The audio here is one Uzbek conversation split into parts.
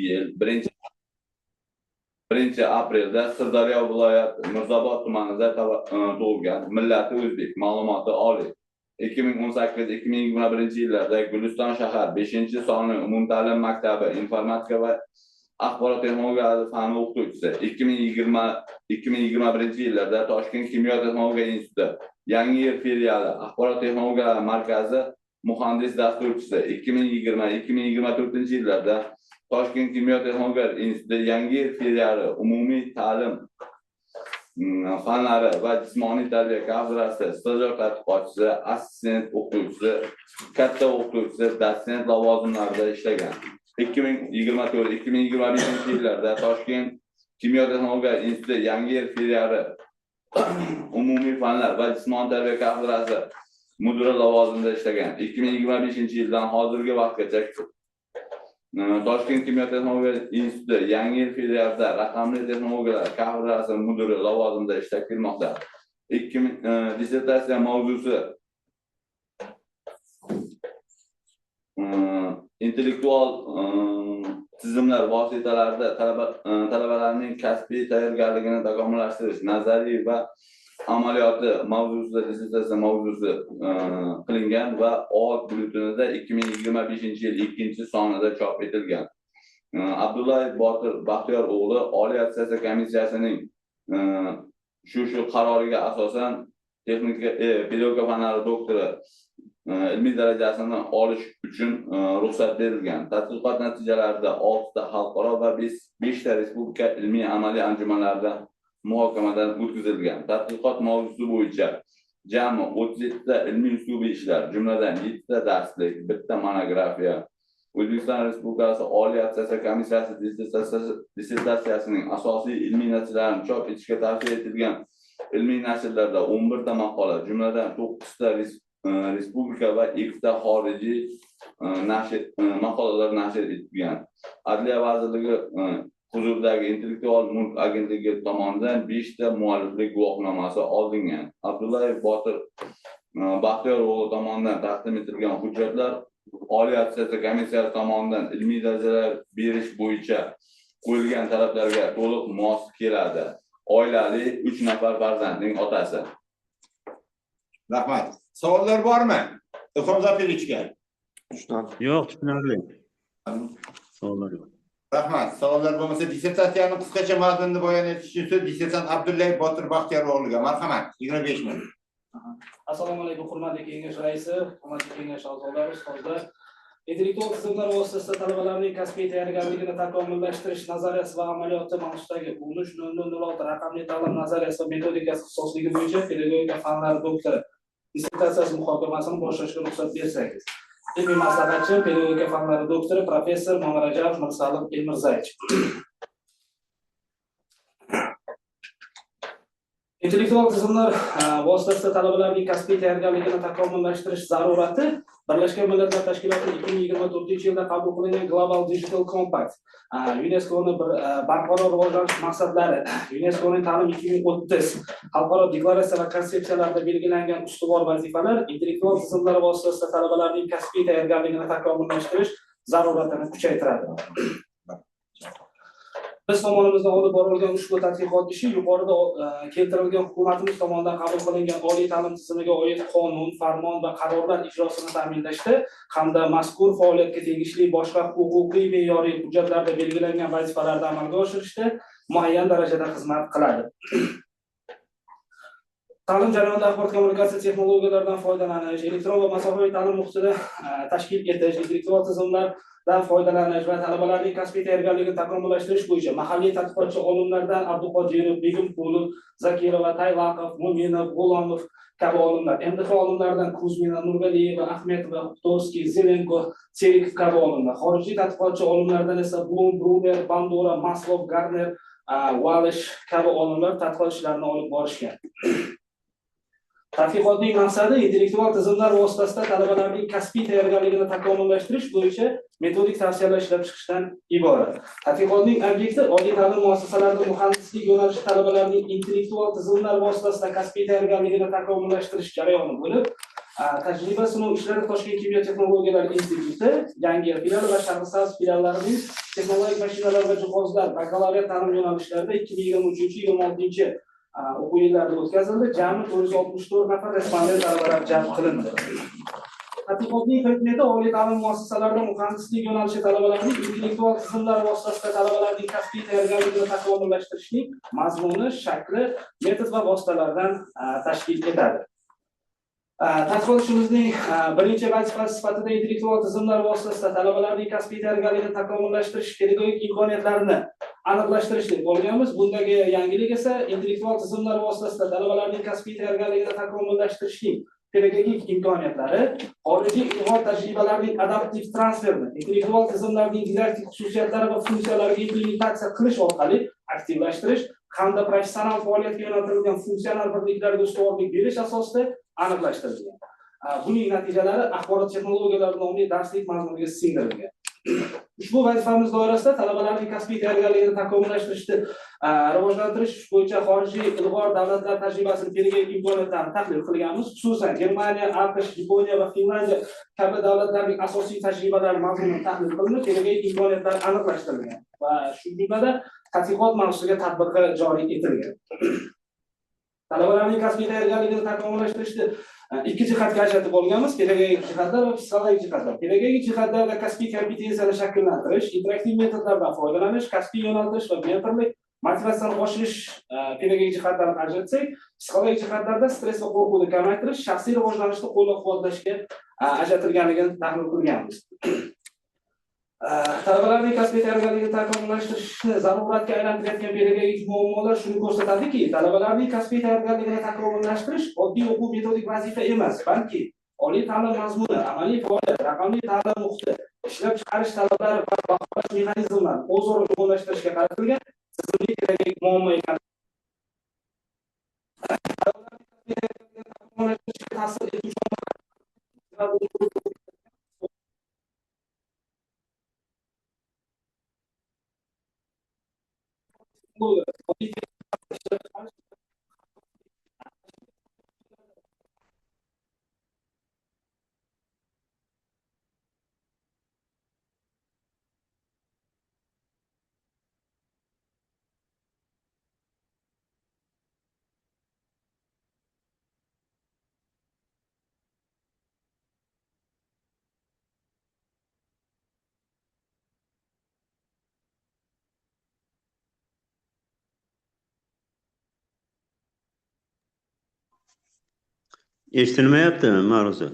yil 1 aprelda Sirdaryo viloyati Mirzaobod tumanida tug'ilgan, millati o'zbek, ma'lumoti oliy. 2018-2021 yillarda Guliston shahar 5-sonli umumta'lim maktabi informatika va axborot texnologiyalari fani o'qituvchisi. 2020-2021 yillarda Toshkent kimyo texnologiya instituti Yangiyer filiali axborot texnologiyalari markazi muhandis dasturchisi. 2020-2024 yillarda Toshkent kimyo texnologiya instituti Yangiyer filiali umumiy ta'lim fanlari va jismoniy tarbiya kafedrasi stajyor tadqiqotchisi, assistent o'qituvchisi, katta o'qituvchisi, dotsent lavozimlarida ishlagan. 2024-2025 yillarda Toshkent kimyo texnologiya instituti Yangiyer filiali umumiy fanlar va jismoniy tarbiya kafedrasi mudiri lavozimida ishlagan. 2025 yildan hozirgi vaqtgacha Toshkent kimyo texnologiya instituti Yangiyer filialida raqamli texnologiyalar kafedrasi mudiri lavozimida ishlab kelmoqda. Dissertatsiya mavzusi intellektual tizimlar vositalarida talabalarning kasbiy tayyorgarligini takomillashtirish nazariy va amaliyoti mavzusida dissertatsiya mavzusi qilingan va OAK byulletenida 2025 yil 2-sonida chop etilgan. Abdullayev Botir Baxtiyor o'g'li Oliy attestatsiya komissiyasining shu qaroriga asosan texnika pedagogika fanlari doktori ilmiy darajasini olish uchun ruxsat berilgan. Tadqiqot natijalarida 6 ta xalqaro va 5 ta respublika ilmiy amaliy anjumanlarida muhokamadan o'tkazilgan. Tadqiqot mavzusi bo'yicha jami 37 ta ilmiy uslubiy ishlar, jumladan 7 ta darslik, 1 ta monografiya, O'zbekiston Respublikasi Oliy attestatsiya komissiyasi dissertatsiyasining asosiy ilmiy natijalarini chop etishga tavsiya etilgan ilmiy nashrlarda 11 ta maqola, jumladan 9 ta respublika va 2 ta xorijiy nashr maqolalar nashr etilgan. Adliya vazirligi huzuridagi Intellektual mulk agentligi tomonidan 5 ta mualliflik guvohnomasi olingan. Abdullayev Botir Baxtiyor o'g'li tomonidan taqdim etilgan hujjatlar Oliy attestatsiya komissiyasi tomonidan ilmiy darajalar berish bo'yicha qo'yilgan talablarga to'liq mos keladi. Oilali, 3 nafar farzandning otasi. Rahmat. Savollar bormi? Ilhom Zafirovichga. Yo'q, tushunarli. Savollar yo'q. Rahmat. Savollar bo'lmasa, dissertatsiyani qisqacha mazmunini bayon etish uchun so'z dissertant Abdullayev Botir Baxtiyor o'g'liga. Marhamat. 25 minut. Assalomu alaykum, hurmatli kengash raisi, hurmatli kengash a'zolari, ustozlar. Intellektual tizimlar vositasida talabalarning kasbiy tayyorgarligini takomillashtirish nazariyasi va amaliyoti mavzusidagi 13.0006 raqamli ta'lim nazariyasi va metodikasi ixtisosligi bo'yicha pedagogika fanlari doktori dissertatsiyasi muhokamasini boshlashga ruxsat bersangiz. Ilmiy maslahatchi, pedagogika fanlari doktori, professor Mamarajabov Mirsalim Elmirzayevich. Intellektual tizimlar vositasida talabalarning kasbiy tayyorgarligini takomillashtirish zarurati Birlashgan Millatlar Tashkilotining 2024-yilda qabul qilingan Global Digital Compact, UNESCOning bir barqaror rivojlanish maqsadlari, UNESCOning ta'lim 2030 xalqaro deklaratsiya va konsepsiyalarida belgilangan ustuvor vazifalar intellektual tizimlar vositasida talabalarning kasbiy tayyorgarligini takomillashtirish zaruratini kuchaytiradi. Biz tomonimizdan olib borilgan ushbu tadqiqot ishi yuqorida keltirilgan hukumatimiz tomonidan qabul qilingan oliy ta'lim tizimiga oid qonun, farmon va qarorlar ijrosini ta'minlashda hamda mazkur faoliyatga tegishli boshqa huquqiy me'yoriy hujjatlarda belgilangan vazifalarni amalga oshirishda muayyan darajada xizmat qiladi. Ta'lim jarayonida axborot kommunikatsiya texnologiyalaridan foydalanish, elektron va masofaviy ta'lim muhitini tashkil etish, intellektual tizimlardan foydalanish va talabalarning kasbiy tayyorgarligini takomillashtirish bo'yicha mahalliy tadqiqotchi olimlardan Abduqodirov, Begimqulov, Zakirova, Taylaqov, Mo'minov, G'ulomov kabi olimlar, MDH olimlaridan Kuzmina, Nurgaliyeva, Ahmetova, Xutovskiy, Zelenko, Serikov kabi olimlar, xorijiy tadqiqotchi olimlardan esa Blum, Bruner, Bandura, Maslov, Garner, Walish kabi olimlar tadqiqot ishlarini olib borishgan. Tadqiqotning maqsadi intellektual tizimlar vositasida talabalarning kasbiy tayyorgarligini takomillashtirish bo'yicha metodik tavsiyalar ishlab chiqishdan iborat. Tadqiqotning obyekti oliy ta'lim muassasalarida muhandislik yo'nalishi talabalarining intellektual tizimlar vositasida kasbiy tayyorgarligini takomillashtirish jarayoni bo'lib, Tajriba sinov ishlari Toshkent kimyo texnologiyalari instituti Yangi filiali va Shahrisabz filiallarining texnologik mashinalar va jihozlar bakalavriat ta'lim yo'nalishlarida 2023-26 o'quv yillarida o'tkazildi. Jami 464 nafar respondent talabalar jalb qilindi. Tadqiqotning predmeti oliy ta'lim muassasalarida muhandislik yo'nalishi talabalarining intellektual tizimlar vositasida talabalarning kasbiy tayyorgarligini takomillashtirishning mazmuni, shakli, metod va vositalardan tashkil etadi. Tadqiqot ishimizning birinchi vazifasi sifatida intellektual tizimlar vositasida talabalarning kasbiy tayyorgarligini takomillashtirish pedagogik imkoniyatlarini aniqlashtirish deb olganmiz. Bundagi yangilik esa intellektual tizimlar vositasida talabalarning kasbiy tayyorgarligini takomillashtirishning pedagogik imkoniyatlari, xorijiy ilg'or tajribalarining adaptiv transferini, intellektual tizimlarning didaktik xususiyatlari va funksiyalariga implementatsiya qilish orqali aktivlashtirish hamda professional faoliyatga yo'naltirilgan funksional birliklarga ustuvorlik berish asosida aniqlashtirilgan. Buning natijalari axborot texnologiyalari nomli darslik mazmuniga singdirilgan. Ushbu vazifamiz doirasida talabalarning kasbiy tayyorgarligini takomillashtirishni rivojlantirish bo'yicha xorijiy ilg'or davlatlar tajribasini pedagogik imkoniyatlarini tahlil qilganmiz. Xususan, Germaniya, AQSh, Yaponiya va Finlyandiya kabi davlatlarning asosiy tajribalari mazmunini tahlil qilinib, pedagogik imkoniyatlar aniqlashtirilgan va shu jumlada tadqiqot mavzusiga tatbiqi joriy etilgan. Talabalarning kasbiy tayyorgarligini takomillashtirishni ikki jihatga ajratib olganmiz: pedagogik jihatlar va psixologik jihatlar. Pedagogik jihatlarda kasbiy kompetensiyani shakllantirish, interaktiv metodlardan foydalanish, kasbiy yo'naltirish va mentorlik, motivatsiyani oshirish pedagogik jihatlarni ajratsak, psixologik jihatlarda stress va qo'rquvni kamaytirish, shaxsiy rivojlanishni qo'llab-quvvatlashga ajratilganligini tahlil qilganmiz. Talabalarning kasbiy tayyorgarligini takomillashtirishni zaruratga aylantirayotgan pedagogik muammolar shuni ko'rsatadiki, talabalarning kasbiy tayyorgarligini takomillashtirish oddiy o'quv metodik vazifa emas, balki oliy ta'lim mazmuni, amaliy faoliyat, raqamli ta'lim muhiti, ishlab chiqarish talablari va baholash mexanizmlarini o'zaro uyg'unlashtirishga qaratilgan tizimli pedagogik muammo ekan. Takomillashtirishga ta'sir etuvchi Eshitilmayaptimi ma'ruza?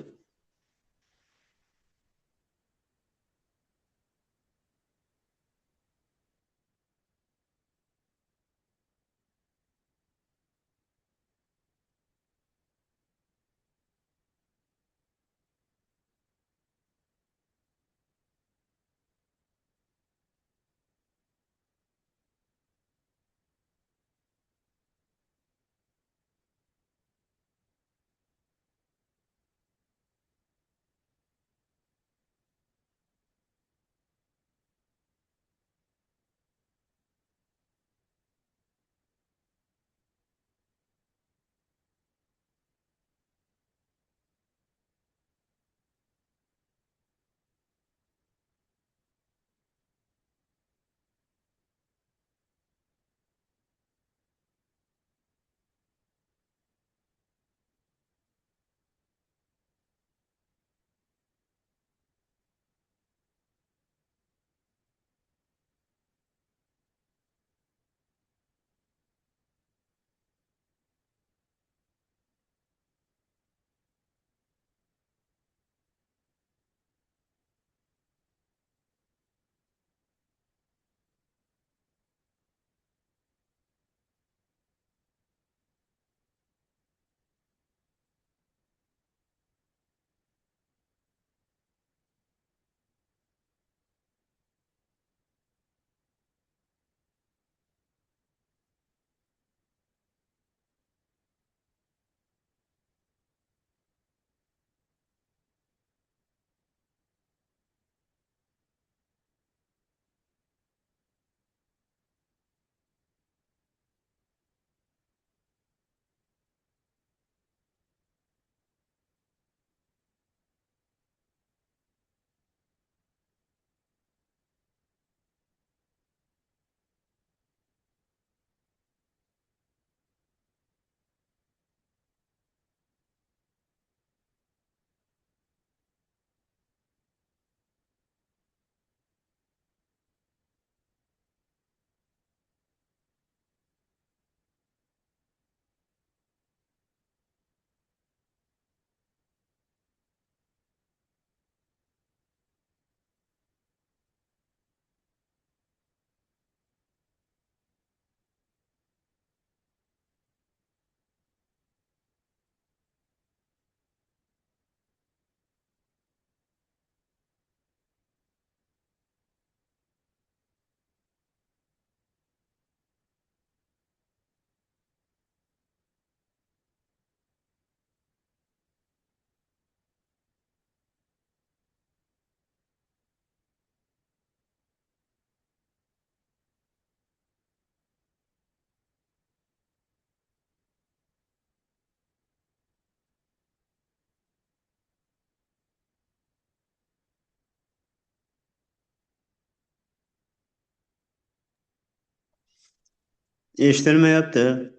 Eshitilmayapti.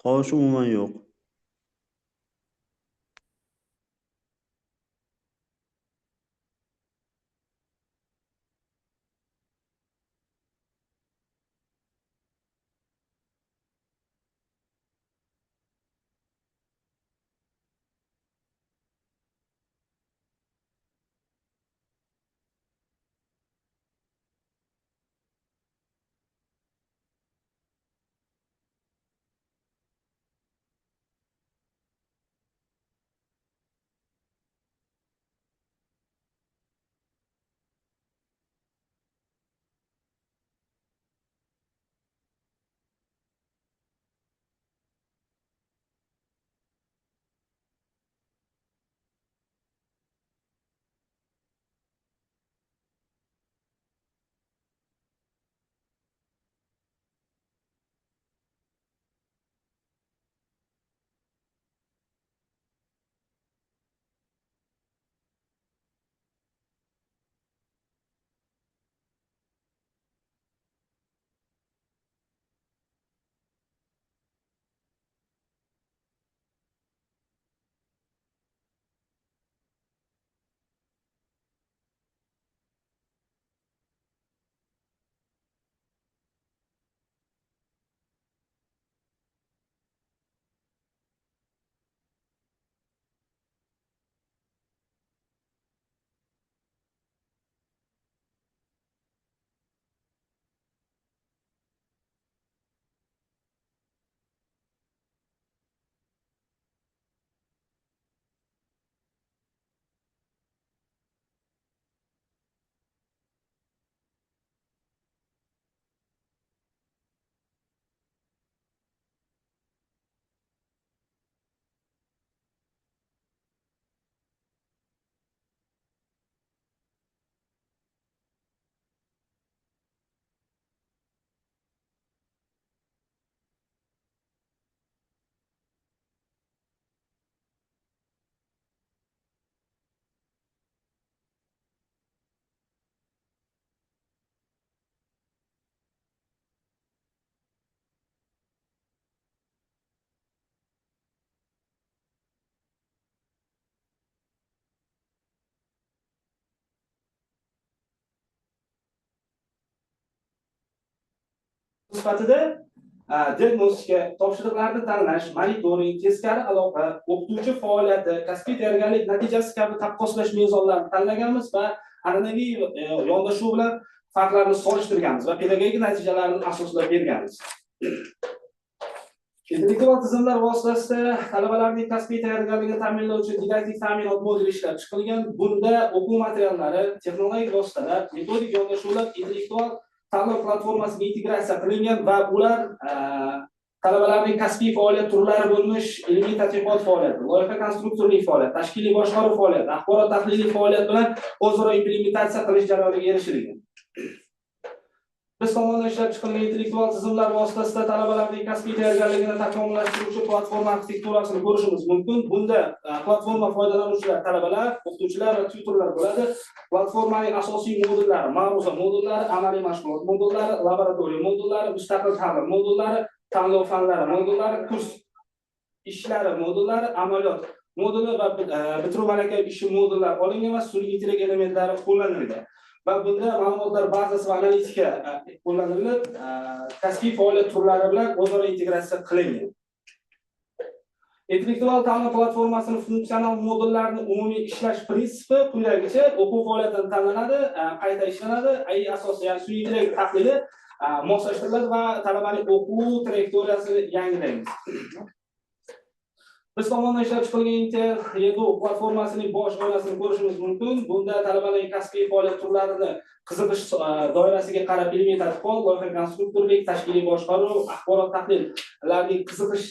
Tovush umuman yo'q. Sifatida diagnostika, topshiriqlarni tanlash, monitoring, teskari aloqa, o'qituvchi faoliyati, kasbiy tayyorgarlik natijasi kabi taqqoslash mezonlarini tanlaganmiz va an'anaviy yondashuv bilan farqlarni solishtirganmiz va pedagogik natijalarni asoslab berganmiz. Intellektual tizimlar vositasida talabalarning kasbiy tayyorgarligini ta'minlovchi didaktik ta'minot moduli ishlab chiqilgan. Bunda o'quv materiallari, texnologik vositalar, metodik yondashuvlar intellektual ta'lim platformasiga integratsiya qilingan va ular talabalarning kasbiy faoliyat turlari bo'lmish ilmiy tadqiqot faoliyati, loyiha konstruktorlik faoliyati, tashkiliy boshqaruv faoliyati, axborot tahliliy faoliyat bilan o'zaro implementatsiya qilish jarayoniga erishilgan. Biz tomonidan ishlab chiqilgan intellektual tizimlar vositasida talabalarning kasbiy tayyorgarligini takomillashtiruvchi platforma arxitekturasini ko'rishimiz mumkin. Bunda platforma foydalanuvchilar talabalar, o'qituvchilar va tutorlar bo'ladi. Platformaning asosiy modullari ma'ruza modullari, amaliy mashg'ulot modullari, laboratoriya modullari, mustaqil ta'lim modullari, tanlov fanlari modullari, kurs ishlari modullari, amaliyot moduli va bitiruv malaka ishi modullari olingan va sun'iy intellekt elementlari qo'llanilgan. Va bunda ma'lumotlar bazasi va analitika qo'llanilib, kasbiy faoliyat turlari bilan o'zaro integratsiya qilingan. Intellektual ta'lim platformasining funksional modullarini umumiy ishlash prinsipi quyidagicha: o'quv faoliyatini tanlanadi, qayta ishlanadi, AI asosida, ya'ni sun'iy intellekt tahlili moslashtiriladi va talabaning o'quv trayektoriyasini yangilaymiz. Biz tomonidan ishlab chiqilgan Intel Edu platformasining bosh oynasini ko'rishimiz mumkin. Bunda talabalarning kasbiy faoliyat turlarini qiziqish doirasiga qarab ilmiy tadqiqot, loyiha konstruktorlik, tashkiliy boshqaruv, axborot tahlillarning qiziqish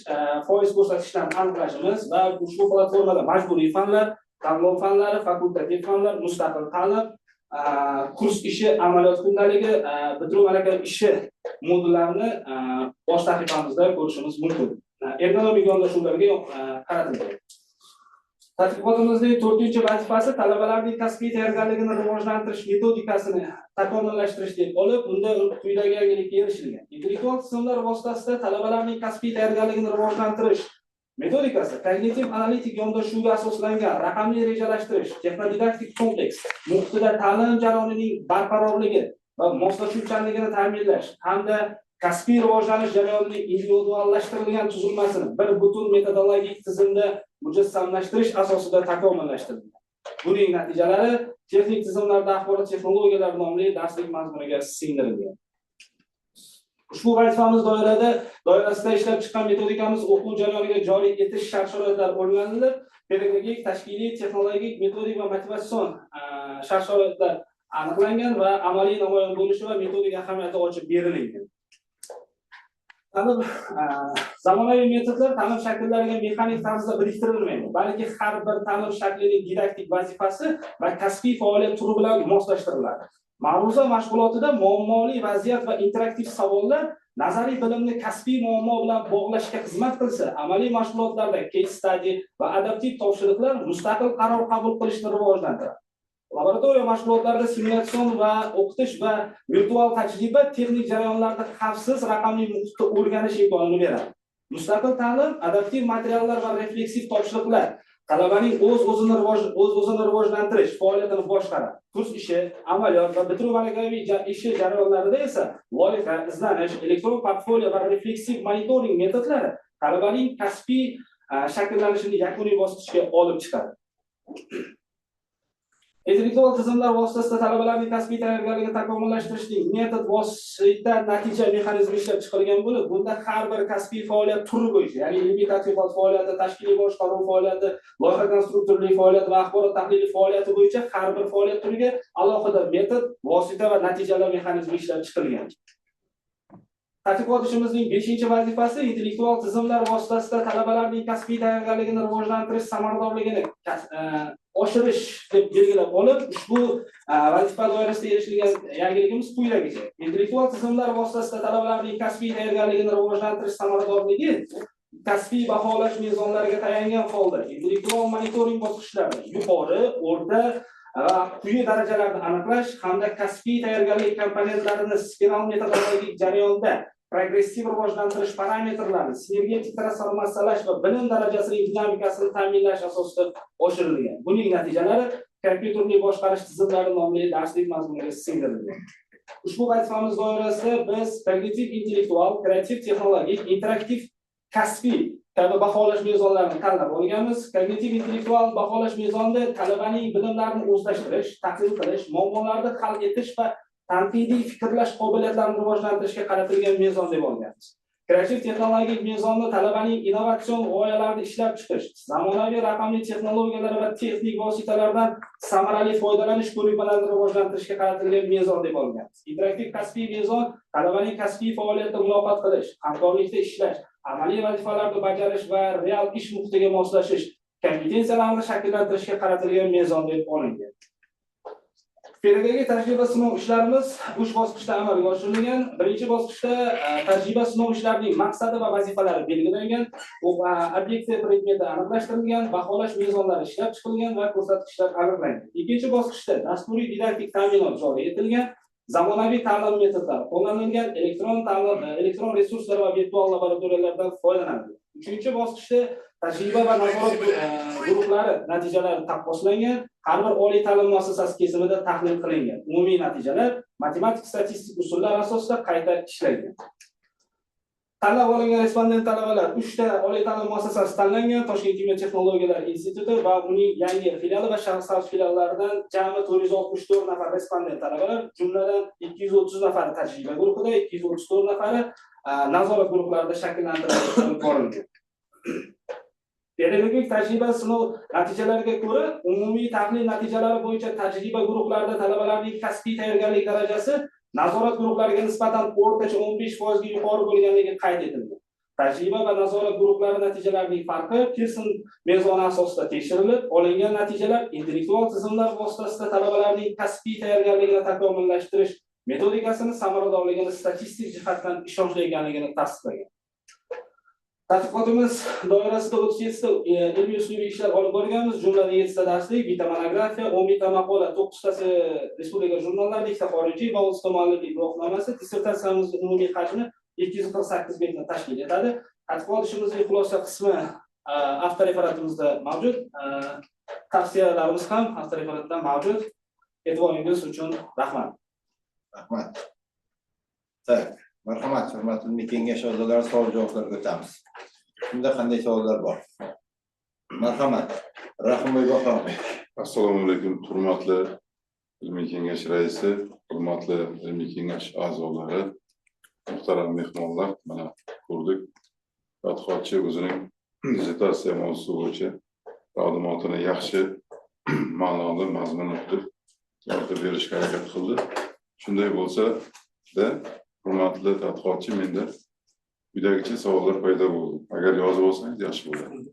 foiz ko'rsatkichlarini aniqlashimiz va ushbu platformada majburiy fanlar, tanlov fanlari, fakultativ fanlar, mustaqil ta'lim, kurs ishi, amaliyot kundaligi, bitiruv malaka ishi modullarini bosh sahifamizda ko'rishimiz mumkin. Ergonomik yondashuvlarga qaratilgan. Tadqiqotimizning to'rtinchi vazifasi talabalarning kasbiy tayyorgarligini rivojlantirish metodikasini takomillashtirish deb olib, unda quyidagi yangilikka erishilgan. Intellektual tizimlar vositasida talabalarning kasbiy tayyorgarligini rivojlantirish metodikasi kognitiv analitik yondashuvga asoslangan raqamli rejalashtirish, texnodidaktik kompleks muhitida ta'lim jarayonining barqarorligi va moslashuvchanligini ta'minlash hamda kasbiy rivojlanish jarayonining individuallashtirilgan tuzilmasini bir butun metodologik tizimda mujassamlashtirish asosida takomillashtirilgan. Buning natijalari texnik tizimlarda axborot texnologiyalari nomli darslik mazmuniga singdirilgan. Ushbu vazifamiz doirasida ishlab chiqqan metodikamiz o'quv jarayoniga joriy etish shart-sharoitlari o'rganilib, pedagogik, tashkiliy, texnologik, metodik va motivatsion shart-sharoitlar aniqlangan va amaliy namoyon bo'lishi va metodik ahamiyati ochib berilgan. Ta'lim zamonaviy metodlar ta'lim shakllariga mexanik tarzda biriktirilmaydi, balki har bir ta'lim shaklining didaktik vazifasi va kasbiy faoliyat turi bilan moslashtiriladi. Ma'ruza mashg'ulotida muammoli vaziyat va interaktiv savollar nazariy bilimni kasbiy muammo bilan bog'lashga xizmat qilsa, amaliy mashg'ulotlarda case study va adaptiv topshiriqlar mustaqil qaror qabul qilishni rivojlantiradi. Laboratoriya mashg'ulotlarida simulyatsion va o'qitish va virtual tajriba texnik jarayonlarda xavfsiz raqamli muhitda o'rganish imkonini beradi. Mustaqil ta'lim, adaptiv materiallar va refleksiv topshiriqlar talabaning o'z-o'zini rivojlantirish faoliyatini boshqaradi. Kurs ishi, amaliyot va bitiruv malakaviy ishi jarayonlarida esa loyiha, izlanish, elektron portfolio va refleksiv monitoring metodlari talabaning kasbiy shakllanishini yakuniy bosqichga olib chiqadi. Intellektual tizimlar vositasida talabalarning kasbiy tayyorgarligini takomillashtirishning metod, vosita, natija mexanizmi ishlab chiqilgan bo'lib, bunda har bir kasbiy faoliyat turi bo'yicha, ya'ni ilmiy tadqiqot faoliyati, tashkiliy boshqaruv faoliyati, loyiha konstruktorlik faoliyati va axborot tahlili faoliyati bo'yicha har bir faoliyat turiga alohida metod, vosita va natijalar mexanizmi ishlab chiqilgan. Tadqiqot ishimizning 5-vazifasi intellektual tizimlar vositasida talabalarning kasbiy tayyorgarligini rivojlantirish samaradorligini oshirish deb belgilab olib, ushbu vazifa doirasida erishilgan yangiligimiz quyidagicha. Intellektual tizimlar vositasida talabalarning kasbiy tayyorgarligini rivojlantirish samaradorligi kasbiy baholash mezonlariga tayangan holda intellektual monitoring bosqichlarida yuqori, o'rta va quyi darajalarni aniqlash hamda kasbiy tayyorgarlik komponentlarini spiral metodologik jarayonda progressiv rivojlantirish parametrlarini sinergetik transformatsiyalash va bilim darajasining dinamikasini ta'minlash asosida oshirilgan. Buning natijalari kompyuterli boshqarish tizimlari nomli darslik mazmuniga singdirilgan. Ushbu vazifamiz doirasida biz kognitiv intellektual, kreativ texnologik, interaktiv kasbiy kabi baholash mezonlarini tanlab olganmiz. Kognitiv intellektual baholash mezonida talabaning bilimlarini o'zlashtirish, tahlil qilish, muammolarni hal etish va tanqidiy fikrlash qobiliyatlarini rivojlantirishga qaratilgan mezon deb olganmiz. Kreativ texnologik mezonni talabaning innovatsion g'oyalarni ishlab chiqish, zamonaviy raqamli texnologiyalar va texnik vositalardan samarali foydalanish ko'nikmalarini rivojlantirishga qaratilgan mezon deb olganmiz. Interaktiv kasbiy mezon talabaning kasbiy faoliyatda muloqot qilish, hamkorlikda ishlash, amaliy vazifalarni bajarish va real ish muhitiga moslashish kompetensiyalarini shakllantirishga qaratilgan mezon deb olingan. Pedagogik tajriba sinov ishlarimiz 3 bosqichda amalga oshirilgan. Birinchi bosqichda tajriba sinov ishlarining maqsadi va vazifalari belgilangan, obyekti predmeti aniqlashtirilgan, baholash mezonlari ishlab chiqilgan va ko'rsatkichlar aniqlangan. Ikkinchi bosqichda dasturiy didaktik ta'minot joriy etilgan, zamonaviy ta'lim metodlari qo'llanilgan, elektron resurslar va virtual laboratoriyalardan foydalanilgan. Uchinchi bosqichda tajriba va nazorat guruhlari natijalari taqqoslangan, har bir oliy ta'lim muassasasi kesimida tahlil qilingan. Umumiy natijalar matematik statistik usullar asosida qayta ishlangan. Tanlab olingan respondent talabalar 3 ta oliy ta'lim muassasasi tanlangan: Toshkent kimyo texnologiyalar instituti va uning yangi filiali va Shahrisabz filiallaridan jami 464 nafar respondent talabalar, jumladan 230 nafari tajriba guruhida, 234 nafari nazorat guruhlarida shakllantirilib borilgan. Pedagogik tajriba sinov natijalariga ko'ra, umumiy tahlil natijalari bo'yicha tajriba guruhlarida talabalarning kasbiy tayyorgarlik darajasi nazorat guruhlariga nisbatan o'rtacha 15% ga yuqori bo'lganligi qayd etildi. Tajriba va nazorat guruhlari natijalarining farqi Pearson mezoni asosida tekshirilib, olingan natijalar intellektual tizimlar vositasida talabalarning kasbiy tayyorgarligini takomillashtirish metodikasini samaradorligini statistik jihatdan ishonchli ekanligini tasdiqlagan. Tadqiqotimiz doirasida 37 ta ilmiy uslubiy ishlar olib borganmiz. Jumladan 7 ta darslik, 1 ta monografiya, 11 ta maqola, 9 tasi respublika jurnallarida, 2 ta xorijiy va 30 ta mualliflik guvohnomasi. Dissertatsiyamizning umumiy hajmi 248 betni tashkil etadi. Tadqiqot ishimizning xulosa qismi avtoreferatimizda mavjud. Tavsiyalarimiz ham avtoreferatda mavjud. E'tiboringiz uchun rahmat. Rahmat. Tak, marhamat, hurmatli ilmiy kengash a'zolari, savol javoblarga o'tamiz. Shunda qanday savollar bor? Marhamat. Rahimboy Bahrom. Assalomu alaykum, hurmatli ilmiy kengash raisi, hurmatli ilmiy kengash a'zolari, muhtaram mehmonlar. Mana ko'rdik, tadqiqotchi o'zining dissertatsiya mavzusi bo'yicha taqdimotini yaxshi ma'noli, mazmunli qilib yoritib berishga harakat qildi. Shunday bo'lsa-da, hurmatli tadqiqotchi, menda quyidagicha savollar paydo bo'ldi. Agar yozib olsangiz yaxshi bo'ladi.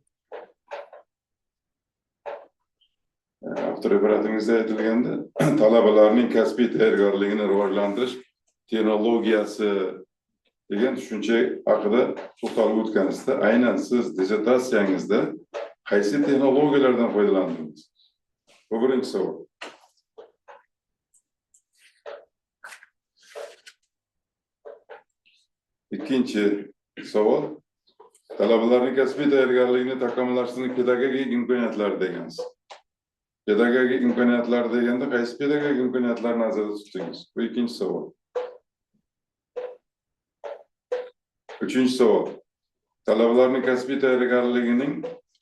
Avtoreferatingizda aytilganda, talabalarning kasbiy tayyorgarligini rivojlantirish texnologiyasi degan tushuncha haqida to'xtalib o'tganingizda, aynan siz dissertatsiyangizda qaysi texnologiyalardan foydalandingiz? Bu birinchi savol. Ikkinchi savol, talabalarning kasbiy tayyorgarligini takomillashtirishning pedagogik imkoniyatlari degansiz. Pedagogik imkoniyatlar deganda qaysi pedagogik imkoniyatlarni nazarda tutdingiz? Bu ikkinchi savol. Uchinchi savol, talabalarning kasbiy tayyorgarligining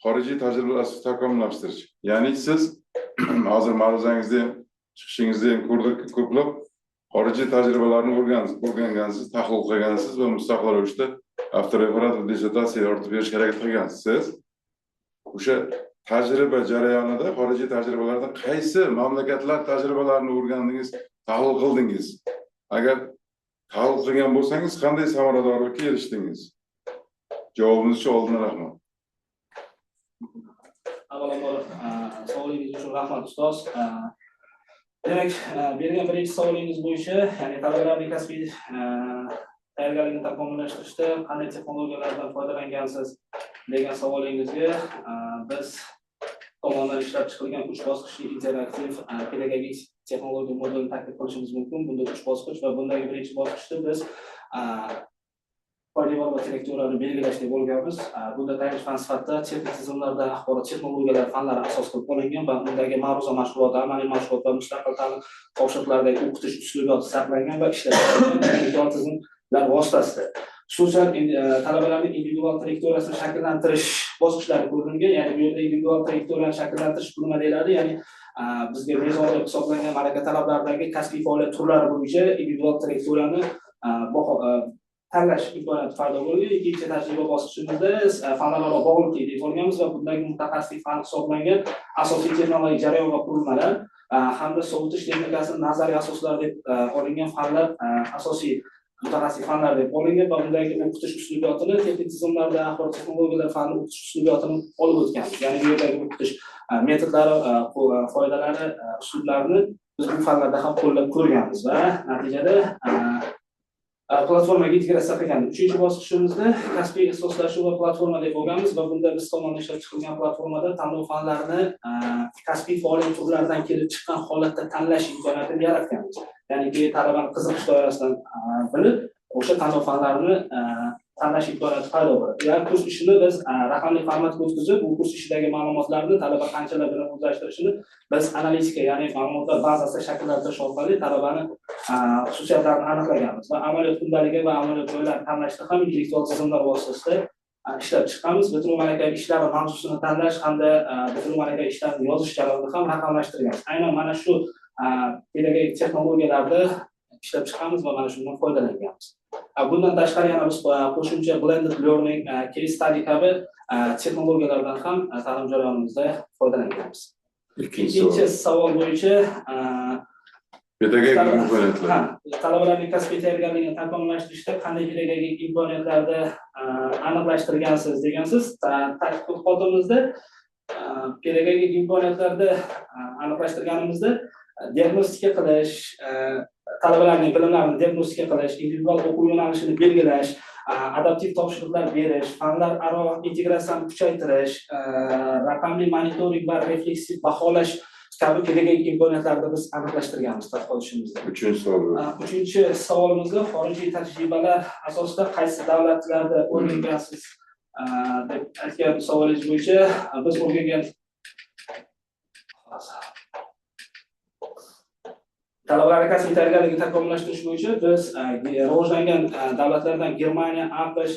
xorijiy tajribasini takomillashtirish. Ya'ni siz hozir ma'ruzangizda ham, chiqishingizda ham ko'rdik, ko'plab xorijiy tajribalarni o'rgangansiz, tahlil qilgansiz va mustaqil ravishda avtoreferat va dissertatsiya yoritib berishga harakat qilgansiz. Siz o'sha tajriba jarayonida xorijiy tajribalarda qaysi mamlakatlar tajribalarini o'rgandingiz, tahlil qildingiz? Agar tahlil qilgan bo'lsangiz, qanday samaradorlikka erishdingiz? Javobingiz uchun oldindan rahmat. Avvalambor savolingiz uchun rahmat, ustoz. Demak, bergan birinchi savolingiz bo'yicha, ya'ni talabalarning kasbiy tayyorgarligini takomillashtirishda qanday texnologiyalardan foydalangansiz degan savolingizga biz tomonidan ishlab chiqilgan 3 bosqichli interaktiv pedagogik texnologiya modelini taklif qilishimiz mumkin. Bunda 3 bosqich va bundagi birinchi bosqichda biz poydevor va trayektoriyani belgilash deb olganmiz. Bunda tayanch fan sifatida texnik tizimlarda axborot texnologiyalari fanlari asos qilib olingan va undagi ma'ruza mashg'uloti, amaliy mashg'ulot va mustaqil ta'lim topshiriqlaridagi o'qitish uslubiyoti saqlangan va ishlab chiqilgan tizimlar vositasida. Xususan, talabalarning individual trayektoriyasini shakllantirish bosqichlari ko'ringan. Ya'ni bu yerda individual trayektoriyani shakllantirish bu nima deyiladi? Ya'ni bizga mezon deb hisoblangan malaka talablaridagi kasbiy faoliyat turlari bo'yicha individual trayektoriyani tanlash imkoniyati paydo bo'lgan. Ikkinchi tajriba bosqichimizda fanlararo bog'liqlik deb olganmiz va bundagi mutaxassislik fan hisoblangan asosiy texnologik jarayon va qurilmalar hamda sovutish texnikasining nazariy asoslari deb olingan fanlar asosiy mutaxassislik fanlar deb olingan va bundagi o'qitish uslubiyotini texnik tizimlarda axborot texnologiyalari fanini o'qitish uslubiyotini olib o'tganmiz. Ya'ni bu yerdagi o'qitish metodlari, foydalari, uslublarini biz bu fanlarda ham qo'llab ko'rganmiz va natijada platformaga integratsiya qilganmiz. Uchinchi bosqichimizda kasbiy ixtisoslashuv va platforma deb olganmiz va bunda biz tomonidan ishlab chiqilgan platformada tanlov fanlarini kasbiy faoliyat turlaridan kelib chiqqan holatda tanlash imkoniyatini yaratganmiz. Ya'niki talabani qiziqish doirasidan bilib, o'sha tanlov fanlarini tanlash imkoniyati paydo bo'ladi. Ya'ni kurs ishini biz raqamli formatga o'tkazib, bu kurs ishidagi ma'lumotlarni talaba qanchalar bilan o'zlashtirishini biz analitika, ya'ni ma'lumotlar bazasida shakllantirish orqali talabani xususiyatlarini aniqlaganmiz va amaliyot kundaligi va amaliyot joylarini tanlashda ham intellektual tizimlar vositasida ishlab chiqqanmiz. Bitiruv malaka ishlari mavzusini tanlash hamda bitiruv malaka ishlarini yozish jarayonini ham raqamlashtirganmiz. Aynan mana shu pedagogik texnologiyalarda ishlab chiqqanmiz va mana shundan foydalanganmiz. Bundan tashqari yana biz qo'shimcha blended learning, case study kabi texnologiyalardan ham ta'lim jarayonimizda foydalanganmiz. Ikkinchi savol bo'yicha pedagogik imkoniyatlar. Talabalarning kasbiy tayyorgarligini takomillashtirishda qanday pedagogik imkoniyatlarni aniqlashtirgansiz degansiz. Tadqiqotimizda pedagogik imkoniyatlarni aniqlashtirganimizda diagnostika qilish, talabalarning bilimlarini diagnostika qilish, individual o'quv yo'nalishini belgilash, adaptiv topshiriqlar berish, fanlararo integratsiyani kuchaytirish, raqamli monitoring va refleksiv baholash kabi pedagogik imkoniyatlarni biz aniqlashtirganmiz tadqiqot ishimizda. Uchinchi savol. Uchinchi savolimizda xorijiy tajribalar asosida qaysi davlatlarda o'rgangansiz deb aytgan savolingiz bo'yicha biz o'rgangan talabalar kasbiy tayyorgarligini takomillashtirish bo'yicha biz rivojlangan davlatlardan Germaniya, AQSh,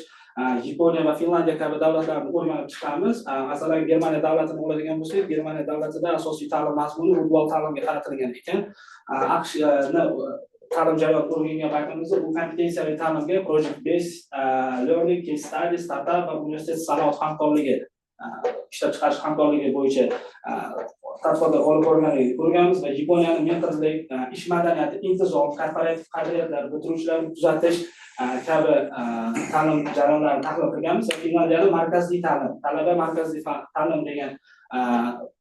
Yaponiya va Finlandiya kabi davlatlarni o'rganib chiqamiz. Masalan, Germaniya davlatini oladigan bo'lsak, Germaniya davlatida asosiy ta'lim mazmuni dual ta'limga qaratilgan ekan. AQShni ta'lim jarayonini o'rgangan paytimizda bu kompetensiyaviy ta'limga project based learning, case study, startup va universitet sanoat hamkorligi, ishlab chiqarish hamkorligi bo'yicha tadqiqotlar olib borganligini ko'rganmiz va Yaponiyani mentorlik, ish madaniyati, intizom, korporativ qadriyatlar, bitiruvchilarni kuzatish kabi ta'lim jarayonlarini tahlil qilganmiz va Finlandiyada markazli ta'lim, talaba markazli ta'lim degan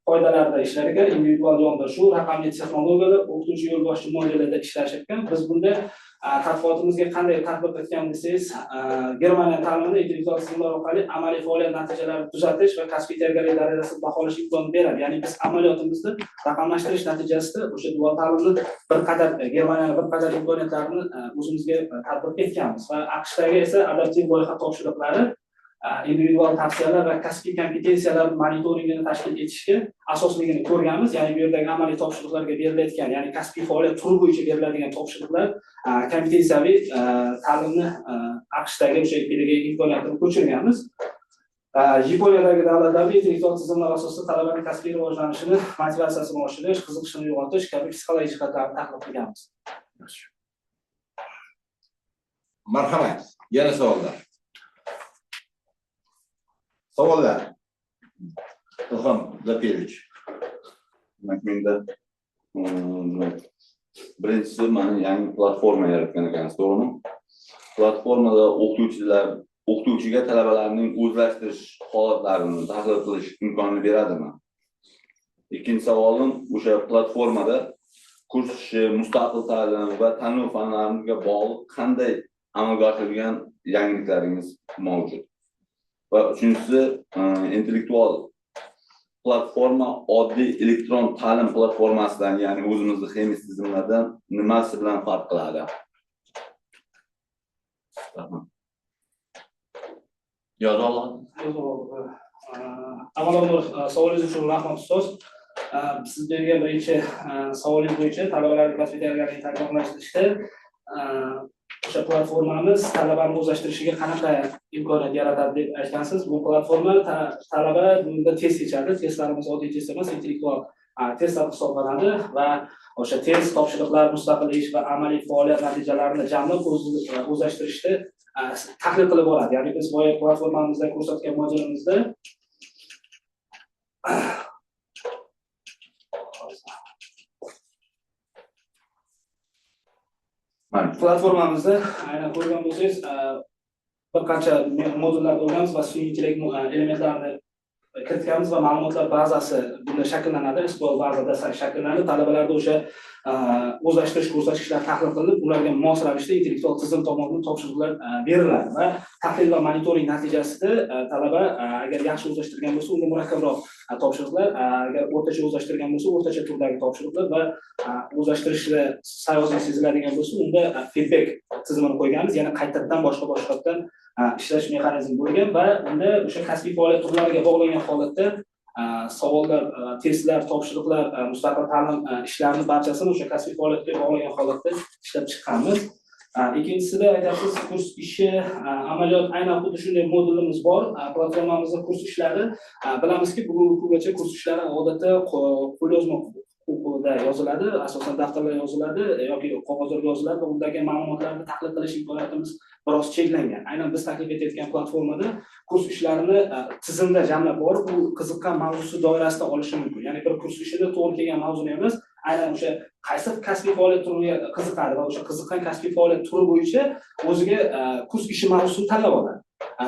qoidalarda ishlar ekan, individual yondashuv, raqamli texnologiyalar, o'qituvchi yo'lboshchi modelida ishlash ekan. Biz bunda tadqiqotimizga qanday tatbiq etgan desangiz, Germaniya ta'limida intellektual tizimlar orqali amaliy faoliyat natijalarini tuzatish va kasbiy tayyorgarlik darajasini baholash imkonini beradi. Ya'ni biz amaliyotimizda raqamlashtirish natijasida o'sha dual ta'limni bir qadar Germaniyani bir qadar imkoniyatlarini o'zimizga tatbiq etganmiz va AQShdagi esa adaptiv loyiha topshiriqlari, individual tavsiyalar va kasbiy kompetensiyalar monitoringini tashkil etishga asosligini ko'rganmiz. Ya'ni bu yerdagi amaliy topshiriqlarga berilayotgan, ya'ni kasbiy faoliyat turi bo'yicha beriladigan topshiriqlar kompetensiyaviy ta'limni AQShdagi o'sha pedagogik imkoniyatini ko'chirganmiz. Yaponiyadagi davlatlarda intellektual tizimlar asosida talabaning kasbiy rivojlanishini, motivatsiyasini oshirish, qiziqishini uyg'otish kabi psixologik jihatlarni tahlil qilganmiz. Marhamat, yana savollar. Savollar. Ilhom Zafirich. Demak, menda birinchisi, mana yangi platforma yaratgan ekansiz, to'g'rimi? Platformada o'qituvchiga talabalarning o'zlashtirish holatlarini tahlil qilish imkonini beradimi? Ikkinchi savolim, o'sha platformada kurs ishi, mustaqil ta'lim va tanlov fanlariga bog'liq qanday amalga oshirilgan yangiliklaringiz mavjud? Va uchinchisi, intellektual platforma oddiy elektron ta'lim platformasidan, ya'ni o'zimizni HEMIS tizimlardan nimasi bilan farq qiladi? Rahmat. Yoza oladi. Avvalambor savolingiz uchun rahmat ustoz. Siz bergan birinchi savolingiz bo'yicha talabalarning kasbiy tayyorgarligini takomillashtirishda o'sha platformamiz talabani o'zlashtirishiga qanaqa imkoniyat yaratadi deb aytgansiz. Bu platforma talaba bunda test kechadi. Testlarimiz oddiy test emas, intellektual testlar hisoblanadi va o'sha test, topshiriqlar, mustaqil ish va amaliy faoliyat natijalarini jamlab o'zlashtirishda tahlil qilib boradi. Ya'ni biz boya platformamizda ko'rsatgan modelimizda platformamizda aynan ko'rgan bo'lsangiz bir qancha modullar qo'yganmiz va sun'iy intellekt elementlarini kiritganmiz va ma'lumotlar bazasi bunda shakllanadi, SQL bazada shakllanadi. Talabalarda o'sha o'zlashtirish ko'rsatkichlar tahlil qilinib, ularga mos ravishda intellektual tizim tomonidan topshiriqlar beriladi va tahlil va monitoring natijasida talaba agar yaxshi o'zlashtirgan bo'lsa, unga murakkabroq topshiriqlar, agar o'rtacha o'zlashtirgan bo'lsa, o'rtacha turdagi topshiriqlar va o'zlashtirishda sayozlik seziladigan bo'lsa, unda feedback tizimini qo'yganmiz, ya'ni qaytadan boshqa-boshqadan ishlash mexanizmi bo'lgan va unda o'sha kasbiy faoliyat turlariga bog'langan holatda savollar, testlar, topshiriqlar, mustaqil ta'lim ishlarini barchasini o'sha kasbiy faoliyatga bog'langan holatda ishlab chiqqanmiz. Ikkinchisida aytasiz, kurs ishi, amaliyot, aynan xuddi shunday modulimiz bor. Platformamizda kurs ishlari, bilamizki, bugungi kungacha kurs ishlari odatda qo'lyozma huquqida yoziladi, asosan daftarlar yoziladi yoki qog'ozlarga yoziladi va undagi ma'lumotlarni tahlil qilish imkoniyatimiz biroz cheklangan. Aynan biz taklif etayotgan platformada kurs ishlarini tizimda jamlab borib, u qiziqqan mavzusi doirasida olishi mumkin. Ya'ni bir kurs ishida to'g'ri kelgan mavzuni emas, aynan o'sha qaysi kasbiy faoliyat turiga qiziqadi va o'sha qiziqqan kasbiy faoliyat turi bo'yicha o'ziga kurs ishi mavzusini tanlab oladi.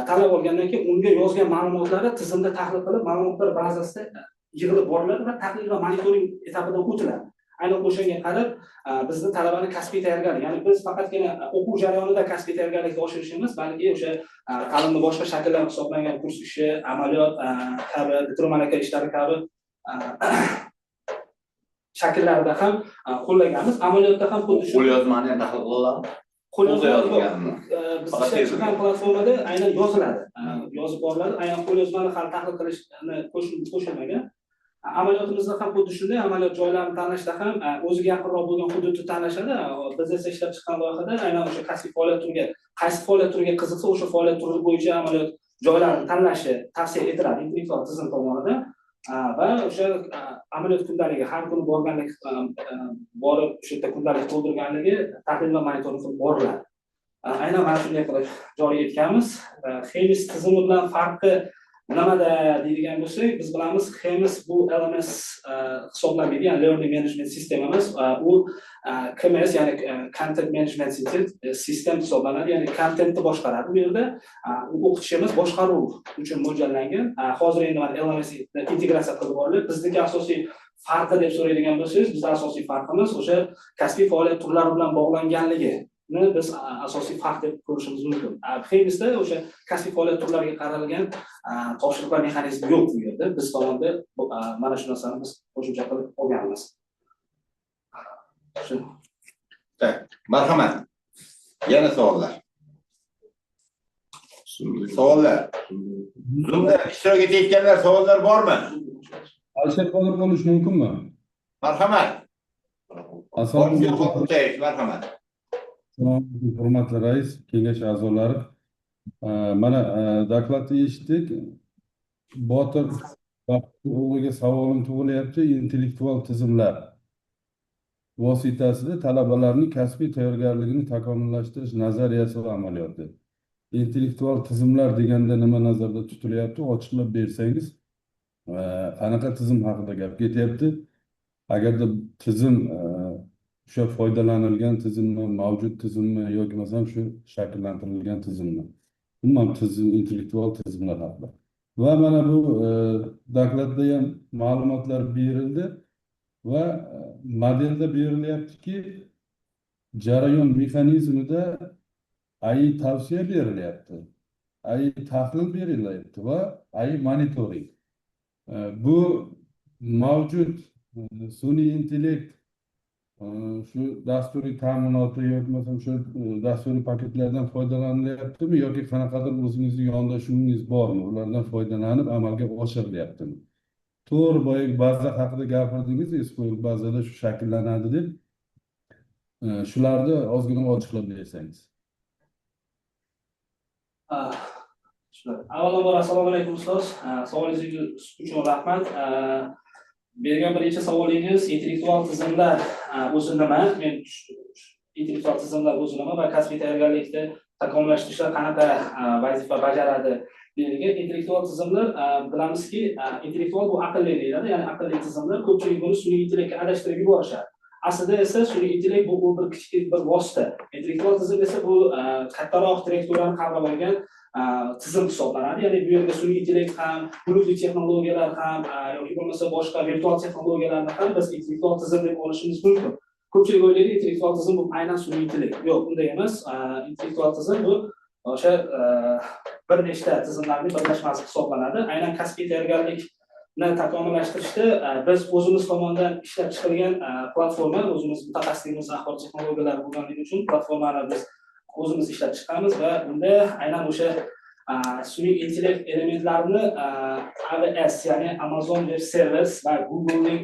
Tanlab olgandan keyin unga yozgan ma'lumotlari tizimda tahlil qilib, ma'lumotlar bazasida yig'ilib boriladi va tahlil va monitoring etapidan o'tiladi. Aynan o'shanga qarab bizni talabani kasbiy tayyorgarlik, ya'ni biz faqatgina o'quv jarayonida kasbiy tayyorgarlikni oshirishimiz, balki o'sha ta'limni boshqa shakllari hisoblangan kurs ishi, amaliyot kabi, bitiruv malaka ishlari kabi shakllarida ham qo'llaganmiz. Amaliyotda ham xuddi shu. Qo'lyozmani ham tahlil qiladimi? Qo'lda yozilganmi? Biz ishlab chiqqan platformada aynan yoziladi. Yozib boriladi. Aynan qo'lyozmani hali tahlil qilishni qo'shilmagan. Amaliyotimizda ham xuddi shunday, amaliyot joylarini tanlashda ham o'ziga yaqinroq bo'lgan hududni tanlashadi. Biz esa ishlab chiqqan loyihada aynan o'sha kasbiy faoliyat turiga, qaysi faoliyat turiga qiziqsa, o'sha faoliyat turi bo'yicha amaliyot joylarini tanlashi tavsiya etiladi intellektual tizim tomonidan. Va o'sha amaliyot kundaligi har kuni borganlik, borib o'sha yerda kundalik to'ldirganligi tahlil va monitoring qilib boriladi. Aynan mana shunday qilib joriy etganmiz. HEMIS tizimi bilan farqi nimada deydigan bo'lsak, biz bilamiz HEMIS bu LMS hisoblanmaydi, ya'ni Learning Management System emas, u KMS, ya'ni Content Management System hisoblanadi, ya'ni kontentni boshqaradi. Bu yerda u o'qitishimiz boshqaruv uchun mo'ljallangan. Hozir endi mana LMS integratsiya qilib boriladi. Bizniki asosiy farqi deb so'raydigan bo'lsangiz, bizning asosiy farqimiz o'sha kasbiy faoliyat turlari bilan bog'langanligi. Biz asosiy farq deb ko'rishimiz mumkin. HEMISda o'sha kasbiy faoliyat turlariga qaralgan topshiriqlar mexanizmi yo'q bu yerda. Biz tomonda mana shu narsani biz qo'shimcha qilib olganmiz. Shu. Tak, marhamat. Yana savollar. Savollar. Zoomda ishtirok etayotganlar savollar bormi? Alisher Qodir bo'lish mumkinmi? Marhamat. Assalomu alaykum. Marhamat. Hurmatli rais, kengash a'zolari, mana dokladni eshitdik. Botir o'g'liga savolim tug'ilyapti. Intellektual tizimlar vositasida talabalarning kasbiy tayyorgarligini takomillashtirish nazariyasi va amaliyoti. Intellektual tizimlar deganda nima nazarda tutilyapti? Ochiqlab bersangiz, qanaqa tizim haqida gap ketyapti? Agarda tizim o'sha foydalanilgan tizimmi, mavjud tizimmi yoki masalan shu shakllantirilgan tizimmi? Umuman tizim, intellektual tizimlar haqida. Va mana bu dokladda ham ma'lumotlar berildi va modelda berilyaptiki, jarayon mexanizmida AI tavsiya berilyapti, AI tahlil berilyapti va AI monitoring. Bu mavjud sun'iy intellekt shu dasturiy ta'minoti yoki masalan shu dasturiy paketlardan foydalanilyaptimi yoki qanaqadir o'zingizni yondashuvingiz bormi? Ulardan foydalanib amalga oshirilyaptimi? To'g'ri, boyagi baza haqida gapirdingiz, SQL bazada shu shakllanadi deb. Shularni ozgina ochiqlab bersangiz. Avvalambor assalomu alaykum ustoz. Savolingiz uchun rahmat. Bergan birinchi savolingiz intellektual tizimlar o'zi nima? Men intellektual tizimlar o'zi nima va kasbiy tayyorgarlikda takomillashtirishlar qanaqa vazifa bajaradi deyilgan. Intellektual tizimlar bilamizki, intellektual bu aqlli deyiladi, ya'ni aqlli tizimlar. Ko'pchilik buni sun'iy intellektga adashtirib yuborishadi. Aslida esa sun'iy intellekt bu bir kichik bir vosita. Intellektual tizim esa bu kattaroq trayektoriyani qamrab olgan tizim hisoblanadi. Ya'ni bu yerda sun'iy intellekt ham, bulutli texnologiyalar ham yoki bo'lmasa boshqa virtual texnologiyalarni ham biz intellektual tizim deb olishimiz mumkin. Ko'pchilik o'ylaydi intellektual tizim bu aynan sun'iy intellekt. Yo'q, unday emas. Intellektual tizim bu o'sha bir nechta tizimlarning birlashmasi hisoblanadi. Aynan kasbiy tayyorgarlikni takomillashtirishda biz o'zimiz tomonidan ishlab chiqilgan platforma, o'zimiz mutaxassisligimiz axborot texnologiyalari bo'lganligi uchun platformani biz o'zimiz ishlab chiqamiz va unda aynan o'sha sun'iy intellekt elementlarini AWS, ya'ni Amazon Web Service va Google'ning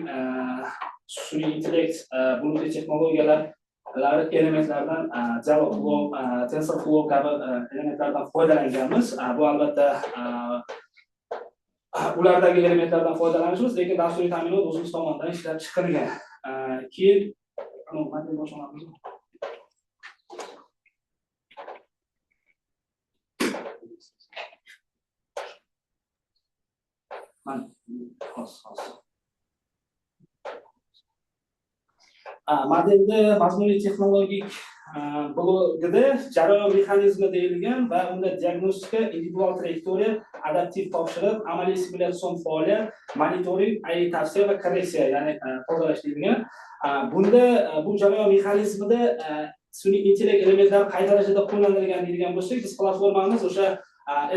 sun'iy intellekt bulutli texnologiyalar elementlaridan Dialogflow, TensorFlow kabi elementlardan foydalanganmiz. Bu albatta ulardagi elementlardan foydalanishimiz, lekin dasturiy ta'minot o'zimiz tomonidan ishlab chiqilgan. Keyin modelda mazmuniy texnologik blogida jarayon mexanizmi deyilgan va unda diagnostika, individual trayektoriya, adaptiv topshiriq, amaliy simulyatsion faoliyat, monitoring, AI tavsiya va korreksiya, ya'ni tozalash deyilgan. Bunda bu jarayon mexanizmida sun'iy intellekt elementlari qay darajada qo'llanilgan deydigan bo'lsak, biz platformamiz o'sha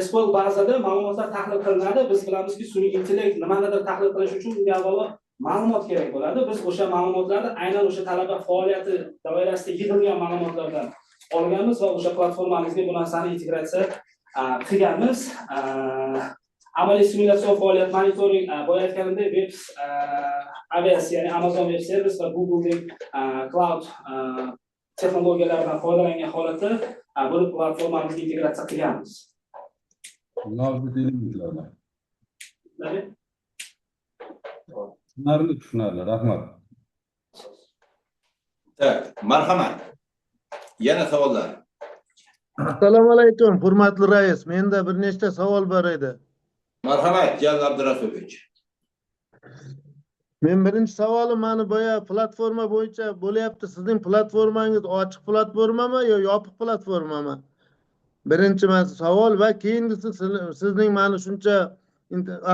SQL bazada ma'lumotlar tahlil qilinadi. Biz bilamizki, sun'iy intellekt nimanidir tahlil qilish uchun unga avvalo ma'lumot kerak bo'ladi. Biz o'sha ma'lumotlarni aynan o'sha talaba faoliyati doirasida yig'ilgan ma'lumotlardan olganmiz va o'sha platformamizga bu narsani integratsiya qilganmiz. Amaliy simulyatsion faoliyat monitoring, boya aytganimdek, web AWS, ya'ni Amazon Web Service va Google'ning cloud texnologiyalaridan foydalangan holatda buni platformamizga integratsiya qilganmiz. Mavjud elementlardan. Tushunarli, tushunarli. Rahmat. Так, marhamat. Yana savollar. Assalomu alaykum, hurmatli rais. Menda bir nechta savol bor edi. Marhamat, Jalol Abdurasulovich. Men birinchi savolim mani boya platforma bo'yicha bo'lyapti. Sizning platformangiz ochiq platformami yo yopiq platformami? Birinchi savol va keyingisi sizning mana shuncha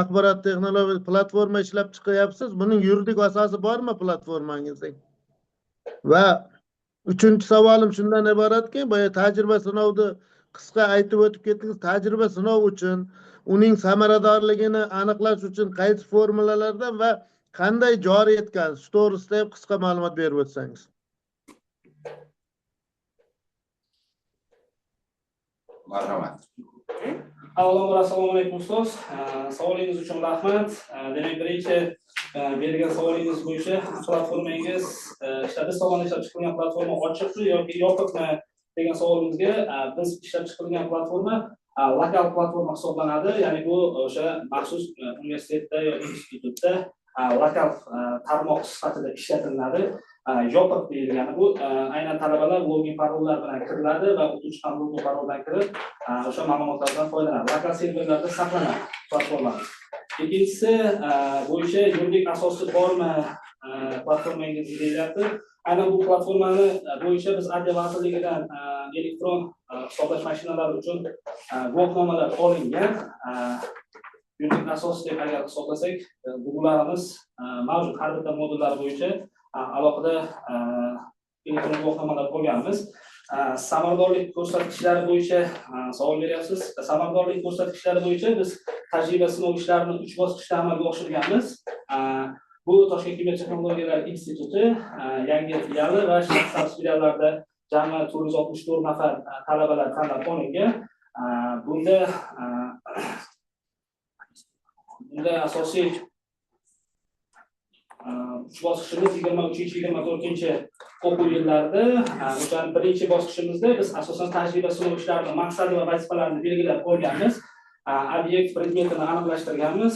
axborot texnologiya platforma ishlab chiqyapsiz. Buning yuridik asosi bormi platformangizning? Va uchinchi savolim shundan iboratki, boya tajriba sinovni qisqa aytib o'tib ketdingiz. Tajriba sinov uchun uning samaradorligini aniqlash uchun qaysi formulalardan va qanday joriy etgansiz? Shu to'g'risida ham qisqa ma'lumot berib o'tsangiz. Marhamat. Avvalambor assalomu alaykum ustoz. Savolingiz uchun rahmat. Demak, birinchi bergan savolingiz bo'yicha platformangiz, biz tomonidan ishlab chiqilgan platforma ochiqmi yoki yopiqmi degan savolimizga, biz ishlab chiqilgan platforma lokal platforma hisoblanadi. Ya'ni bu o'sha maxsus universitetda yoki institutda lokal tarmoq sifatida ishlatiladi. Yopiq deyilgani bu aynan talabalar login parollar bilan kiriladi va o'qituvchi ham login paroldan kirib o'sha ma'lumotlardan foydalanadi. Lokal serverlarda saqlanadi platformamiz. Ikkinchisi bo'yicha yuridik asosi bormi platformangiz deyilyapti. Aynan bu platformani bo'yicha biz Adliya vazirligidan elektron hisoblash mashinalari uchun guvohnomalar olingan. Yuridik asos deb agar hisoblasak, bularimiz mavjud. Har bitta modullar bo'yicha alohida elektron guvohnomalar olganmiz. Samaradorlik ko'rsatkichlari bo'yicha savol beryapsiz. Samaradorlik ko'rsatkichlari bo'yicha biz tajriba sinov ishlarini 3 bosqichda amalga oshirganmiz. Bu Toshkent kimyo texnologiyalari instituti yangi filiali va Shahrisabz filiallarida jami 464 nafar talabalar tanlab olingan. Bunda asosiy 3 bosqichimiz 23-24 o'quv yillarida. O'sha birinchi bosqichimizda biz asosan tajriba sinov ishlarini maqsadi va vazifalarini belgilab olganmiz. Obyekt predmetini aniqlashtirganmiz,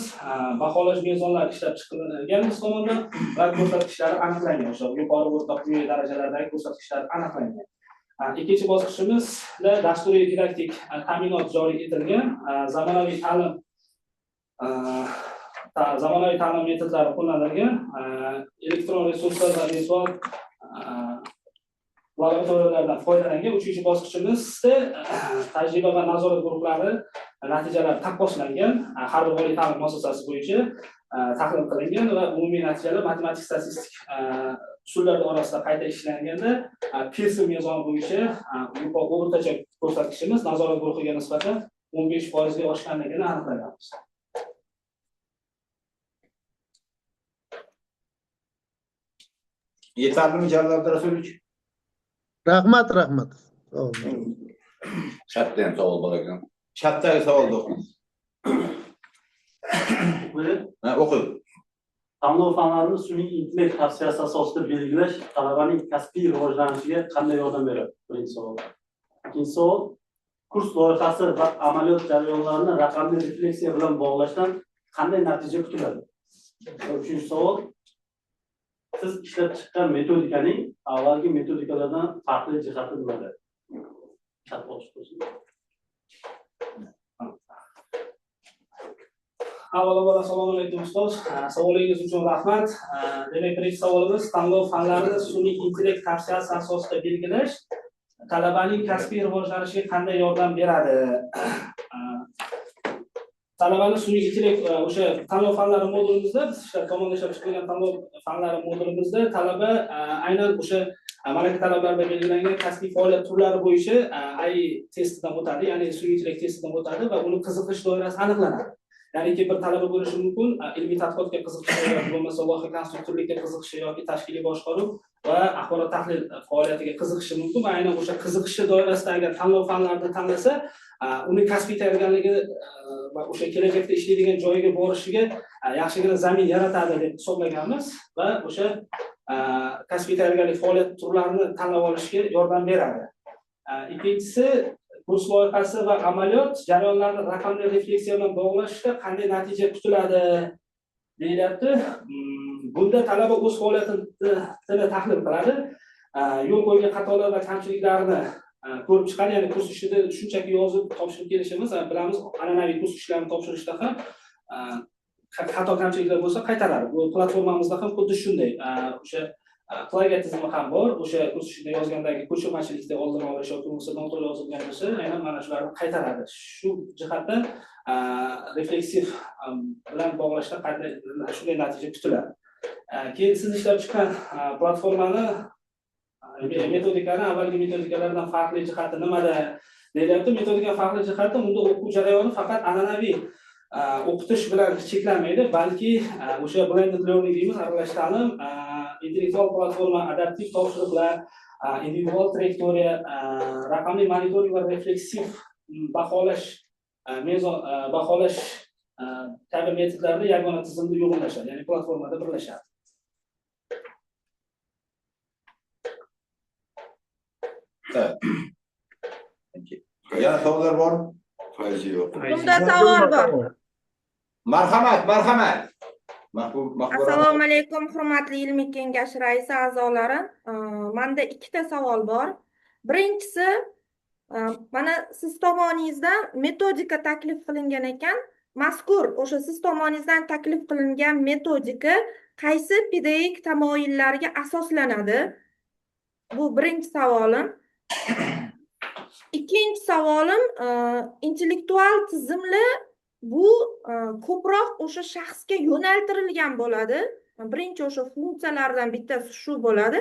baholash mezonlari ishlab chiqilgan biz tomonidan va ko'rsatkichlari aniqlangan. O'sha yuqori, o'rta, quyi darajalardagi ko'rsatkichlar aniqlangan. Ikkinchi bosqichimizda dasturiy didaktik ta'minot joriy etilgan, zamonaviy ta'lim metodlari qo'llanilgan, elektron resurslar va virtual laboratoriyalardan foydalangan. Uchinchi bosqichimizda tajriba va nazorat guruhlari natijalari taqqoslangan, har bir oliy ta'lim muassasasi bo'yicha tahlil qilingan va umumiy natijalar matematik statistik usullar orasida qayta ishlanganda Pearson mezoni bo'yicha o'rtacha ko'rsatkichimiz nazorat guruhiga nisbatan 15% ga oshganligini aniqlaganmiz. Yetarlimi Jalol Abdurasulovich? Rahmat, rahmat. Chatda ham savol bor ekan. Chatdagi savolni o'qing. O'qing. Tanlov fanlarini sun'iy intellekt tavsiyasi asosida belgilash talabaning kasbiy rivojlanishiga qanday yordam beradi? Birinchi savol. Ikkinchi savol, kurs loyihasi va amaliyot jarayonlarini raqamli refleksiya bilan bog'lashdan qanday natija kutiladi? Uchinchi savol, siz ishlab chiqqan metodikaning avvalgi metodikalardan farqli jihati nimada? Chat ochiq bo'lsin. Avvalambor assalomu alaykum ustoz. Savolingiz uchun rahmat. Demak, birinchi savolimiz tanlov fanlarini sun'iy intellekt tavsiyasi asosida belgilash talabaning kasbiy rivojlanishiga qanday yordam beradi? Talabani sun'iy intellekt o'sha tanlov fanlari modulimizda, biz tomonidan ishlab chiqilgan tanlov fanlari modulimizda talaba aynan o'sha malaka talablarida belgilangan kasbiy faoliyat turlari bo'yicha AI testidan o'tadi, ya'ni sun'iy intellekt testidan o'tadi va uni qiziqish doirasi aniqlanadi. Ya'niki bir talaba bo'lishi mumkin, ilmiy tadqiqotga qiziqishi yoki bo'lmasa loyiha konstruktorlikka qiziqishi yoki tashkiliy boshqaruv va axborot tahlil faoliyatiga qiziqishi mumkin va aynan o'sha qiziqishi doirasida agar tanlov fanlarini tanlasa, uni kasbiy tayyorgarligi va o'sha kelajakda ishlaydigan joyiga borishiga yaxshigina zamin yaratadi deb hisoblaganmiz va o'sha kasbiy tayyorgarlik faoliyat turlarini tanlab olishga yordam beradi. Ikkinchisi, kurs loyihasi va amaliyot jarayonlarini raqamli refleksiya bilan bog'lashda qanday natija kutiladi deyilyapti. Bunda talaba o'z faoliyatini tahlil qiladi, yo'l qo'ygan xatolar va kamchiliklarni ko'rib chiqadi. Ya'ni kurs ishida shunchaki yozib topshirib kelishimiz, bilamiz, an'anaviy kurs ishlarini topshirishda ham xato kamchiliklar bo'lsa qaytaradi. Bu platformamizda ham xuddi shunday, o'sha plagiat tizimi ham bor. O'sha kurs ishida yozgandagi ko'chirmachilikni oldini olish yoki bo'lmasa noto'g'ri yozilgan bo'lsa, aynan mana shularni qaytaradi. Shu jihatdan refleksiv bilan bog'lashda qanday shunday natija kutiladi. Keyin siz ishlab chiqqan platformani metodikani avvalgi metodikalardan farqli jihati nimada deyilyapti? Metodika farqli jihati unda o'quv jarayoni faqat an'anaviy o'qitish bilan cheklanmaydi, balki o'sha blended learning deymiz, aralash ta'lim, intellektual platforma, adaptiv topshiriqlar, individual trayektoriya, raqamli monitoring va refleksiv baholash, mezon baholash kabi metodlarda yagona tizimda uyg'unlashadi, ya'ni platformada birlashadi. Yana savollar bormi? Yo'q. Bunda savol bor. Marhamat, marhamat. Assalomu alaykum, hurmatli ilmiy kengash raisi a'zolari. Menda ikkita savol bor. Birinchisi, mana siz tomoningizdan metodika taklif qilingan ekan. Mazkur o'sha siz tomoningizdan taklif qilingan metodika qaysi pedagogik tamoyillarga asoslanadi? Bu birinchi savolim. Ikkinchi savolim, intellektual tizimli bu ko'proq o'sha shaxsga yo'naltirilgan bo'ladi. Birinchi o'sha funksiyalardan bittasi shu bo'ladi.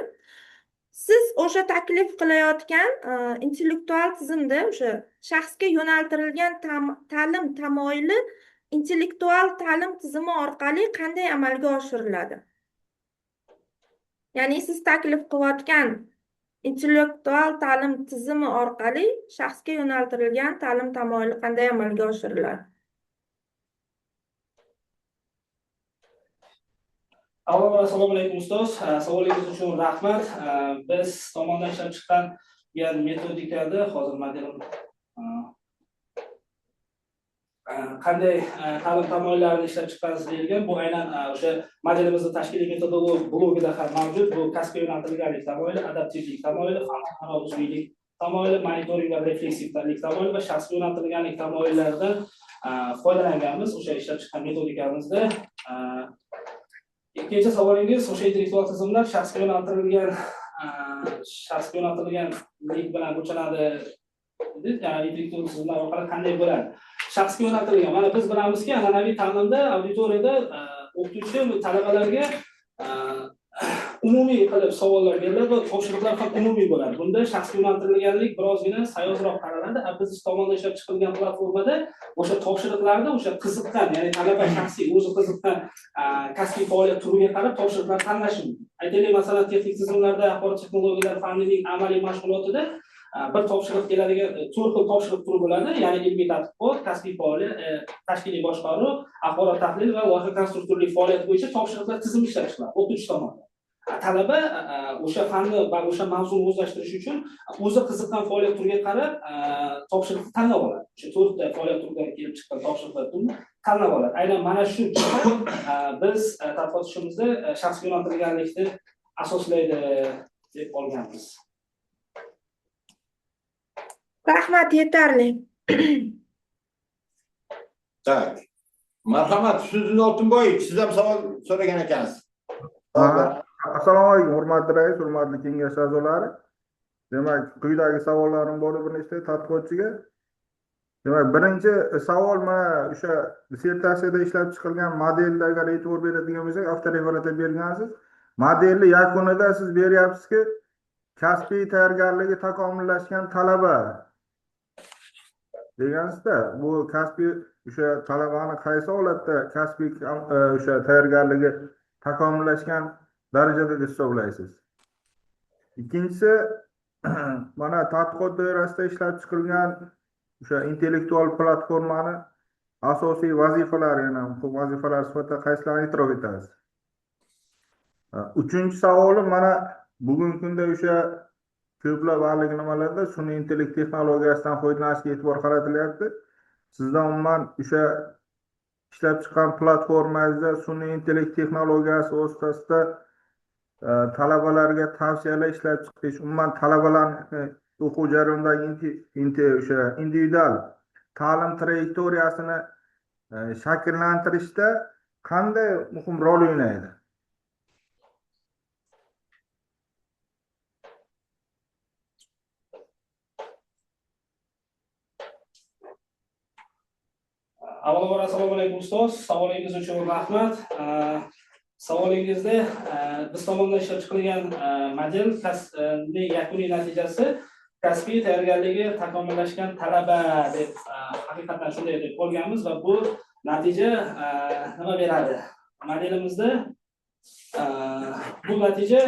Siz o'sha taklif qilayotgan intellektual tizimda o'sha shaxsga yo'naltirilgan ta'lim tamoyili intellektual ta'lim tizimi orqali qanday amalga oshiriladi? Ya'ni siz taklif qilayotgan intellektual ta'lim tizimi orqali shaxsga yo'naltirilgan ta'lim tamoyili qanday amalga oshiriladi? Avvalambor assalomu alaykum ustoz. Savolingiz uchun rahmat. Biz tomondan ishlab chiqqan metodikada hozir modelim qanday ta'lim tamoyillarini ishlab chiqqansiz deyilgan. Bu aynan o'sha modelimizning tashkiliy metodologik blogida ham mavjud. Bu kasbga yo'naltirilganlik tamoyili, adaptivlik tamoyili, fanaro uzviylik tamoyili, monitoring va refleksivlik tamoyili va shaxsga yo'naltirilganlik tamoyillaridan foydalanganmiz o'sha ishlab chiqqan metodikamizda. Ikkinchi savolingiz o'sha intellektual tizimlar shaxsga yo'naltirilganlik bilan o'lchanadi. Ya'ni intellektual tizimlar orqali qanday bo'ladi? Shaxsga yo'naltirilgan. Mana biz bilamizki, an'anaviy ta'limda auditoriyada o'qituvchi talabalarga umumiy qilib savollar beriladi va topshiriqlar ham umumiy bo'ladi. Bunda shaxsga yo'naltirilganlik birozgina sayozroq qaraladi. Biz tomonidan ishlab chiqilgan platformada o'sha topshiriqlarni o'sha qiziqqan, ya'ni talaba shaxsiy o'zi qiziqqan kasbiy faoliyat turiga qarab topshiriqlar tanlashi mumkin. Aytaylik, masalan, texnik tizimlarda axborot texnologiyalari fanining amaliy mashg'ulotida bir topshiriq keladigan to'rt xil topshiriq turi bo'ladi, ya'ni ilmiy tadqiqot, kasbiy faoliyat, tashkiliy boshqaruv, axborot tahlil va loyiha konstruktorlik faoliyati bo'yicha topshiriqlar tizimi ishlab chiqiladi o'qituvchi tomonidan. Talaba o'sha fanni va o'sha mavzuni o'zlashtirish uchun o'zi qiziqqan faoliyat turiga qarab topshiriqni tanlab oladi. O'sha to'rtta faoliyat turidan kelib chiqqan topshiriqlar turini tanlab oladi. Aynan mana shu jihat biz tadqiqot ishimizda shaxsga yo'naltirilganlikni asoslaydi deb olganmiz. Rahmat, yetarli. Tak. Marhamat, Husniddin Oltinboyevich, siz ham savol so'ragan ekansiz. Assalomu alaykum, hurmatli rais, hurmatli kengash a'zolari. Demak, quyidagi savollarim bor bir nechta tadqiqotchiga. Demak, birinchi savol mana o'sha dissertatsiyada ishlab chiqilgan modelda agar e'tibor beradigan bo'lsak, avtoreferatda bergansiz. Modelni yakunida siz beryapsizki, kasbiy tayyorgarligi takomillashgan talaba degansizda, bu kasbiy o'sha talabani qaysi holatda kasbiy o'sha tayyorgarligi takomillashgan darajada deb hisoblaysiz? Ikkinchisi, mana tadqiqot doirasida ishlab chiqilgan o'sha intellektual platformani asosiy vazifalari, yana muhim vazifalar sifatida qaysilarini e'tirof etasiz? Uchinchi savolim, mana bugungi kunda o'sha ko'plab haligi nimalarda sun'iy intellekt texnologiyasidan foydalanishga e'tibor qaratilyapti. Sizdan umuman o'sha ishlab chiqqan platformangizda sun'iy intellekt texnologiyasi vositasida talabalarga tavsiyalar ishlab chiqish, umuman talabalarni o'quv jarayonidagi o'sha individual ta'lim trayektoriyasini shakllantirishda qanday muhim rol o'ynaydi? Avvalambor assalomu alaykum ustoz, savolingiz uchun rahmat. Savolingizda biz tomonidan ishlab chiqilgan model yakuniy natijasi kasbiy tayyorgarligi takomillashgan talaba deb haqiqatan shunday deb qo'yganmiz va bu natija nima beradi? Modelimizda bu natija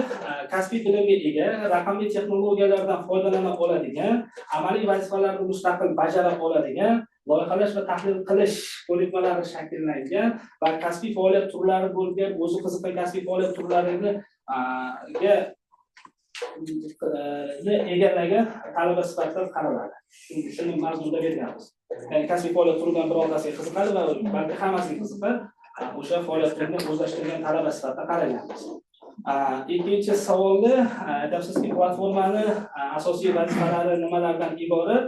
kasbiy bilimga ega, raqamli texnologiyalardan foydalana oladigan, amaliy vazifalarni mustaqil bajara oladigan, loyihalash va tahlil qilish ko'nikmalari shakllangan va kasbiy faoliyat turlari bo'lgan, o'zi qiziqqan kasbiy faoliyat turlarini egallagan talaba sifatida qaraladi. Shuni mazmunda berganmiz. Ya'ni kasbiy faoliyat turidan birortasiga qiziqadi va balki hammasiga qiziqadi, o'sha faoliyat turini o'zlashtirgan talaba sifatida qaraganmiz. Ikkinchi savolda aytyapsizki, platformani asosiy vazifalari nimalardan iborat?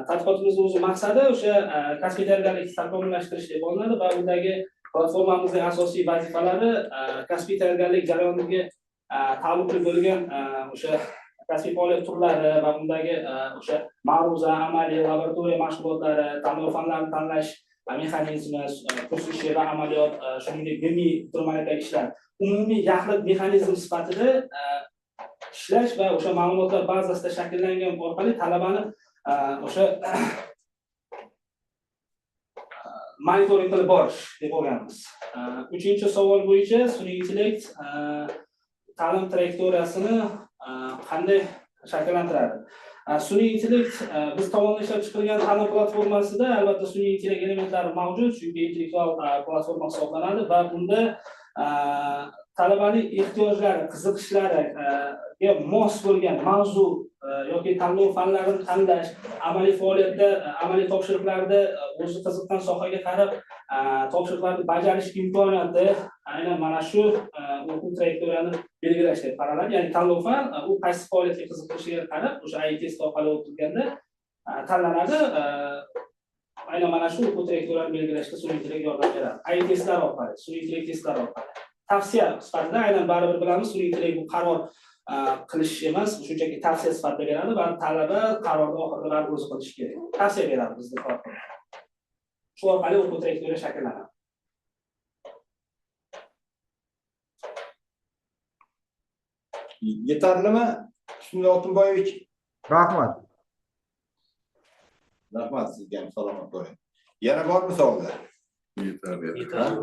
Tadqiqotimizni o'zi maqsadi o'sha kasbiy tayyorgarlikni takomillashtirish deb olinadi va undagi platformamizning asosiy vazifalari kasbiy tayyorgarlik jarayoniga taalluqli bo'lgan o'sha kasbiy faoliyat turlari va undagi o'sha ma'ruza, amaliy, laboratoriya mashg'ulotlari, tanlov fanlarini tanlash mexanizmi, kurs ishi va amaliyot, shuningdek ilmiy turmadagi ishlar umumiy yaxlit mexanizm sifatida ishlash va o'sha ma'lumotlar bazasida shakllangan orqali talabani o'sha monitoring qilib borish deb olganmiz. Uchinchi savol bo'yicha sun'iy intellekt ta'lim trayektoriyasini qanday shakllantiradi? Sun'iy intellekt biz tomonidan ishlab chiqilgan ta'lim platformasida albatta sun'iy intellekt elementlari mavjud, chunki intellektual platforma hisoblanadi va bunda talabaning ehtiyojlari, qiziqishlariga mos bo'lgan mavzu yoki tanlov fanlarini tanlash, amaliy faoliyatda, amaliy topshiriqlarda o'zi qiziqqan sohaga qarab topshiriqlarni bajarish imkoniyati aynan mana shu o'quv trayektoriyani belgilash deb qaraladi. Ya'ni tanlov fan u qaysi faoliyatga qiziqishiga qarab o'sha AI test orqali o'tilganda tanlanadi. Aynan mana shu o'quv trayektoriyani belgilashda sun'iy intellekt yordam beradi. AI testlar orqali, sun'iy intellekt testlari orqali. Tavsiya sifatida aynan baribir bilamiz, sun'iy intellekt bu qaror qilish emas, shunchaki tavsiya sifatida beradi va talaba qarorni oxirida baribir o'zi qilishi kerak. Tavsiya beradi bizni platforma. Shu orqali o'quv trayektoriya shakllanadi. Yetarlimi, Bismillah Oltinboyevich? Rahmat. Rahmat sizga ham, salomat bo'ling. Yana bormi savollar? Yetarli. Yetarli.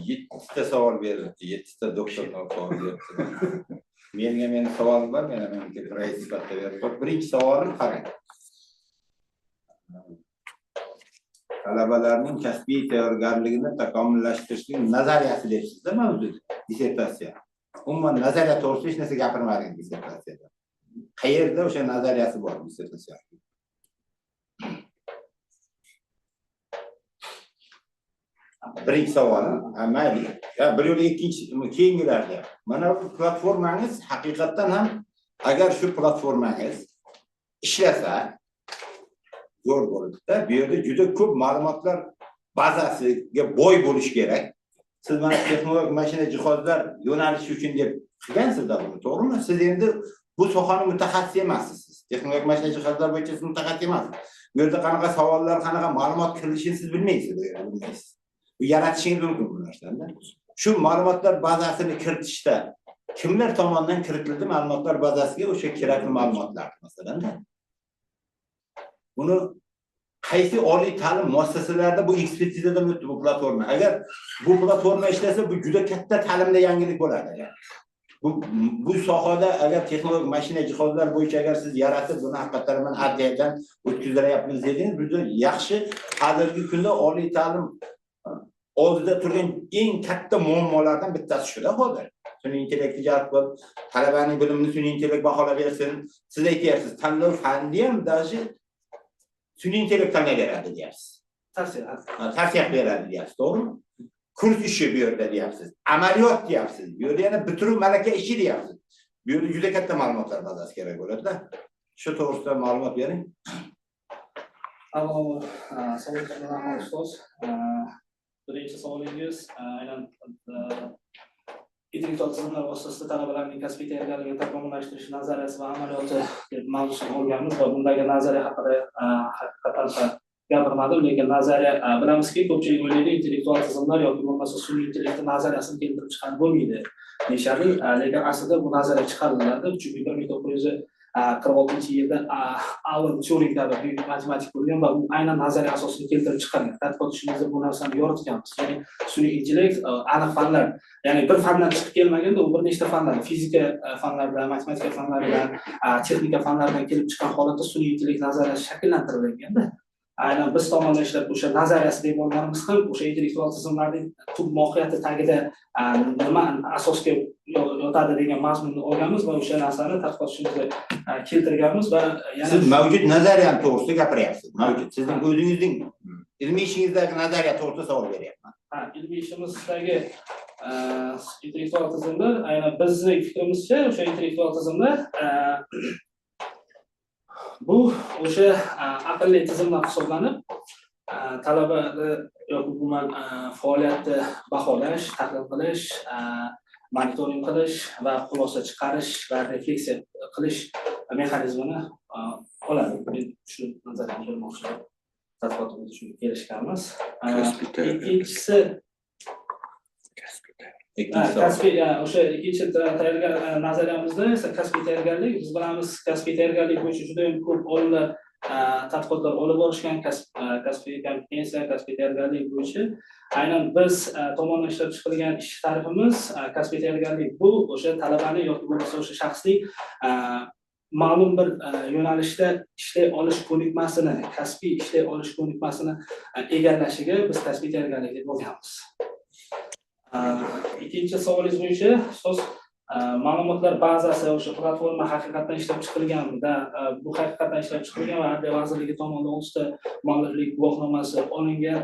Yettita savol berildi, 7ta doktor savol berildi. Menga meni savolim bor, men mamlakat raisi sifatida berib. Birinchi savolim qarang. Talabalarning kasbiy tayyorgarligini takomillashtirishning nazariyasi deyapsiz-da mavzuda, dissertatsiya. Umuman nazariya to'g'risida hech narsa gapirmadingiz dissertatsiyada. Qayerda o'sha nazariyasi bor dissertatsiya? Birinchi savolim, mayli. Bir yo'la ikkinchi, keyingilarda. Mana bu platformangiz haqiqatdan ham agar shu platformangiz ishlasa zo'r bo'ladi-da. Bu yerda juda ko'p ma'lumotlar bazasiga boy bo'lish kerak. Siz mana texnologik mashina jihozlar yo'nalishi uchun deb qilgansiz-da buni, to'g'rimi? Siz endi bu sohani mutaxassisi emassiz siz. Texnologik mashina jihozlar bo'yicha siz mutaxassis emassiz. Bu yerda qanaqa savollar, qanaqa ma'lumot kirilishini siz bilmaysiz, bu yerda bilmaysiz. Bu yaratishingiz mumkin bu narsani. Shu ma'lumotlar bazasini kiritishda kimlar tomonidan kiritildi ma'lumotlar bazasiga o'sha kerakli ma'lumotlar masalan. Buni qaysi oliy ta'lim muassasalarida bu ekspertizadan o'tdi bu platforma. Agar bu platforma ishlasa, bu juda katta ta'limda yangilik bo'ladi. Bu sohada agar texnologik mashina jihozlar bo'yicha agar siz yaratib buni haqiqatan mana adliyadan o'tkaziryapmiz dedingiz, bu juda yaxshi. Hozirgi kunda oliy ta'lim oldida turgan eng katta muammolardan bittasi shuda hozir. Sun'iy intellektni jalb qilib, talabaning bilimini sun'iy intellekt baholab bersin. Siz aytyapsiz, tanlov fanni ham даже sun'iy intellekt tanlayveradi deyapsiz. Tavsiya qilib beradi deyapsiz, to'g'rimi? Kurs ishi bu yerda deyapsiz, amaliyot deyapsiz, bu yerda yana bitiruv malaka ishi deyapsiz. Bu yerda juda katta ma'lumotlar bazasi kerak bo'ladi-da. Shu to'g'risida ma'lumot bering. Avvalambor, savolga rahmat ustoz. Birinchi savolingiz aynan intellektual tizimlar vositasida talabalarning kasbiy tayyorgarligini takomillashtirish nazariyasi va amaliyoti deb mavzusini olganmiz va bundagi nazariya haqida haqiqatan gapirmadim, lekin nazariya bilamizki, ko'pchilik o'ylaydi intellektual tizimlar yoki bo'lmasa sun'iy intellektni nazariyasini keltirib chiqarib bo'lmaydi deyishadi, lekin aslida bu nazariya chiqariladi, chunki 1946-yilda Alan Turing kabi buyuk matematik bo'lgan va u aynan nazariya asosini keltirib chiqargan. Tadqiqot ishimizda bu narsani yoritganmiz. Ya'ni sun'iy intellekt aniq fanlar, ya'ni bir fandan chiqib kelmaganda, u bir nechta fanlar, fizika fanlaridan, matematika fanlaridan, texnika fanlaridan kelib chiqqan holatda sun'iy intellekt nazariyasi shakllantirilganda. Aynan biz tomondan ishlab o'sha nazariyasi deb olganimiz ham o'sha intellektual tizimlarning tub mohiyati tagida nima asosga yotadi degan mazmunni olganmiz va o'sha narsani tadqiqot ishimizda keltirganmiz va yana siz mavjud nazariyani to'g'risida gapiryapsiz. Mavjud sizning o'zingizning ilmiy ishingizdagi nazariya to'g'risida savol beryapman. Ha, ilmiy ishimizdagi intellektual tizimlar aynan bizning fikrimizcha o'sha intellektual tizimlar bu o'sha aqlli tizimlar hisoblanib, talabani yoki umuman faoliyatni baholash, tahlil qilish, monitoring qilish va xulosa chiqarish va refleksiya qilish mexanizmini oladi. Men shu nazariyani bermoqchiman. Tadqiqotimizda shunga kelishganmiz. Ikkinchisi kasbiy, o'sha ikkinchi tayyorgarlik nazariyamizda esa kasbiy tayyorgarlik. Biz bilamiz, kasbiy tayyorgarlik bo'yicha juda ham ko'p olimlar tadqiqotlar olib borishgan, kasbiy kompetensiya, kasbiy tayyorgarlik bo'yicha. Aynan biz tomonidan ishlab chiqilgan ish ta'rifimiz kasbiy tayyorgarlik bu o'sha talabani yoki bo'lmasa o'sha shaxsning ma'lum bir yo'nalishda ishlay olish ko'nikmasini, kasbiy ishlay olish ko'nikmasini egallashiga biz kasbiy tayyorgarlik deb olganmiz. Ikkinchi savolingiz bo'yicha ustoz, ma'lumotlar bazasi o'sha platforma haqiqatdan ishlab chiqilganmida, bu haqiqatdan ishlab chiqilgan va Adliya vazirligi tomonidan 30 ta mualliflik guvohnomasi olingan,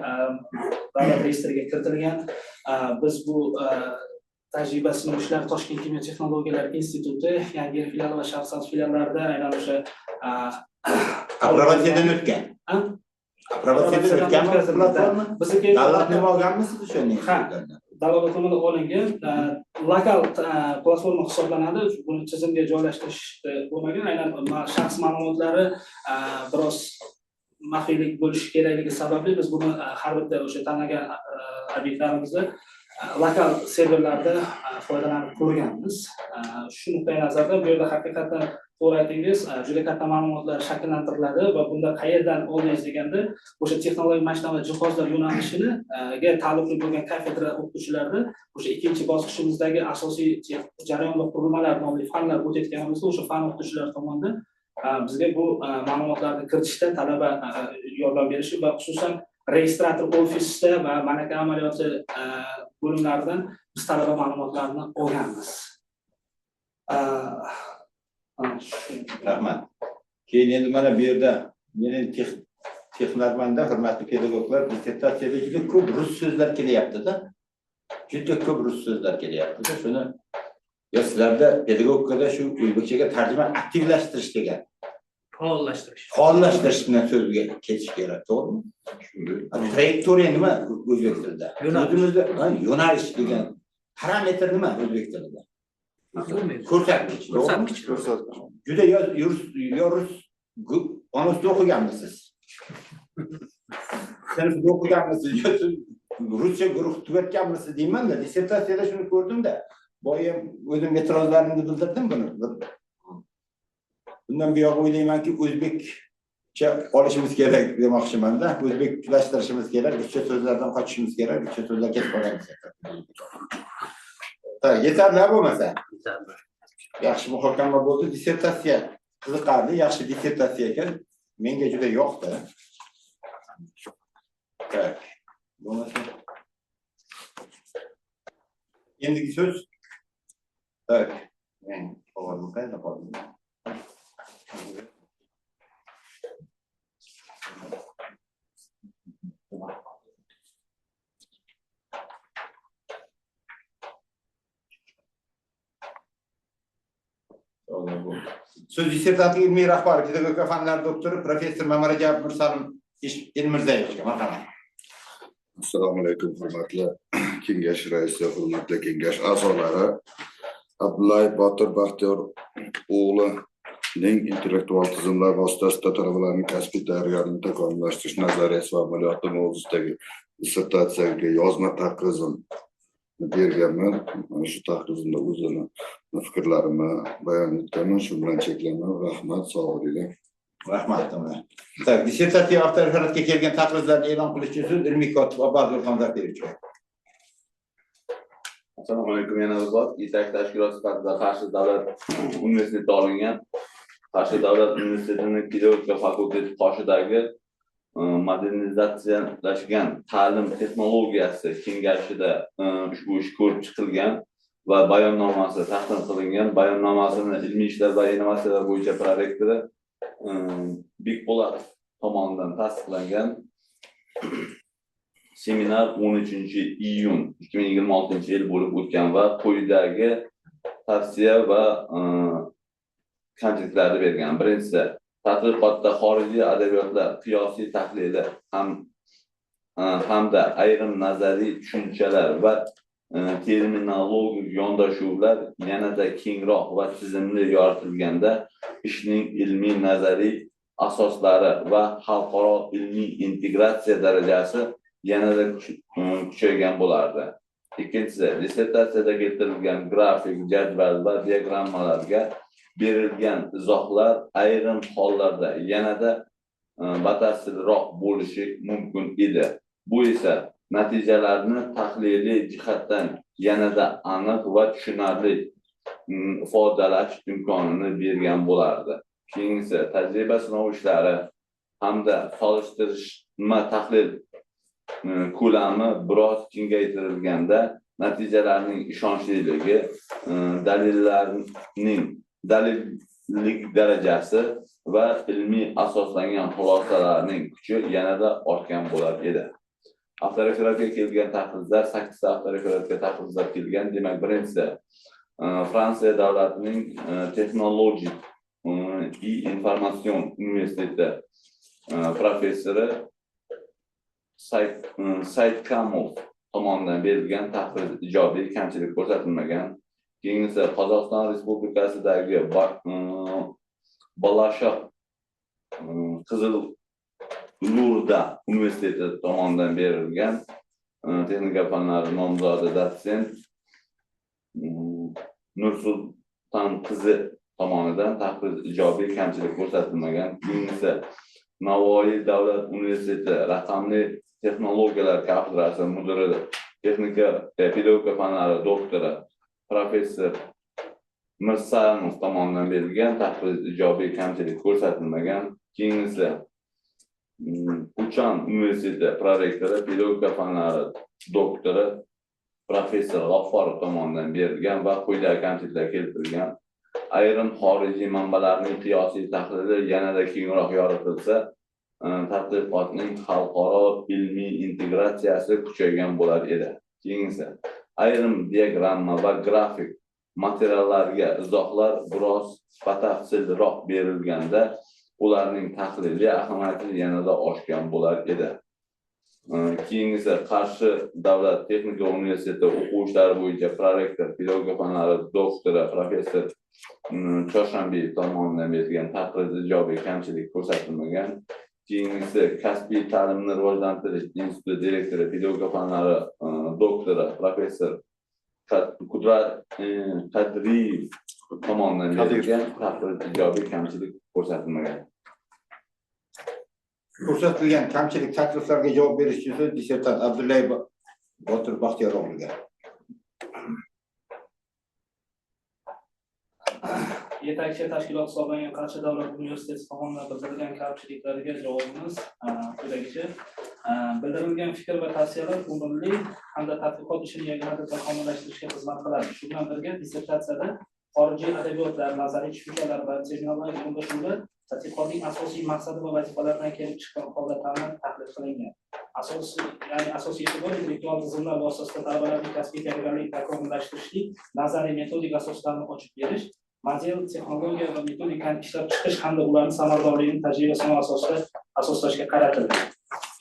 davlat reyestriga kiritilgan. Biz bu tajriba sinovchilar Toshkent kimyo texnologiyalar instituti Yangiyer filiali va Shahrisabz filiallarida aynan o'sha aprobatsiyadan o'tgan. Aprobatsiyadan o'tganmi platforma? Bizniki dalolatnoma olganmisiz o'sha? Ha, dalolatnoma olingan, lokal platforma hisoblanadi. Buni tizimga joylashtirish bo'lmagan. Aynan shaxs ma'lumotlari biroz maxfiylik bo'lishi kerakligi sababli biz buni har bitta o'sha tanlagan obyektlarimizda lokal serverlarda foydalanib ko'rganmiz. Shu nuqtai nazardan bu yerda haqiqatdan to'g'ri aytdingiz, juda katta ma'lumotlar shakllantiriladi va bunda qayerdan oldingiz deganda o'sha texnologik mashina va jihozlar yo'nalishiga taalluqli bo'lgan kafedra o'qituvchilarida o'sha ikkinchi bosqichimizdagi asosiy jarayon va qurilmalar nomli fanlar o'tayotganimizda o'sha fan o'qituvchilari tomonidan bizga bu ma'lumotlarni kiritishda talaba yordam berishi va xususan registrator ofisida va malaka amaliyoti bo'limlaridan biz talaba ma'lumotlarini olganmiz. Rahmat. Keyin endi mana bu yerda meni texnarmanda hurmatli pedagoglar dissertatsiyada juda ko'p rus so'zlar kelyapti-da. Juda ko'p rus so'zlar kelyapti-da. Shuni yo sizlarda pedagogikada shu o'zbekchaga tarjima aktivlashtirish degan. Faollashtirish. Faollashtirish bilan so'zga ketish kerak, to'g'rimi? Shunday. Trayektoriya nima o'zbek tilida? O'zimizda yo'nalish degan parametr nima o'zbek tilida? Ko'rsatkich, to'g'rimi? Ko'rsatkich. Juda yo rus onasida o'qiganmisiz? Sinfda o'qiganmisiz yo ruscha guruh tugatganmisiz deyman-da. Dissertatsiyada shuni ko'rdim-da. Boya o'zim e'tirozlarimni bildirdim buni. Bundan buyog'i o'ylaymanki, o'zbekcha olishimiz kerak demoqchiman-da. O'zbeklashtirishimiz kerak, ruscha so'zlardan qochishimiz kerak, ruscha so'zlar ketib qoladi. Yetarli bo'lmasa. Yetarli. Yaxshi muhokama bo'ldi. Dissertatsiya qiziqarli, yaxshi dissertatsiya ekan. Menga juda yoqdi. Tak, bo'lmasa. Endigi so'z. Tak, men qog'ozim qayerda qoldi? So'z dissertantning ilmiy rahbari, pedagogika fanlari doktori, professor Mamarajab Mursalim Elmirzayevichga marhamat. Assalomu alaykum, hurmatli kengash raisi, hurmatli kengash a'zolari. Abdullayev Botir Baxtiyor o'g'lining intellektual tizimlar vositasida talabalarning kasbiy tayyorgarligini takomillashtirish nazariyasi va amaliyoti mavzusidagi dissertatsiyaga yozma taqrizim berganman. Mana shu taqrizimda o'zini fikrlarimni bayon etganman. Shu bilan cheklanman. Rahmat, sog' bo'linglar. Rahmat. Tak, dissertatsiya avtoreferatga kelgan taqrizlarni e'lon qilish uchun so'z ilmiy kotib Abbos Hamzatovichga. Assalomu alaykum yana bir bor. Yetakchi tashkilot sifatida Qarshi davlat universiteti olingan. Qarshi davlat universitetining pedagogika fakulteti qoshidagi modernizatsiyalashgan ta'lim texnologiyasi kengashida ushbu ish ko'rib chiqilgan va bayonnomasi taqdim qilingan. Bayonnomasini ilmiy ishlar va innovatsiyalar bo'yicha prorektori Bekpo'latov tomonidan tasdiqlangan. Seminar 13 iyun 2026 yil bo'lib o'tgan va quyidagi tavsiya va kamchiliklarni bergan. Birinchisi, tadqiqotda xorijiy adabiyotlar qiyosiy tahlili hamda ayrim nazariy tushunchalar va terminologik yondashuvlar yanada kengroq va tizimli yoritilganda ishning ilmiy nazariy asoslari va xalqaro ilmiy integratsiya darajasi yanada kuchaygan bo'lardi. Ikkinchisi, dissertatsiyada keltirilgan grafik, jadval va diagrammalarga berilgan izohlar ayrim hollarda yanada batafsilroq bo'lishi mumkin edi. Bu esa natijalarni tahliliy jihatdan yanada aniq va tushunarli ifodalash imkonini bergan bo'lardi. Keyingisi, tajriba sinov ishlari hamda solishtirma tahlil ko'lami biroz kengaytirilganda natijalarning ishonchliligi, dalillarning dalillik darajasi va ilmiy asoslangan xulosalarning kuchi yanada ortgan bo'lar edi. Avtoreferatga kelgan taqrizlar, 8 ta avtoreferatga taqrizlar kelgan. Demak, birinchisi, Fransiya davlatining texnologik и informatsion universiteti professori Saidkamov tomonidan berilgan taqriz ijobiy, kamchilik ko'rsatilmagan. Keyingisi, Qozog'iston Respublikasidagi Bolashaq Qizilurda universiteti tomonidan berilgan texnika fanlari nomzodi dotsent Nursulton qizi tomonidan taqriz ijobiy, kamchilik ko'rsatilmagan. Keyingisi, Navoiy davlat universiteti raqamli texnologiyalar kafedrasi mudiri, texnika pedagogika fanlari doktori professor Mirsanov tomonidan berilgan taqriz ijobiy, kamchilik ko'rsatilmagan. Keyingisi, Uchan universiteti prorektori, pedagogika fanlari doktori professor G'offorov tomonidan berilgan va quyidagi kamchiliklar keltirilgan. Ayrim xorijiy manbalarning qiyosiy tahlili yanada kengroq yoritilsa, tadqiqotning xalqaro ilmiy integratsiyasi kuchaygan bo'lar edi. Keyingisi, ayrim diagramma va grafik materiallarga izohlar biroz batafsilroq berilganda ularning tahliliy ahamiyati yanada oshgan bo'lar edi. Keyingisi Qarshi davlat texnika universiteti o'quv ishlari bo'yicha prorektor, pedagogika fanlari doktori, professor Chorshanbiy tomonidan berilgan taqriz ijobiy, kamchilik ko'rsatilmagan. Keyingisi Kasbiy ta'limni rivojlantirish instituti direktori, pedagogika fanlari doktori, professor Qudrat Qadriyev tomonidan berilgan taqriz ijobiy, kamchilik ko'rsatilmagan. Ko'rsatilgan kamchilik takliflarga javob berish uchun dissertant Abdullayev Botir Baxtiyor o'g'liga. Yetakchi tashkilot hisoblangan Qarshi davlat universiteti tomonidan bildirilgan kamchiliklarga javobimiz quyidagicha. Bildirilgan fikr va tavsiyalar o'rinli hamda tadqiqot ishini yanada takomillashtirishga xizmat qiladi. Shu bilan birga dissertatsiyada xorijiy adabiyotlar, nazariy tushunchalar va terminologik yondashuvlar tadqiqotning asosiy maqsadi va vazifalaridan kelib chiqqan holda tanlab tahlil qilingan. Asosiy e'tibor intellektual tizimlar vositasida talabalarning kasbiy tayyorgarligini takomillashtirishning nazariy metodik asoslarini ochib berish, model, texnologiya va metodikani ishlab chiqish hamda ularning samaradorligini tajriba sinov asosida asoslashga qaratildi.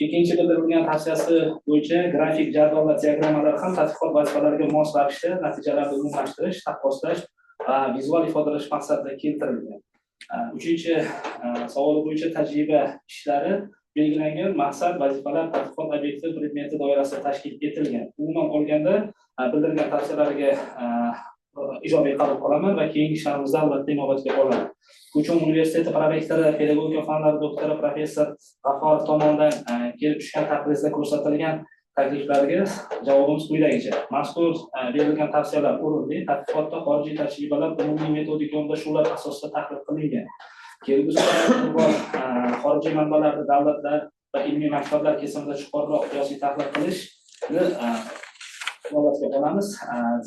Ikkinchi bildirilgan tavsiyasi bo'yicha grafik jadvallar, diagrammalar ham tadqiqot vazifalariga mos ravishda natijalarni umumlashtirish, taqqoslash va vizual ifodalash maqsadida keltirilgan. Uchinchi savoli bo'yicha tajriba ishlari belgilangan maqsad, vazifalar tadqiqot obyekti predmeti doirasida tashkil etilgan. Umuman olganda bildirilgan tavsiyalarga ijobiy qabul qilaman va keyingi ishlarimizda albatta inobatga olaman. Ko'chum universiteti prorektori, pedagogika fanlari doktori professor G'afforov tomonidan kelib tushgan taqrizda ko'rsatilgan takliflarga javobimiz quyidagicha. Mazkur berilgan tavsiyalar o'rinli, tadqiqotda xorijiy tajribalar umumiy metodik yondashuvlar asosida tahlil qilingan. Kelgusida xorijiy manbalarni davlatlar va ilmiy maktablar kesimida chuqurroq qiyosiy tahlil qilishni inobatga olamiz.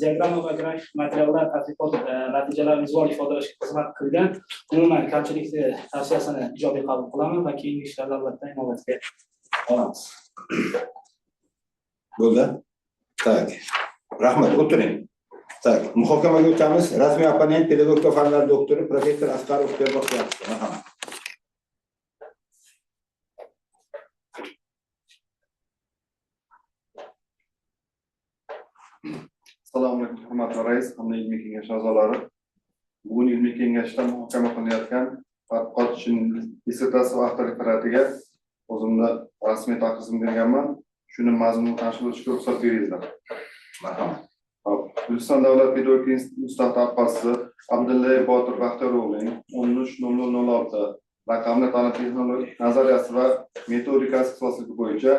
Diagramma va grafik materiallar tadqiqot natijalarini vizual ifodalashga xizmat qilgan. Umuman kamchilikni tavsiyasini ijobiy qabul qilaman va keyingi ishlarda albatta inobatga olamiz. Bo'ldi. Tak. Rahmat, o'tiring. Tak, muhokamaga o'tamiz. Rasmiy opponent pedagogika fanlari doktori professor Asqarov Baxtiyor. Marhamat. Assalomu alaykum, hurmatli rais hamda ilmiy kengash a'zolari. Bugun ilmiy kengashda muhokama qilinayotgan tadqiqot ishining dissertatsiya va avtoreferatiga o'zimni rasmiy taqdimim berganman. Shuni mazmunini tanishib o'tishga ruxsat beringizlar. Marhamat. O'zbekiston davlat pedagogika instituti tadqiqotchisi Abdullayev Botir Baxtiyor o'g'lining 13.0006 raqamli ta'lim texnologik nazariyasi va metodikasi ixtisosligi bo'yicha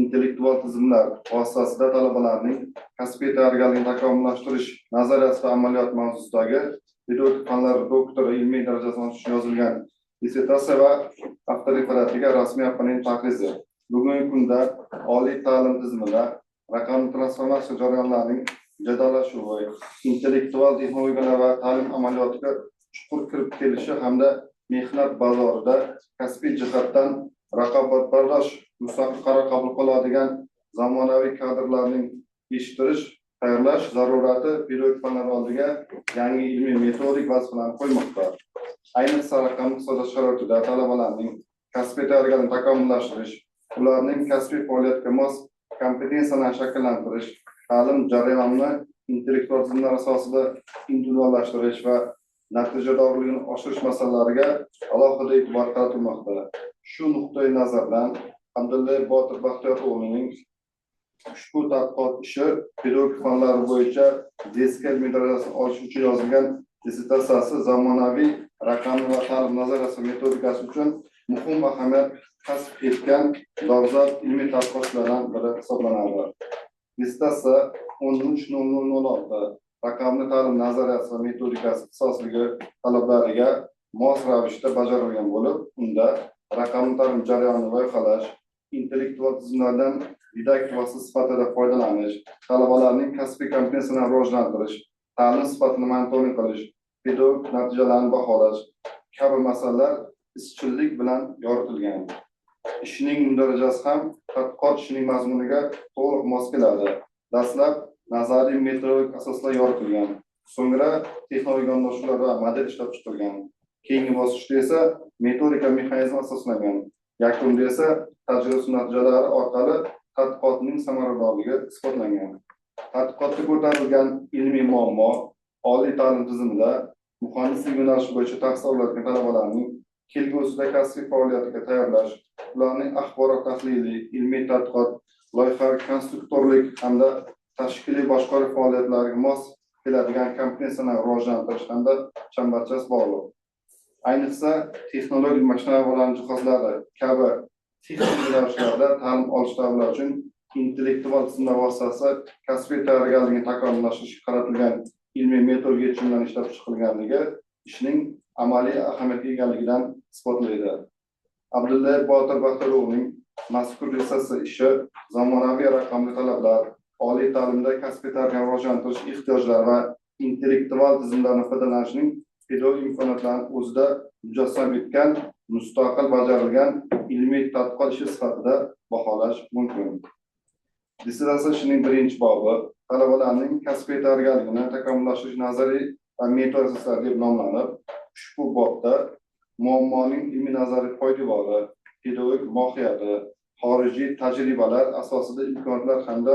intellektual tizimlar vositasida talabalarning kasbiy tayyorgarligini takomillashtirish nazariyasi va amaliyot mavzusidagi pedagogika fanlari doktori ilmiy darajasini olish uchun yozilgan dissertatsiya va avtoreferatiga rasmiy opponent taqrizi. Bugungi kunda oliy ta'lim tizimida raqamli transformatsiya jarayonlarining jadallashuvi, intellektual texnologiyalar va ta'lim amaliyotiga chuqur kirib kelishi hamda mehnat bozorida kasbiy jihatdan raqobatbardosh, mustaqil qaror qabul qiladigan zamonaviy kadrlarning yetishtirish, tayyorlash zarurati pedagogik fanlar oldiga yangi ilmiy metodik vazifalarni qo'ymoqda. Ayniqsa raqamli iqtisodiyot sharoitida talabalarning kasbiy tayyorgarligini takomillashtirish, ularning kasbiy faoliyatga mos kompetensiyalarni shakllantirish, ta'lim jarayonini intellektual tizimlar asosida individuallashtirish va natijadorligini oshirish masalalariga alohida e'tibor qaratilmoqda. Shu nuqtai nazardan Abdullayev Botir Baxtiyor o'g'lining ushbu tadqiqot ishi pedagogika fanlari bo'yicha DSK ilmiy darajasini olish uchun yozilgan dissertatsiyasi zamonaviy raqamli va ta'lim nazariyasi metodikasi uchun muhim ahamiyat kasb etgan dolzarb ilmiy tadqiqotlardan biri hisoblanadi. Dissertatsiya 13.0006 raqamli ta'lim nazariyasi va metodikasi ixtisosligi talablariga mos ravishda bajarilgan bo'lib, unda raqamli ta'lim jarayonini loyihalash, intellektual tizimlardan didaktik vosita sifatida foydalanish, talabalarning kasbiy kompetensiyalarini rivojlantirish, ta'lim sifatini monitoring qilish, pedagogik natijalarni baholash kabi masalalar izchillik bilan yoritilgan. Ishning mundarajasi ham tadqiqot ishining mazmuniga to'liq mos keladi. Dastlab nazariy metodik asoslar yoritilgan, so'ngra texnologik yondashuvlar va model ishlab chiqilgan. Keyingi bosqichda esa metodika mexanizmi asoslangan. Yakunda esa tajriba natijalari orqali tadqiqotning samaradorligi isbotlangan. Tadqiqotda ko'tarilgan ilmiy muammo oliy ta'lim tizimida muhandislik yo'nalishi bo'yicha tahsil olayotgan talabalarning kelgusida kasbiy faoliyatiga tayyorlash, ularning axborot tahlili, ilmiy tadqiqot, loyihaviy konstruktorlik hamda tashkiliy boshqaruv faoliyatlariga mos keladigan kompetensiyalarni rivojlantirish hamda chambarchas bog'liq. Ayniqsa, texnologik mashinalar jihozlari kabi texnik yo'nalishlarda ta'lim olish talabalar uchun intellektual tizimlar vositasida kasbiy tayyorgarligini takomillashtirishga qaratilgan ilmiy metodik yechimlarni ishlab chiqilganligi ishning amaliy ahamiyatga egaligidan isbotlaydi. Abdullayev Botir Baxtiyorovning mazkur dissertatsiya ishi zamonaviy raqamli talablar, oliy ta'limda kasbiy tayyorgarlikni rivojlantirish ehtiyojlari va intellektual tizimlarni foydalanishning pedagogik imkoniyatlarini o'zida mujassam etgan, mustaqil bajarilgan ilmiy tadqiqot ishi sifatida baholash mumkin. Dissertatsiya ishining birinchi bobi talabalarning kasbiy tayyorgarligini takomillashtirish nazariy va metodik asoslari deb nomlanib, ushbu bobda muammoning ilmiy nazariy poydevori, pedagogik mohiyati, xorijiy tajribalar asosida imkoniyatlar hamda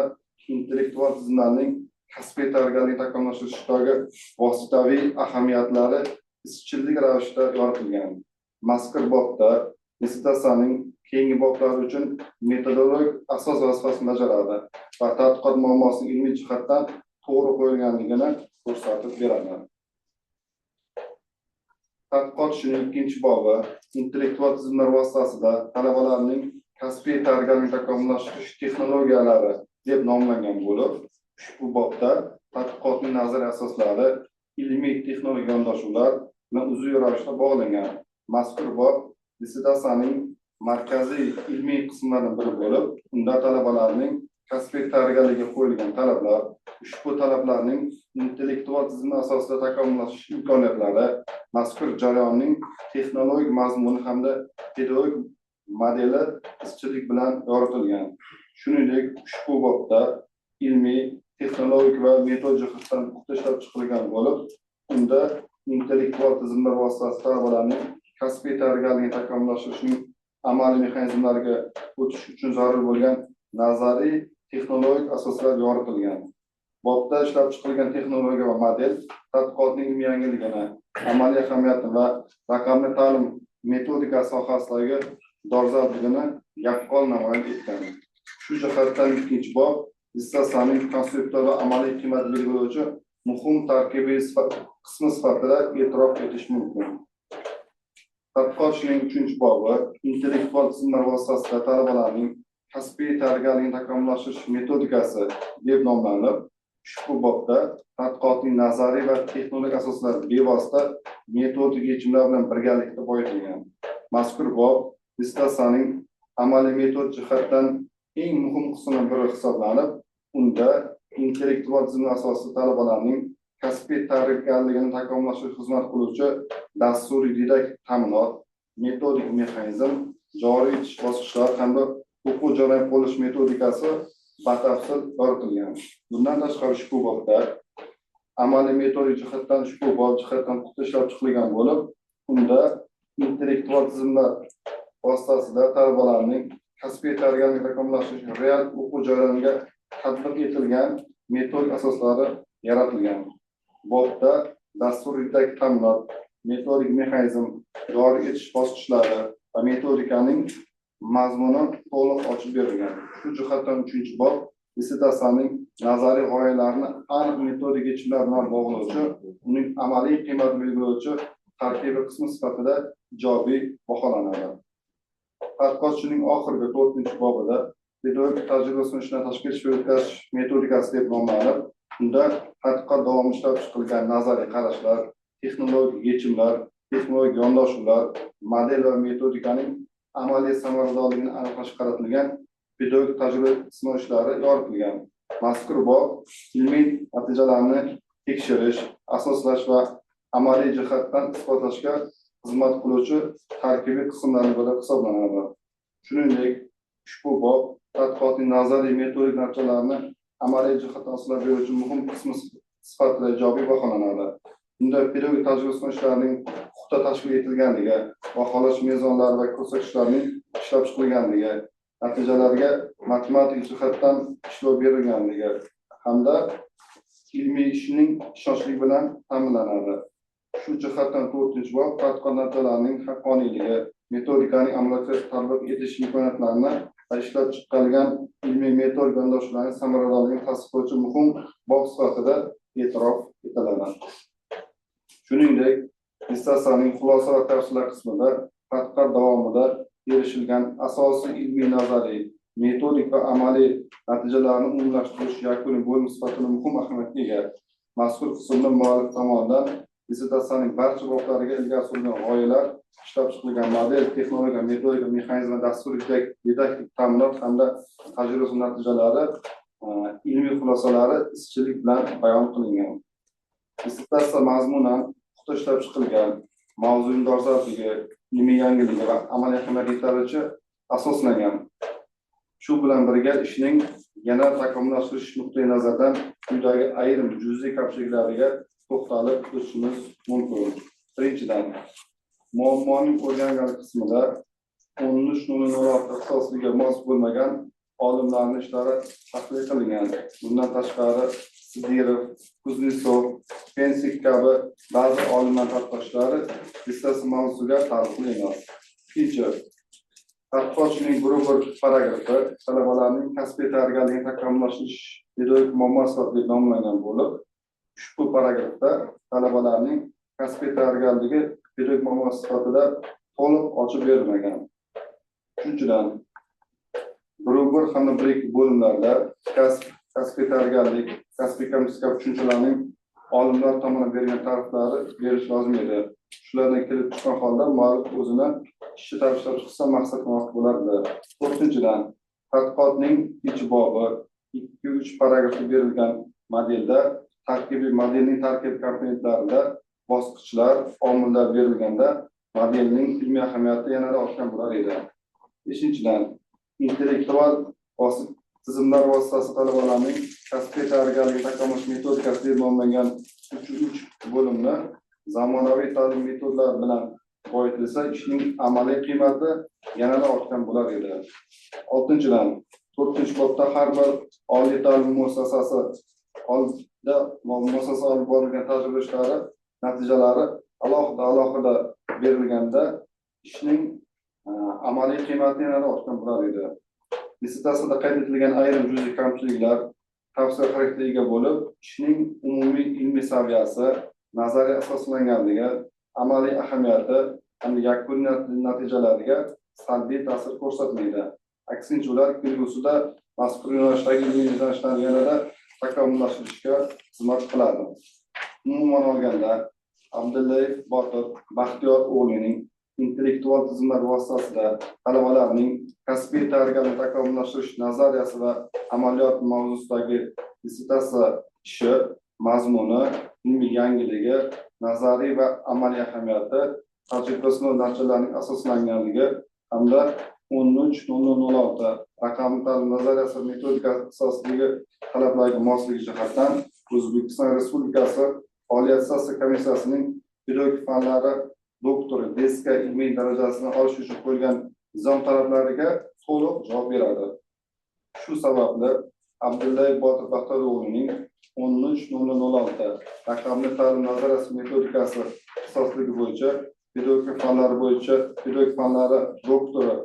intellektual tizimlarning kasbiy tayyorgarlikni takomillashtirishdagi vositaviy ahamiyatlari izchillik ravishda yoritilgan. Mazkur bobda dissertatsiyaning keyingi boblari uchun metodologik asos vazifasini bajaradi va tadqiqot muammosining ilmiy jihatdan to'g'ri qo'yilganligini ko'rsatib beradi. Tadqiqot ishining ikkinchi bobi intellektual tizimlar vositasida talabalarning kasbiy tayyorgarlikni takomillashtirish texnologiyalari deb nomlangan bo'lib, ushbu bobda tadqiqotning nazariy asoslari ilmiy texnologik yondashuvlar bilan uzviy ravishda bog'langan. Mazkur bob dissertatsiyaning markaziy ilmiy qismlaridan biri bo'lib, unda talabalarning kasbiy tayyorgarligiga qo'yilgan talablar, ushbu talablarning intellektual tizim asosida takomillashish imkoniyatlari, mazkur jarayonning texnologik mazmuni hamda pedagogik modeli izchillik bilan yoritilgan. Shuningdek, ushbu bobda ilmiy, texnologik va metodik jihatdan puxta ishlab chiqilgan bo'lib, unda intellektual tizimlar vositasida talabalarning kasbiy tayyorgarligini takomillashtirishning amaliy mexanizmlariga o'tish uchun zarur bo'lgan nazariy texnologik asoslar yoritilgan. Bobda ishlab chiqilgan texnologiya va model tadqiqotning ilmiy yangiligini, amaliy ahamiyatini va raqamli ta'lim metodikasi sohasidagi dolzarbligini yaqqol namoyon etgan. Shu jihatdan ikkinchi bob dissertatsiyaning konseptual va amaliy qiymat belgilovchi muhim tarkibiy qismi sifatida e'tirof etish mumkin. Tadqiqot ishining uchinchi bobi intellektual tizimlar vositasida talabalarning kasbiy tayyorgarligini takomillashtirish metodikasi deb nomlanib, ushbu bobda tadqiqotning nazariy va texnologik asoslari bevosita metodik yechimlar bilan birgalikda boyitilgan. Mazkur bob dissertatsiyaning amaliy metod jihatdan eng muhim qismidan biri hisoblanib, unda intellektual tizim asosida talabalarning kasbiy tayyorgarligini takomillashtirishga xizmat qiluvchi dasturiy didaktik ta'minot, metodik mexanizm, joriy etish bosqichlari hamda o'quv jarayoni qo'llash metodikasi batafsil yoritilgan. Bundan tashqari ushbu bobda amaliy metodik jihatdan ushbu bob jihatdan puxta ishlab chiqilgan bo'lib, unda intellektual tizimlar vositasida talabalarning kasbiy tayyorgarlikni takomillashtirish real o'quv jarayoniga tatbiq etilgan metodik asoslari yaratilgan. Bobda dasturiy didaktik ta'minot, metodik mexanizm, joriy etish bosqichlari va metodikaning mazmuni to'liq ochib berilgan. Shu jihatdan uchinchi bob dissertatsiyaning nazariy g'oyalarini aniq metodik yechimlar bilan bog'lovchi, uning amaliy qiymatini belgilovchi tarkibiy qismi sifatida ijobiy baholanadi. Tadqiqot ishining oxirgi to'rtinchi bobida pedagogik tajriba sinfini tashkil etish va o'tkazish metodikasi deb nomlanib, unda tadqiqot davomida ishlab chiqilgan nazariy qarashlar, texnologik yechimlar, texnologik yondashuvlar, model va metodikaning amaliy samaradorligini aniqlashga qaratilgan pedagogik tajriba sinov ishlari yoritilgan. Mazkur bob ilmiy natijalarni tekshirish, asoslash va amaliy jihatdan isbotlashga xizmat qiluvchi tarkibiy qismlarning biri hisoblanadi. Shuningdek, ushbu bob tadqiqotning nazariy metodik natijalarini amaliy jihatdan asoslab beruvchi muhim qismi sifatida ijobiy baholanadi. Unda pedagogik tajriba sinov ishlarining puxta puxta tashkil etilganligi, baholash mezonlari va ko'rsatkichlarining ishlab chiqilganligi, natijalarga matematik jihatdan ishlov berilganligi hamda ilmiy ishning ishonchliligi bilan ta'minlanadi. Shu jihatdan 4-bob tadqiqot natijalarining haqqoniyligi, metodikaning amaliyotga tatbiq etish imkoniyatlarini va ishlab chiqilgan ilmiy metodik yondashuvlarning samaradorligini tasdiqlovchi muhim bob sifatida e'tirof etiladi. Shuningdek, dissertatsiyaning xulosa va tavsiyalar qismida tadqiqot davomida erishilgan asosiy ilmiy nazariy, metodik va amaliy natijalarni umumlashtirish yakuniy bo'lim sifatida muhim ahamiyatga ega. Mazkur qismda muallif tomonidan dissertatsiyaning barcha boblariga ilgari surilgan g'oyalar, ishlab chiqilgan model, texnologiya, metodika, mexanizm, dasturiy didaktik ta'minot hamda tajriba natijalari, ilmiy xulosalari izchillik bilan bayon qilingan. Dissertatsiya mazmunan puxta ishlab chiqilgan, mavzuning dolzarbligi, ilmiy yangiligi va amaliy ahamiyatiga yetarlicha asoslangan. Shu bilan birga ishning yana takomillashtirish nuqtai nazaridan quyidagi ayrim juz'iy kamchiliklariga to'xtalib o'tishimiz mumkin. Birinchidan, muammoning o'rganilgan qismida 13.006 ixtisosligiga mos bo'lmagan olimlarning ishlari tahlil qilingan. Bundan tashqari, Sidirov, Kuznetsov, Pensik kabi ba'zi olimlar tadqiqotlari dissertatsiya mavzusiga taalluqli emas. Ikkinchi, tadqiqotchining bir paragrafi talabalarning kasbiy tayyorgarligini takomillashtirish pedagogik muammo sifatida nomlangan bo'lib, ushbu paragrafda talabalarning kasbiy tayyorgarligi pedagogik muammo sifatida to'liq ochib berilmagan. Uchinchidan, bir hamda 1-2 bo'limlarda kasbiy tayyorgarlik, kasbiy kamchilik kabi tushunchalarning olimlar tomonidan berilgan ta'riflari berish lozim edi. Shulardan kelib chiqqan holda muallif o'zini ishchi ta'riflab chiqsa maqsadga muvofiq bo'lardi. To'rtinchidan, tadqiqotning 2 bobi 2-3 paragrafda berilgan modelda tarkibiy modelning tarkibiy komponentlarida bosqichlar, omillar berilganda modelning ilmiy ahamiyati yanada ortgan bo'lar edi. Beshinchidan, intellektual tizimlar vositasida talabalarning kasbiy tayyorgarligi takomil metodikasi deb nomlangan 3 bo'limni zamonaviy ta'lim metodlari bilan boyitilsa, ishning amaliy qiymati yanada ortgan bo'lar edi. Oltinchidan, 4-bobda har bir oliy ta'lim muassasasi muassasa olib borilgan tajriba ishlari natijalari alohida berilganda ishning amaliy qiymati yanada ortgan bo'lar edi. Dissertatsiyada qayd etilgan ayrim juz'iy kamchiliklar tavsiya xarakteriga ega bo'lib, ishning umumiy ilmiy saviyasi, nazariy asoslanganligi, amaliy ahamiyati hamda yakuniy natijalariga salbiy ta'sir ko'rsatmaydi. Aksincha, ular kelgusida mazkur yo'nalishdagi ilmiy izlanishlarni yanada takomillashtirishga xizmat qiladi. Umuman olganda, Abdullayev Botir Baxtiyor o'g'lining intellektual tizimlar vositasida talabalarning kasbiy tayyorgarligini takomillashtirish nazariyasi va amaliyot mavzusidagi dissertatsiya ishi mazmuni, ilmiy yangiligi, nazariy va amaliy ahamiyati, tajriba sinov natijalarining asoslanganligi hamda 13.0006 raqamli ta'lim nazariyasi va metodikasi ixtisosligi talablariga mosligi jihatdan O'zbekiston Respublikasi Oliy attestatsiya komissiyasining pedagogik fanlari doktori DSK ilmiy darajasini olish uchun qo'yilgan nizom talablariga to'liq javob beradi. Shu sababli Abdullayev Botir Baxtiyor o'g'lining 13.0006 raqamli ta'lim nazariyasi metodikasi ixtisosligi bo'yicha pedagogik fanlari doktori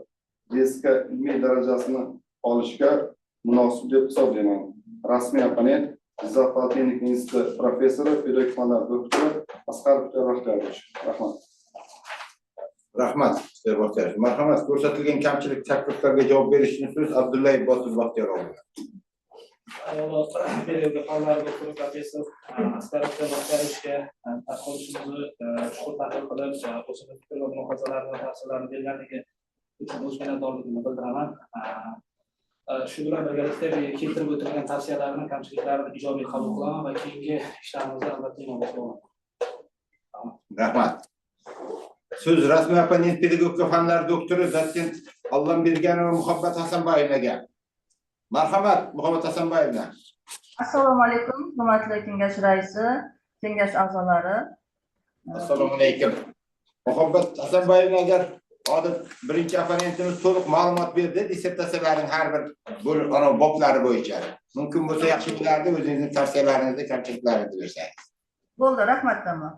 DSK ilmiy darajasini olishga munosib deb hisoblayman. Rasmiy opponent Jizzax Politexnika instituti professori, pedagogik fanlar doktori Asqarov Baxtiyorovich. Rahmat. Rahmat, Baxtiyorovich. Marhamat, ko'rsatilgan kamchilik takliflarga javob berishni so'z Abdullayev Botir Baxtiyorovga. Avvalo pedagogik fanlar doktori professor Asqarov Baxtiyorovichga tadqiqotimizni chuqur tahlil qilib, o'zini fikr va mulohazalarini va tavsiyalarini berganligi uchun o'z minnatdorligimni bildiraman. Shu bilan birgalikda keltirib o'tilgan tavsiyalarni, kamchiliklarni ijobiy qabul qilaman va keyingi ishlarimizda albatta inobatga olaman. Rahmat. So'z rasmiy opponent pedagogika fanlari doktori dotsent Allamberganova Muhabbat Hasanbayevnaga. Marhamat, Muhabbat Hasanbayevna. Assalomu alaykum, hurmatli kengash raisi, kengash a'zolari. Assalomu alaykum. Muhabbat Hasanboyevna, agar hozir birinchi opponentimiz to'liq ma'lumot berdi dissertatsiyalarning har bir boblari bo'yicha. Mumkin bo'lsa yaxshi bo'lardi, o'zingizni tavsiyalaringizni, kamchiliklaringizni bersangiz. Bo'ldi, rahmat tamom.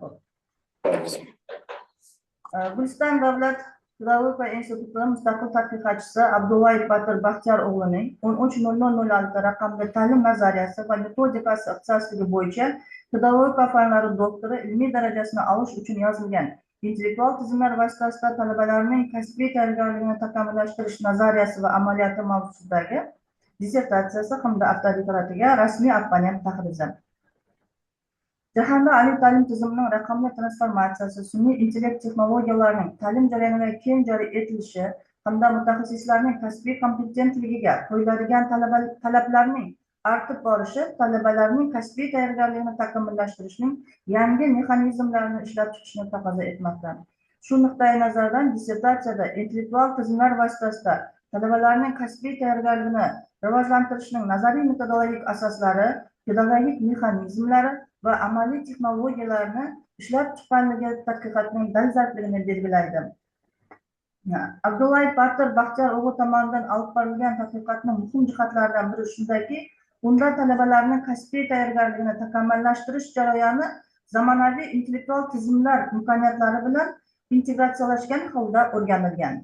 Guliston davlat pedagogika instituti mustaqil tadqiqotchisi Abdullayev Batir Baxtiyor o'g'lining 13.00.06 raqamli ta'lim nazariyasi va metodikasi ixtisosligi bo'yicha pedagogika fanlari doktori ilmiy darajasini olish uchun yozilgan intellektual tizimlar vositasida talabalarning kasbiy tayyorgarligini takomillashtirish nazariyasi va amaliyoti mavzusidagi dissertatsiyasi hamda avtoreferatiga rasmiy opponent tahrizi. Jahonda oliy ta'lim tizimining raqamli transformatsiyasi, sun'iy intellekt texnologiyalarining ta'lim jarayoniga keng joriy etilishi hamda mutaxassislarning kasbiy kompetentligiga qo'yiladigan talablarning artib borishi talabalarning kasbiy tayyorgarligini takomillashtirishning yangi mexanizmlarini ishlab chiqishni taqozo etmoqda. Shu nuqtai nazardan dissertatsiyada intellektual tizimlar vositasida talabalarning kasbiy tayyorgarligini rivojlantirishning nazariy metodologik asoslari, pedagogik mexanizmlari va amaliy texnologiyalarni ishlab chiqqanligi tadqiqotning dolzarbligini belgilaydi. Abdullayev Batir Baxtiyor o'g'li tomonidan olib borilgan tadqiqotning muhim jihatlaridan biri shundaki, unda talabalarning kasbiy tayyorgarligini takomillashtirish jarayoni zamonaviy intellektual tizimlar imkoniyatlari bilan integratsiyalashgan holda o'rganilgan.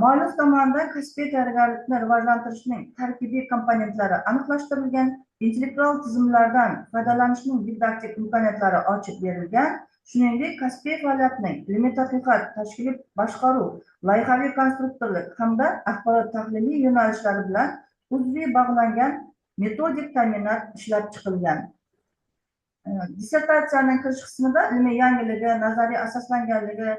Muallif tomonidan kasbiy tayyorgarlikni rivojlantirishning tarkibiy komponentlari aniqlashtirilgan, intellektual tizimlardan foydalanishning didaktik imkoniyatlari ochib berilgan, shuningdek, kasbiy faoliyatning ilmiy tadqiqot, tashkiliy boshqaruv, loyihaviy konstruktorlik hamda axborot tahliliy yo'nalishlari bilan uzviy bog'langan metodik ta'minot ishlab chiqilgan. Dissertatsiyaning kirish qismida ilmiy yangiligi, nazariy asoslanganligi,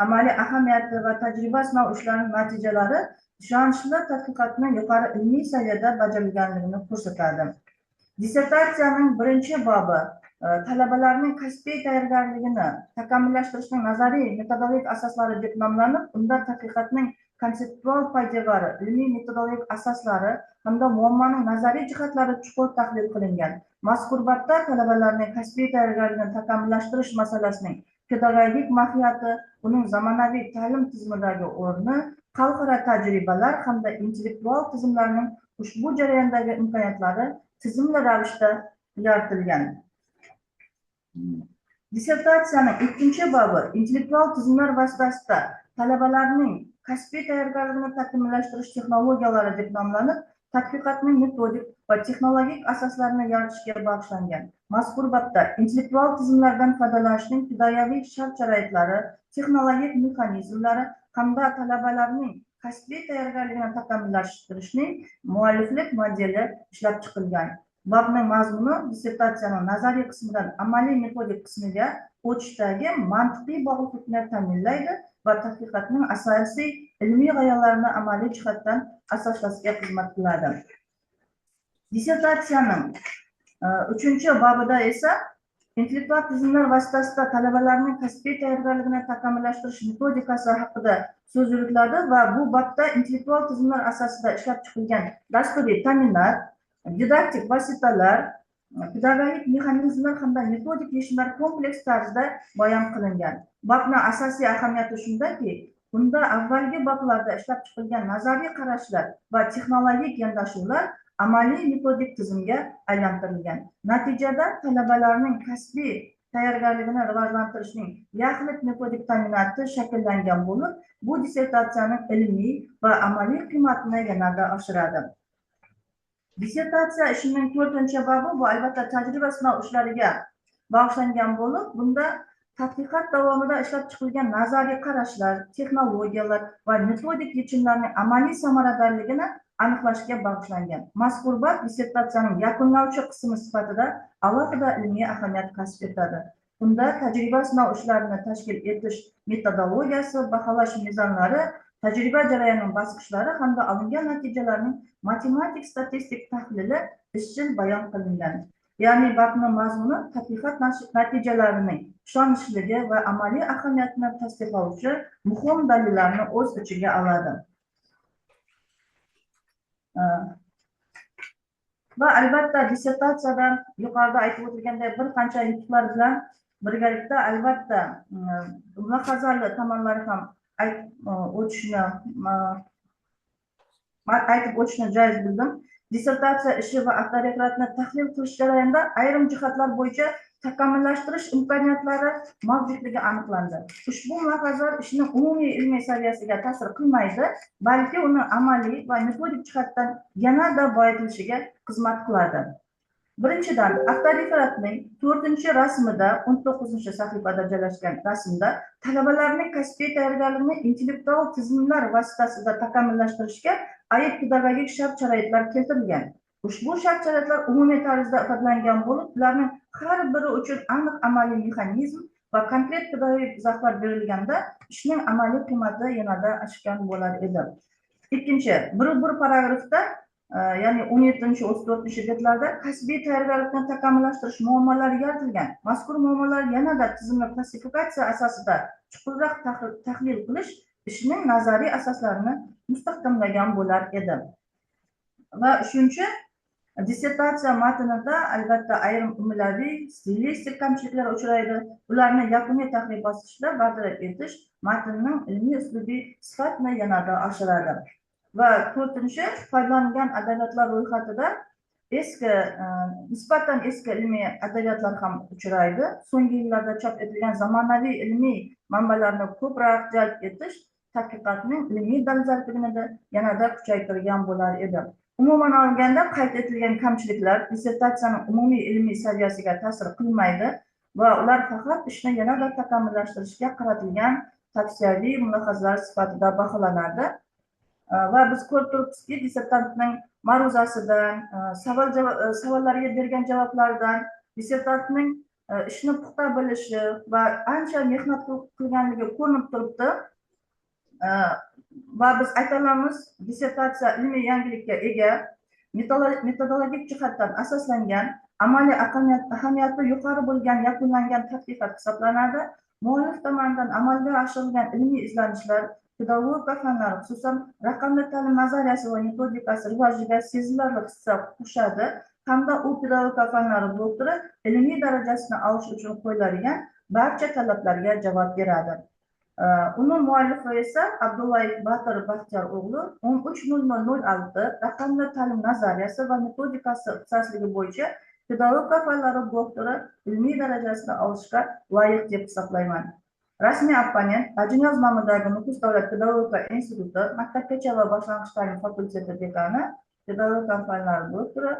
amaliy ahamiyati va tajriba sinov ishlarining natijalari ishonchli tadqiqotning yuqori ilmiy saviyada bajarilganligini ko'rsatadi. Dissertatsiyaning birinchi bobi talabalarning kasbiy tayyorgarligini takomillashtirishning nazariy metodologik asoslari deb nomlanib, unda tadqiqotning konseptual poydevori, ilmiy metodologik asoslari hamda muammoning nazariy jihatlari chuqur tahlil qilingan. Mazkur bobda talabalarning kasbiy tayyorgarligini takomillashtirish masalasining pedagogik mohiyati, uning zamonaviy ta'lim tizimidagi o'rni, xalqaro tajribalar hamda intellektual tizimlarning ushbu jarayondagi imkoniyatlari tizimli ravishda yoritilgan. Dissertatsiyaning ikkinchi bobi intellektual tizimlar vositasida talabalarning kasbiy tayyorgarligini takomillashtirish texnologiyalari deb nomlanib, tadqiqotning metodik va texnologik asoslarini yoritishga bag'ishlangan. Mazkur bobda intellektual tizimlardan foydalanishning pedagogik shart-sharoitlari, texnologik mexanizmlari hamda talabalarning kasbiy tayyorgarligini takomillashtirishning mualliflik modeli ishlab chiqilgan. Bobning mazmuni dissertatsiyaning nazariy qismidan amaliy metodik qismiga o'tishdagi mantiqiy bog'liqlikni ta'minlaydi va tadqiqotning asosiy ilmiy g'oyalarini amaliy jihatdan asoslashga xizmat qiladi. Dissertatsiyaning uchinchi bobida esa intellektual tizimlar vositasida talabalarning kasbiy tayyorgarligini takomillashtirish metodikasi haqida so'z yuritiladi va bu bobda intellektual tizimlar asosida ishlab chiqilgan dasturiy ta'minot, didaktik vositalar, pedagogik mexanizmlar hamda metodik yechimlar kompleks tarzda bayon qilingan. Bobning asosiy ahamiyati shundaki, unda avvalgi boblarda ishlab chiqilgan nazariy qarashlar va texnologik yondashuvlar amaliy metodik tizimga aylantirilgan. Natijada talabalarning kasbiy tayyorgarligini rivojlantirishning yaxlit metodik ta'minoti shakllangan bo'lib, bu dissertatsiyaning ilmiy va amaliy qiymatini yanada oshiradi. Dissertatsiya ishining to'rtinchi bobi bu albatta tajriba sinov ishlariga bag'ishlangan bo'lib, bunda tadqiqot davomida ishlab chiqilgan nazariy qarashlar, texnologiyalar va metodik yechimlarning amaliy samaradorligini aniqlashga bag'ishlangan. Mazkur bob dissertatsiyaning yakunlovchi qismi sifatida alohida ilmiy ahamiyat kasb etadi. Unda tajriba sinov ishlarini tashkil etish metodologiyasi, baholash mezonlari, tajriba jarayonining bosqichlari hamda olingan natijalarning matematik statistik tahlili izchil bayon qilingan. Ya'ni bobning mazmuni tadqiqot natijalarining ishonchliligi va amaliy ahamiyatini tasdiqlovchi muhim dalillarni o'z ichiga oladi. Va albatta dissertatsiyadan yuqorida aytib o'tilganday bir qancha yutuqlar bilan Birgalikda albatta mulohazali tomonlari ham aytib o'tishni joiz bildim. Dissertatsiya ishi va avtoreferatni tahlil qilish jarayonida ayrim jihatlar bo'yicha takomillashtirish imkoniyatlari mavjudligi aniqlandi. Ushbu mulohazalar ishning umumiy ilmiy saviyasiga ta'sir qilmaydi, balki uni amaliy va metodik jihatdan yanada boyitilishiga xizmat qiladi. Birinchidan, avtoreferatning 4-rasmida, 19-sahifada joylashgan rasmda talabalarning kasbiy tayyorgarligini intellektual tizimlar vositasida takomillashtirishga oid pedagogik shart-sharoitlar keltirilgan. Ushbu shart-sharoitlar umumiy tarzda ifodalangan bo'lib, ularning har biri uchun aniq amaliy mexanizm va konkret pedagogik izohlar berilganda ishning amaliy qiymati yanada oshgan bo'lar edi. Ikkinchi, bir paragrafda, ya'ni 17-34 betlarda kasbiy tayyorgarlikni takomillashtirish muammolari yoritilgan. Mazkur muammolar yanada tizimli klassifikatsiya asosida chuqurroq tahlil qilish ishning nazariy asoslarini mustahkamlagan bo'lar edi. Va uchinchi, dissertatsiya matnida albatta ayrim imloviy, stilistik kamchiliklar uchraydi. Ularni yakuniy tahrir bosqichida bartaraf etish matnning ilmiy uslubiy sifatini yanada oshiradi. Va to'rtinchi, foydalanilgan adabiyotlar ro'yxatida nisbatan eski ilmiy adabiyotlar ham uchraydi. So'nggi yillarda chop etilgan zamonaviy ilmiy manbalarni ko'proq jalb etish tadqiqotning ilmiy dolzarbligini yanada kuchaytirgan bo'lar edi. Umuman olganda, qayd etilgan kamchiliklar dissertatsiyaning umumiy ilmiy saviyasiga ta'sir qilmaydi va ular faqat ishni yanada takomillashtirishga qaratilgan tavsiyaviy mulohazalar sifatida baholanadi. Va biz ko'rib turibmizki, dissertantning ma'ruzasidan, savollarga bergan javoblaridan dissertantning ishni puxta bilishi va ancha mehnat qilganligi ko'rinib turibdi. Va biz ayta olamiz, dissertatsiya ilmiy yangilikka ega, metodologik jihatdan asoslangan, amaliy ahamiyati yuqori bo'lgan yakunlangan tadqiqot hisoblanadi. Muallif tomonidan amalga oshirilgan ilmiy izlanishlar pedagogika fanlari, xususan raqamli ta'lim nazariyasi va metodikasi rivojiga sezilarli hissa qo'shadi hamda u pedagogika fanlari doktori ilmiy darajasini olish uchun qo'yiladigan barcha talablarga javob beradi. Uni muallifi esa Abdullayev Batir Baxtiyor o'g'li 13.00.06 raqamli ta'lim nazariyasi va metodikasi ixtisosligi bo'yicha pedagogika fanlari doktori ilmiy darajasini olishga loyiq deb hisoblayman. Rasmiy opponent Ajiniyoz nomidagi Nukus davlat pedagogika instituti maktabgacha va boshlang'ich ta'lim fakulteti dekani, pedagogika fanlari doktori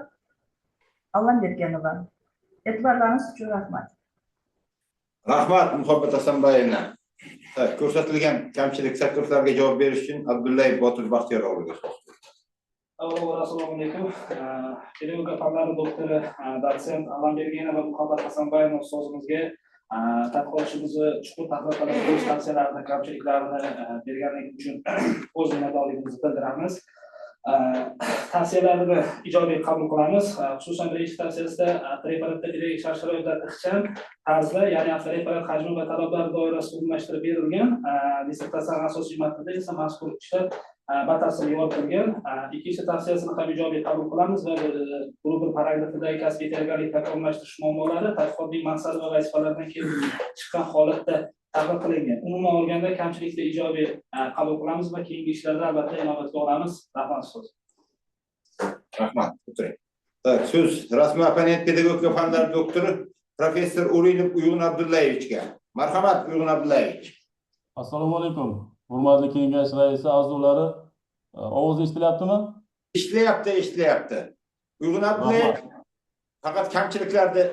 Allambergenova. E'tiborlaringiz uchun rahmat. Rahmat, Muhabbat Hasanbayevna. Ko'rsatilgan kamchilik takliflarga javob berish uchun Abdullayev Botir Baxtiyor o'g'liga so'z. Assalomu alaykum. Pedagogika fanlari doktori, dotsent Allambergenova Muhabbat Hasanbayevna ustozimizga tadqiqotimizni chuqur tahlil qilib, o'z tavsiyalarini, kamchiliklarini berganligi uchun o'z minnatdorligimizni bildiramiz. Tavsiyalarini ijobiy qabul qilamiz. Xususan, birinchi tavsiyasida avtoreferatda pedagogik shart-sharoitlar ixcham tarzda, ya'ni avtoreferat hajmi va talablar doirasida umumlashtirib berilgan. Dissertatsiyaning asosiy matnida esa mazkur ishlar batafsil yoritilgan. Ikkinchi tavsiyasini ham ijobiy qabul qilamiz va bir paragrafidagi kasbiy tayyorgarlik takomillashtirish muammolari tadqiqotning maqsadi va vazifalaridan kelib chiqqan holatda tahlil qilingan. Umuman olganda, kamchilikni ijobiy qabul qilamiz va keyingi ishlarda albatta inobatga olamiz. Rahmat ustoz. Rahmat, o'tiring. So'z rasmiy opponent pedagogika fanlari doktori professor O'rinov Uyg'un Abdullayevichga. Marhamat, Uyg'un Abdullayevich. Assalomu alaykum. Hurmatli kengash raisi, a'zolari, ovoz eshitilyaptimi? Eshitilyapti, eshitilyapti. Uyg'un Abdullayevich, faqat kamchiliklarni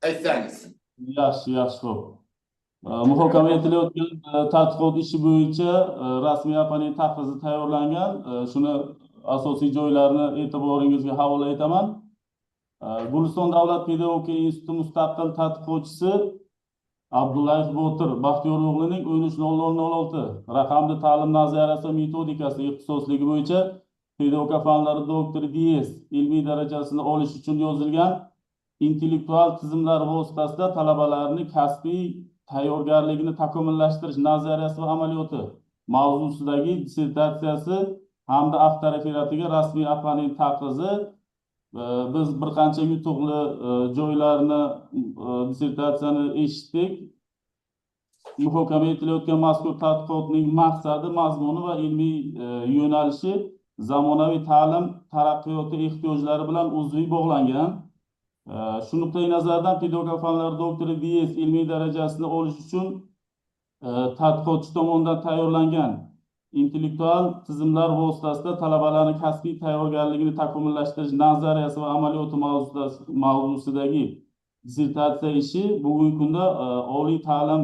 aytsangiz. Yaxshi, yaxshi, xo'p. Muhokama etilayotgan tadqiqot ishi bo'yicha rasmiy opponent taqrizi tayyorlangan. Shuni asosiy joylarini e'tiboringizga havola etaman. Guliston davlat pedagogika instituti mustaqil tadqiqotchisi Abdullayev Botir Baxtiyor o'g'lining 13.00.06 raqamli ta'lim nazariyasi metodikasi ixtisosligi bo'yicha pedagogika fanlari doktori DS ilmiy darajasini olish uchun yozilgan intellektual tizimlar vositasida talabalarni kasbiy tayyorgarligini takomillashtirish nazariyasi va amaliyoti mavzusidagi dissertatsiyasi hamda avtoreferatiga rasmiy opponent taqrizi Biz bir qancha yutuqli joylarni dissertatsiyani eshitdik. Muhokama etilayotgan mazkur tadqiqotning maqsadi, mazmuni va ilmiy yo'nalishi zamonaviy ta'lim taraqqiyoti ehtiyojlari bilan uzviy bog'langan. Shu nuqtai nazardan pedagogika fanlari doktori DS ilmiy darajasini olish uchun tadqiqotchi tomonidan tayyorlangan intellektual tizimlar vositasida talabalarning kasbiy tayyorgarligini takomillashtirish nazariyasi va amaliyoti mavzusidagi dissertatsiya ishi bugungi kunda oliy ta'lim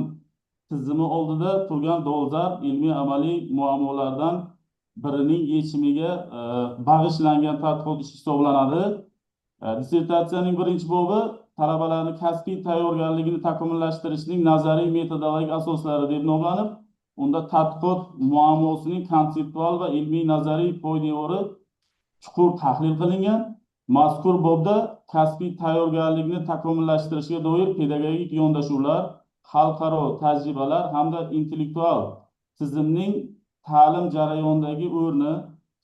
tizimi oldida turgan dolzarb ilmiy amaliy muammolardan birining yechimiga bag'ishlangan tadqiqot ishi hisoblanadi. Dissertatsiyaning birinchi bobi talabalarni kasbiy tayyorgarligini takomillashtirishning nazariy metodologik asoslari deb nomlanib, unda tadqiqot muammosining konseptual va ilmiy nazariy poydevori chuqur tahlil qilingan. Mazkur bobda kasbiy tayyorgarlikni takomillashtirishga doir pedagogik yondashuvlar, xalqaro tajribalar hamda intellektual tizimning ta'lim jarayonidagi o'rni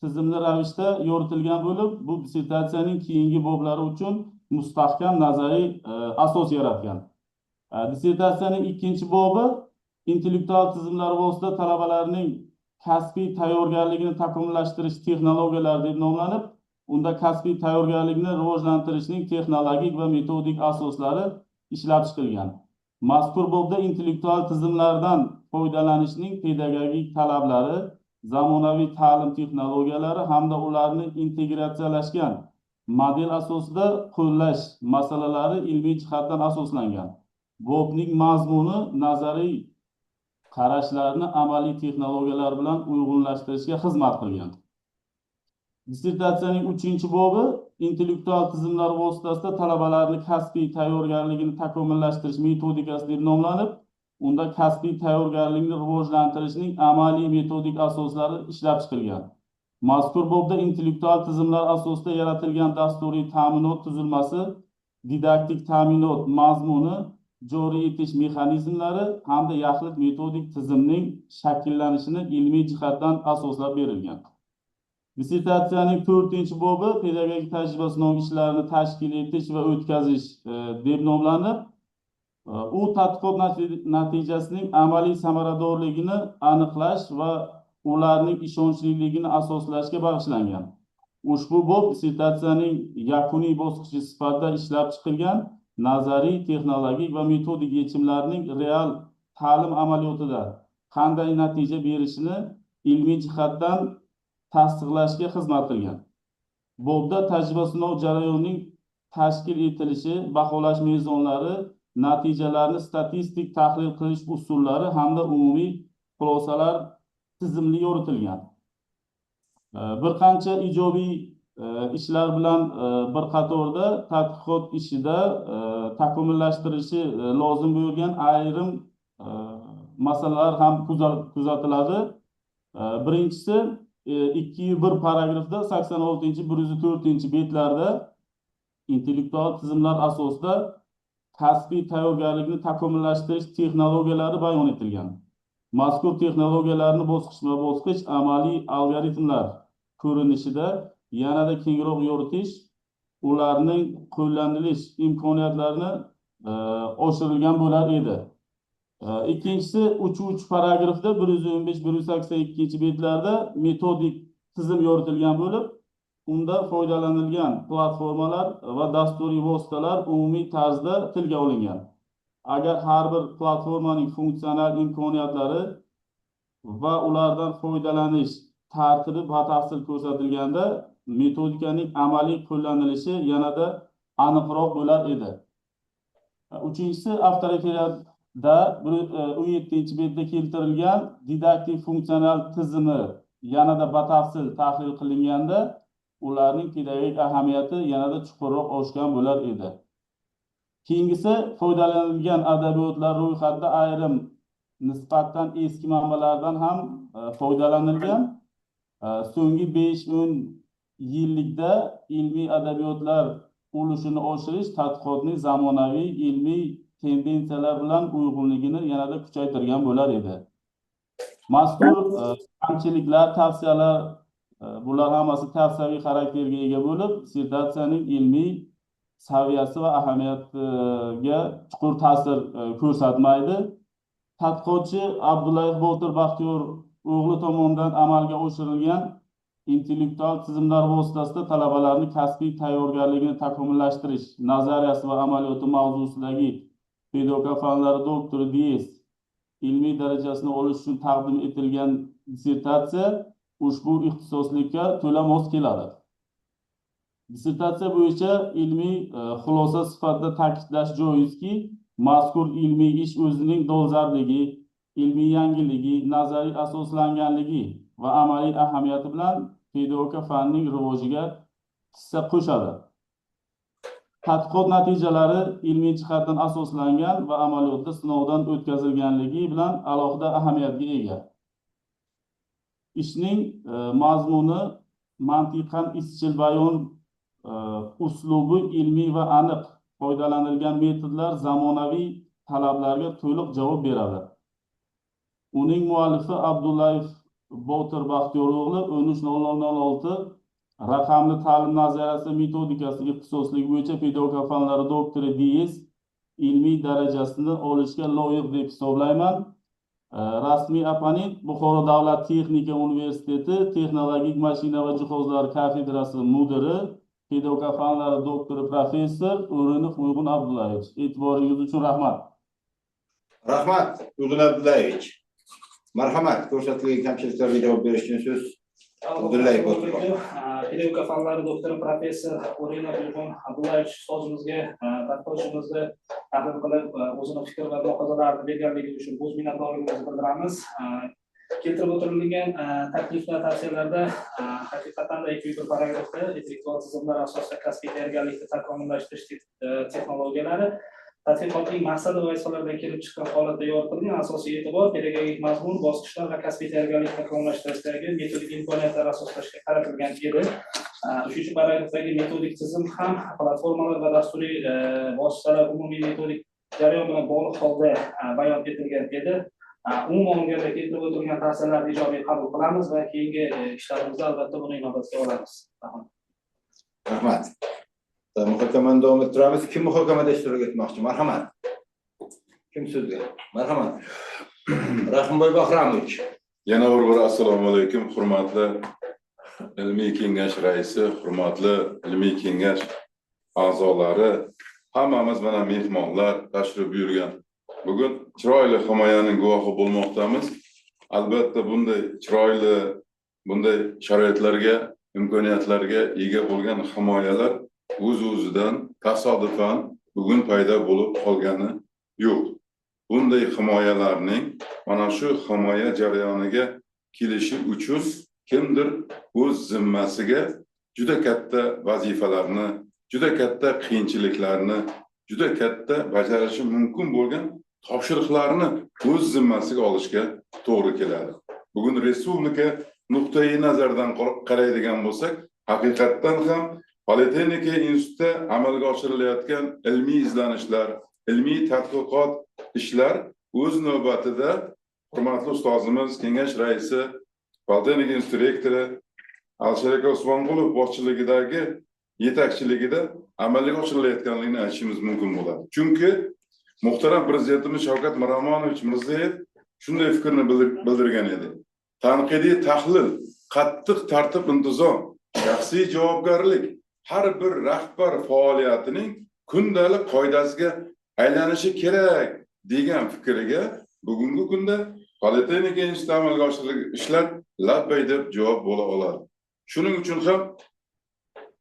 tizimli ravishda yoritilgan bo'lib, bu dissertatsiyaning keyingi boblari uchun mustahkam nazariy asos yaratgan. Dissertatsiyaning ikkinchi bobi intellektual tizimlar vositasida talabalarning kasbiy tayyorgarligini takomillashtirish texnologiyalari deb nomlanib, unda kasbiy tayyorgarlikni rivojlantirishning texnologik va metodik asoslari ishlab chiqilgan. Mazkur bobda intellektual tizimlardan foydalanishning pedagogik talablari, zamonaviy ta'lim texnologiyalari hamda ularni integratsiyalashgan model asosida qo'llash masalalari ilmiy jihatdan asoslangan. Bobning mazmuni nazariy qarashlarni amaliy texnologiyalar bilan uyg'unlashtirishga xizmat qilgan. Dissertatsiyaning uchinchi bobi intellektual tizimlar vositasida talabalarni kasbiy tayyorgarligini takomillashtirish metodikasi deb nomlanib, unda kasbiy tayyorgarlikni rivojlantirishning amaliy metodik asoslari ishlab chiqilgan. Mazkur bobda intellektual tizimlar asosida yaratilgan dasturiy ta'minot tuzilmasi, didaktik ta'minot mazmuni, joriy etish mexanizmlari hamda yaxlit metodik tizimning shakllanishini ilmiy jihatdan asoslab berilgan. Dissertatsiyaning to'rtinchi bobi pedagogik tajriba sinov ishlarini tashkil etish va o'tkazish deb nomlanib, u tadqiqot natijasining amaliy samaradorligini aniqlash va ularning ishonchliligini asoslashga bag'ishlangan. Ushbu bob dissertatsiyaning yakuniy bosqichi sifatida ishlab chiqilgan nazariy, texnologik va metodik yechimlarning real ta'lim amaliyotida qanday natija berishini ilmiy jihatdan tasdiqlashga xizmat qilgan. Bobda tajriba sinov jarayonining tashkil etilishi, baholash mezonlari, natijalarni statistik tahlil qilish usullari hamda umumiy xulosalar tizimli yoritilgan. Bir qancha ijobiy ishlar bilan bir qatorda tadqiqot ishida takomillashtirishi lozim bo'lgan ayrim masalalar ham kuzatiladi. Birinchisi 2.1 paragrafda 86-104 betlarda intellektual tizimlar asosida kasbiy tayyorgarlikni takomillashtirish texnologiyalari bayon etilgan. Mazkur texnologiyalarni bosqichma-bosqich amaliy algoritmlar ko'rinishida yanada kengroq yoritish, ularning qo'llanilish imkoniyatlarini oshirilgan bo'lar edi. Ikkinchisi 3.3 paragrafda 115-182 betlarda metodik tizim yoritilgan bo'lib, unda foydalanilgan platformalar va dasturiy vositalar umumiy tarzda tilga olingan. Agar har bir platformaning funksional imkoniyatlari va ulardan foydalanish tartibi batafsil ko'rsatilganda, metodikaning amaliy qo'llanilishi yanada aniqroq bo'lar edi. Uchinchisi avtoreferatda 17-betda keltirilgan didaktik funksional tizimi yanada batafsil tahlil qilinganda, ularning pedagogik ahamiyati yanada chuqurroq oshgan bo'lar edi. Keyingisi foydalanilgan adabiyotlar ro'yxatida ayrim nisbatan eski manbalardan ham foydalanilgan. So'nggi 5-10 yillikda ilmiy adabiyotlar ulushini oshirish tadqiqotning zamonaviy ilmiy tendensiyalar bilan uyg'unligini yanada kuchaytirgan bo'lar edi. Mazkur kamchiliklar, tavsiyalar Bular hammasi tavsiyaviy xarakterga ega bo'lib, dissertatsiyaning ilmiy saviyasi va ahamiyatiga chuqur ta'sir ko'rsatmaydi. Tadqiqotchi Abdullayev Botir Baxtiyor o'g'li tomonidan amalga oshirilgan intellektual tizimlar vositasida talabalarni kasbiy tayyorgarligini takomillashtirish nazariyasi va amaliyoti mavzusidagi pedagogika fanlari doktori DS ilmiy darajasini olish uchun taqdim etilgan dissertatsiya ushbu ixtisoslikka to'la mos keladi. Dissertatsiya bo'yicha ilmiy xulosa sifatida ta'kidlash joizki, mazkur ilmiy ish o'zining dolzarbligi, ilmiy yangiligi, nazariy asoslanganligi va amaliy ahamiyati bilan pedagogika fanining rivojiga hissa qo'shadi. Tadqiqot natijalari ilmiy jihatdan asoslangan va amaliyotda sinovdan o'tkazilganligi bilan alohida ahamiyatga ega. Ishning mazmuni mantiqan izchil bayon uslubi ilmiy va aniq foydalanilgan metodlar zamonaviy talablarga to'liq javob beradi. Uning muallifi Abdullayev Botir Baxtiyor o'g'li 13.0006 raqamli ta'lim nazariyasi metodikasi ixtisosligi bo'yicha pedagogika fanlari doktori DS ilmiy darajasini olishga loyiq deb hisoblayman. Rasmiy opponent Buxoro davlat texnika universiteti texnologik mashina va jihozlar kafedrasi mudiri, pedagogika fanlari doktori, professor O'rinov Uyg'un Abdullayevich. E'tiboringiz uchun rahmat. Rahmat, Uyg'un Abdullayevich. Marhamat, ko'rsatilgan kamchiliklarga javob berish uchun so'z Abdullayev Botir. Pedagogika fanlari doktori, professor O'rinov Uyg'un Abdullayevich ustozimizga tadqiqotchimizni tahlil qilib, o'zini fikr va mulohazalarini berganligi uchun o'z minnatdorligimizni bildiramiz. Keltirib o'tirilgan takliflar, tavsiyalarda haqiqatan da 2.1 paragrafda intellektual tizimlar asosida kasbiy tayyorgarlikni takomillashtirish texnologiyalari tadqiqotning maqsadi va vazifalaridan kelib chiqqan holatda yoritilgan asosiy e'tibor pedagogik mazmun, bosqichlar va kasbiy tayyorgarlik takomillashtirishdagi metodik imkoniyatlar asoslashga qaratilgan edi. 3-paragrafdagi metodik tizim ham platformalar va dasturiy vositalar umumiy metodik jarayon bilan bog'liq holda bayon etilgan edi. Umuman olganda keltirib o'tilgan tavsiyalarni ijobiy qabul qilamiz va keyingi ishlarimizda albatta buni inobatga olamiz. Rahmat. Muhokamani davom ettiramiz. Kim muhokamada ishtirok etmoqchi? Marhamat. Kim so'zga? Marhamat. Rahimboy Bahramovich. Yana bir bor assalomu alaykum, hurmatli ilmiy kengash raisi, hurmatli ilmiy kengash a'zolari, hammamiz mana mehmonlar tashrif buyurgan. Bugun chiroyli himoyaning guvohi bo'lmoqdamiz. Albatta bunday chiroyli, bunday sharoitlarga, imkoniyatlarga ega bo'lgan himoyalar o'z-o'zidan tasodifan bugun paydo bo'lib qolgani yo'q. Bunday himoyalarning mana shu himoya jarayoniga kelishi uchun kimdir o'z zimmasiga juda katta vazifalarni, juda katta qiyinchiliklarni, juda katta bajarishi mumkin bo'lgan topshiriqlarni o'z zimmasiga olishga to'g'ri keladi. Bugun respublika nuqtai nazaridan qaraydigan bo'lsak, haqiqatdan ham Politexnika institutida amalga oshirilayotgan ilmiy izlanishlar, ilmiy tadqiqot ishlar o'z navbatida hurmatli ustozimiz, kengash raisi, Politexnika instituti rektori Alisher aka Usmonqulov boshchiligidagi yetakchiligida amalga oshirilayotganligini aytishimiz mumkin bo'ladi. Chunki muhtaram prezidentimiz Shavkat Miromonovich Mirziyoyev shunday fikrni bildirgan edi. Tanqidiy tahlil, qattiq tartib-intizom, shaxsiy javobgarlik har bir rahbar faoliyatining kundalik qoidasiga aylanishi kerak degan fikriga bugungi kunda Politexnika institutida amalga oshirilgan ishlar labbay deb javob bo'la oladi. Shuning uchun ham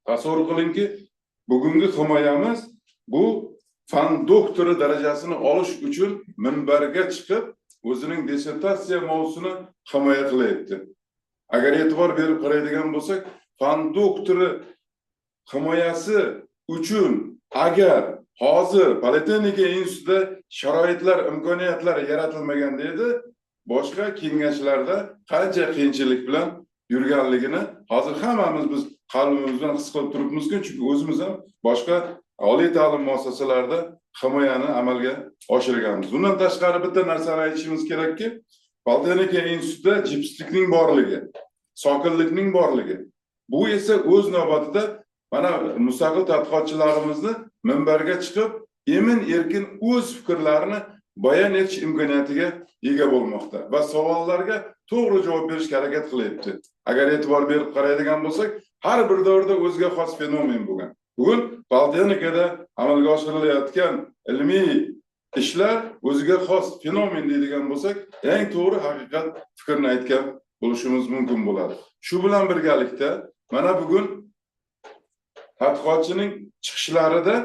tasavvur qilingki, bugungi himoyamiz bu fan doktori darajasini olish uchun minbarga chiqib, o'zining dissertatsiya mavzusini himoya qilyapti. Agar e'tibor berib qaraydigan bo'lsak, fan doktori himoyasi uchun agar hozir Politexnika institutida sharoitlar, imkoniyatlar yaratilmaganda edi, boshqa kengashlarda qancha qiyinchilik bilan yurganligini hozir hammamiz biz qalbimiz bilan his qilib turibmizku, chunki o'zimiz ham boshqa oliy ta'lim muassasalarida himoyani amalga oshirganmiz. Bundan tashqari bitta narsani aytishimiz kerakki, Politexnika institutida jipslikning borligi, sokinlikning borligi. Bu esa o'z navbatida mana mustaqil tadqiqotchilarimizni minbarga chiqib, emin-erkin o'z fikrlarini bayon etish imkoniyatiga ega bo'lmoqda va savollarga to'g'ri javob berishga harakat qilyapti. Agar e'tibor berib qaraydigan bo'lsak, har bir davrda o'ziga xos fenomen bo'lgan. Bugun Politexnikada amalga oshirilayotgan ilmiy ishlar o'ziga xos fenomen deydigan bo'lsak, eng to'g'ri haqiqat fikrini aytgan bo'lishimiz mumkin bo'ladi. Shu bilan birgalikda mana bugun tadqiqotchining chiqishlarida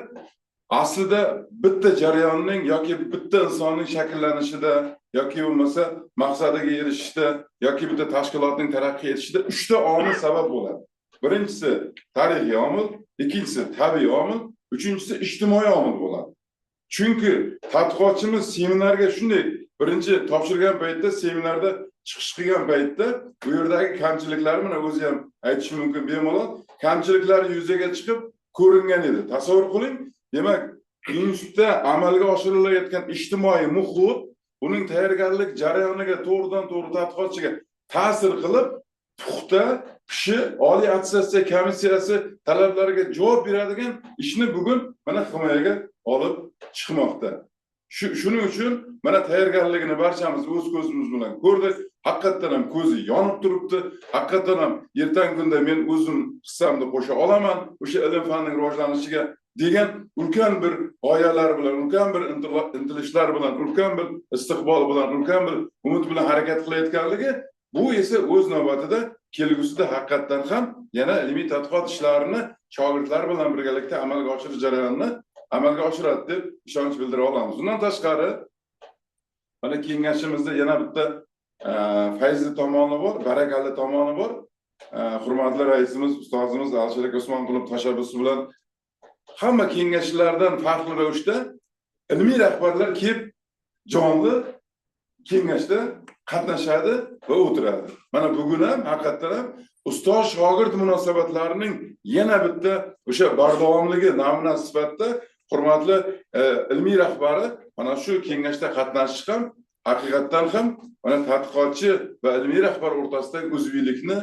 aslida bitta jarayonning yoki bitta insonning shakllanishida yoki bo'lmasa maqsadiga erishishda yoki bitta tashkilotning taraqqiy etishida uchta omil sabab bo'ladi. Birinchisi tarixiy omil, ikkinchisi tabiiy omil, uchinchisi ijtimoiy omil bo'ladi. Chunki tadqiqotchimiz seminarga shunday birinchi topshirgan paytda, seminarda chiqish qilgan paytda bu yerdagi kamchiliklar, mana o'zi ham aytishi mumkin bemalol, kamchiliklar yuzaga chiqib ko'ringan edi. Tasavvur qiling, demak, institutda amalga oshirilayotgan ijtimoiy muhit uning tayyorgarlik jarayoniga to'g'ridan-to'g'ri tadqiqotchiga ta'sir qilib, puxta, pishi, Oliy attestatsiya komissiyasi talablariga javob beradigan ishni bugun mana himoyaga olib chiqmoqda. Shuning uchun mana tayyorgarligini barchamiz o'z ko'zimiz bilan ko'rdik. Haqiqatdan ham ko'zi yonib turibdi. Haqiqatdan ham ertangi kunda men o'zim hissamni qo'sha olaman o'sha ilm fanning rivojlanishiga degan ulkan bir g'oyalar bilan, ulkan bir intilishlar bilan, ulkan bir istiqbol bilan, ulkan bir umid bilan harakat qilayotganligi, bu esa o'z navbatida kelgusida haqiqatdan ham yana ilmiy tadqiqot ishlarini shogirdlar bilan birgalikda amalga oshirish jarayonini amalga oshiradi deb ishonch bildira olamiz. Undan tashqari mana kengashimizda yana bitta fayzli tomoni bor, barakali tomoni bor. Hurmatli raisimiz, ustozimiz Alisher aka Usmonqulov tashabbusi bilan hamma kengashlardan farqli ravishda ilmiy rahbarlar kelib jonli kengashda qatnashadi va o'tiradi. Mana bugun ham haqiqatdan ham ustoz shogird munosabatlarining yana bitta o'sha bardavomligi namunasi sifatida hurmatli ilmiy rahbari mana shu kengashda qatnashish ham haqiqatdan ham mana tadqiqotchi va ilmiy rahbar o'rtasidagi uzviylikni,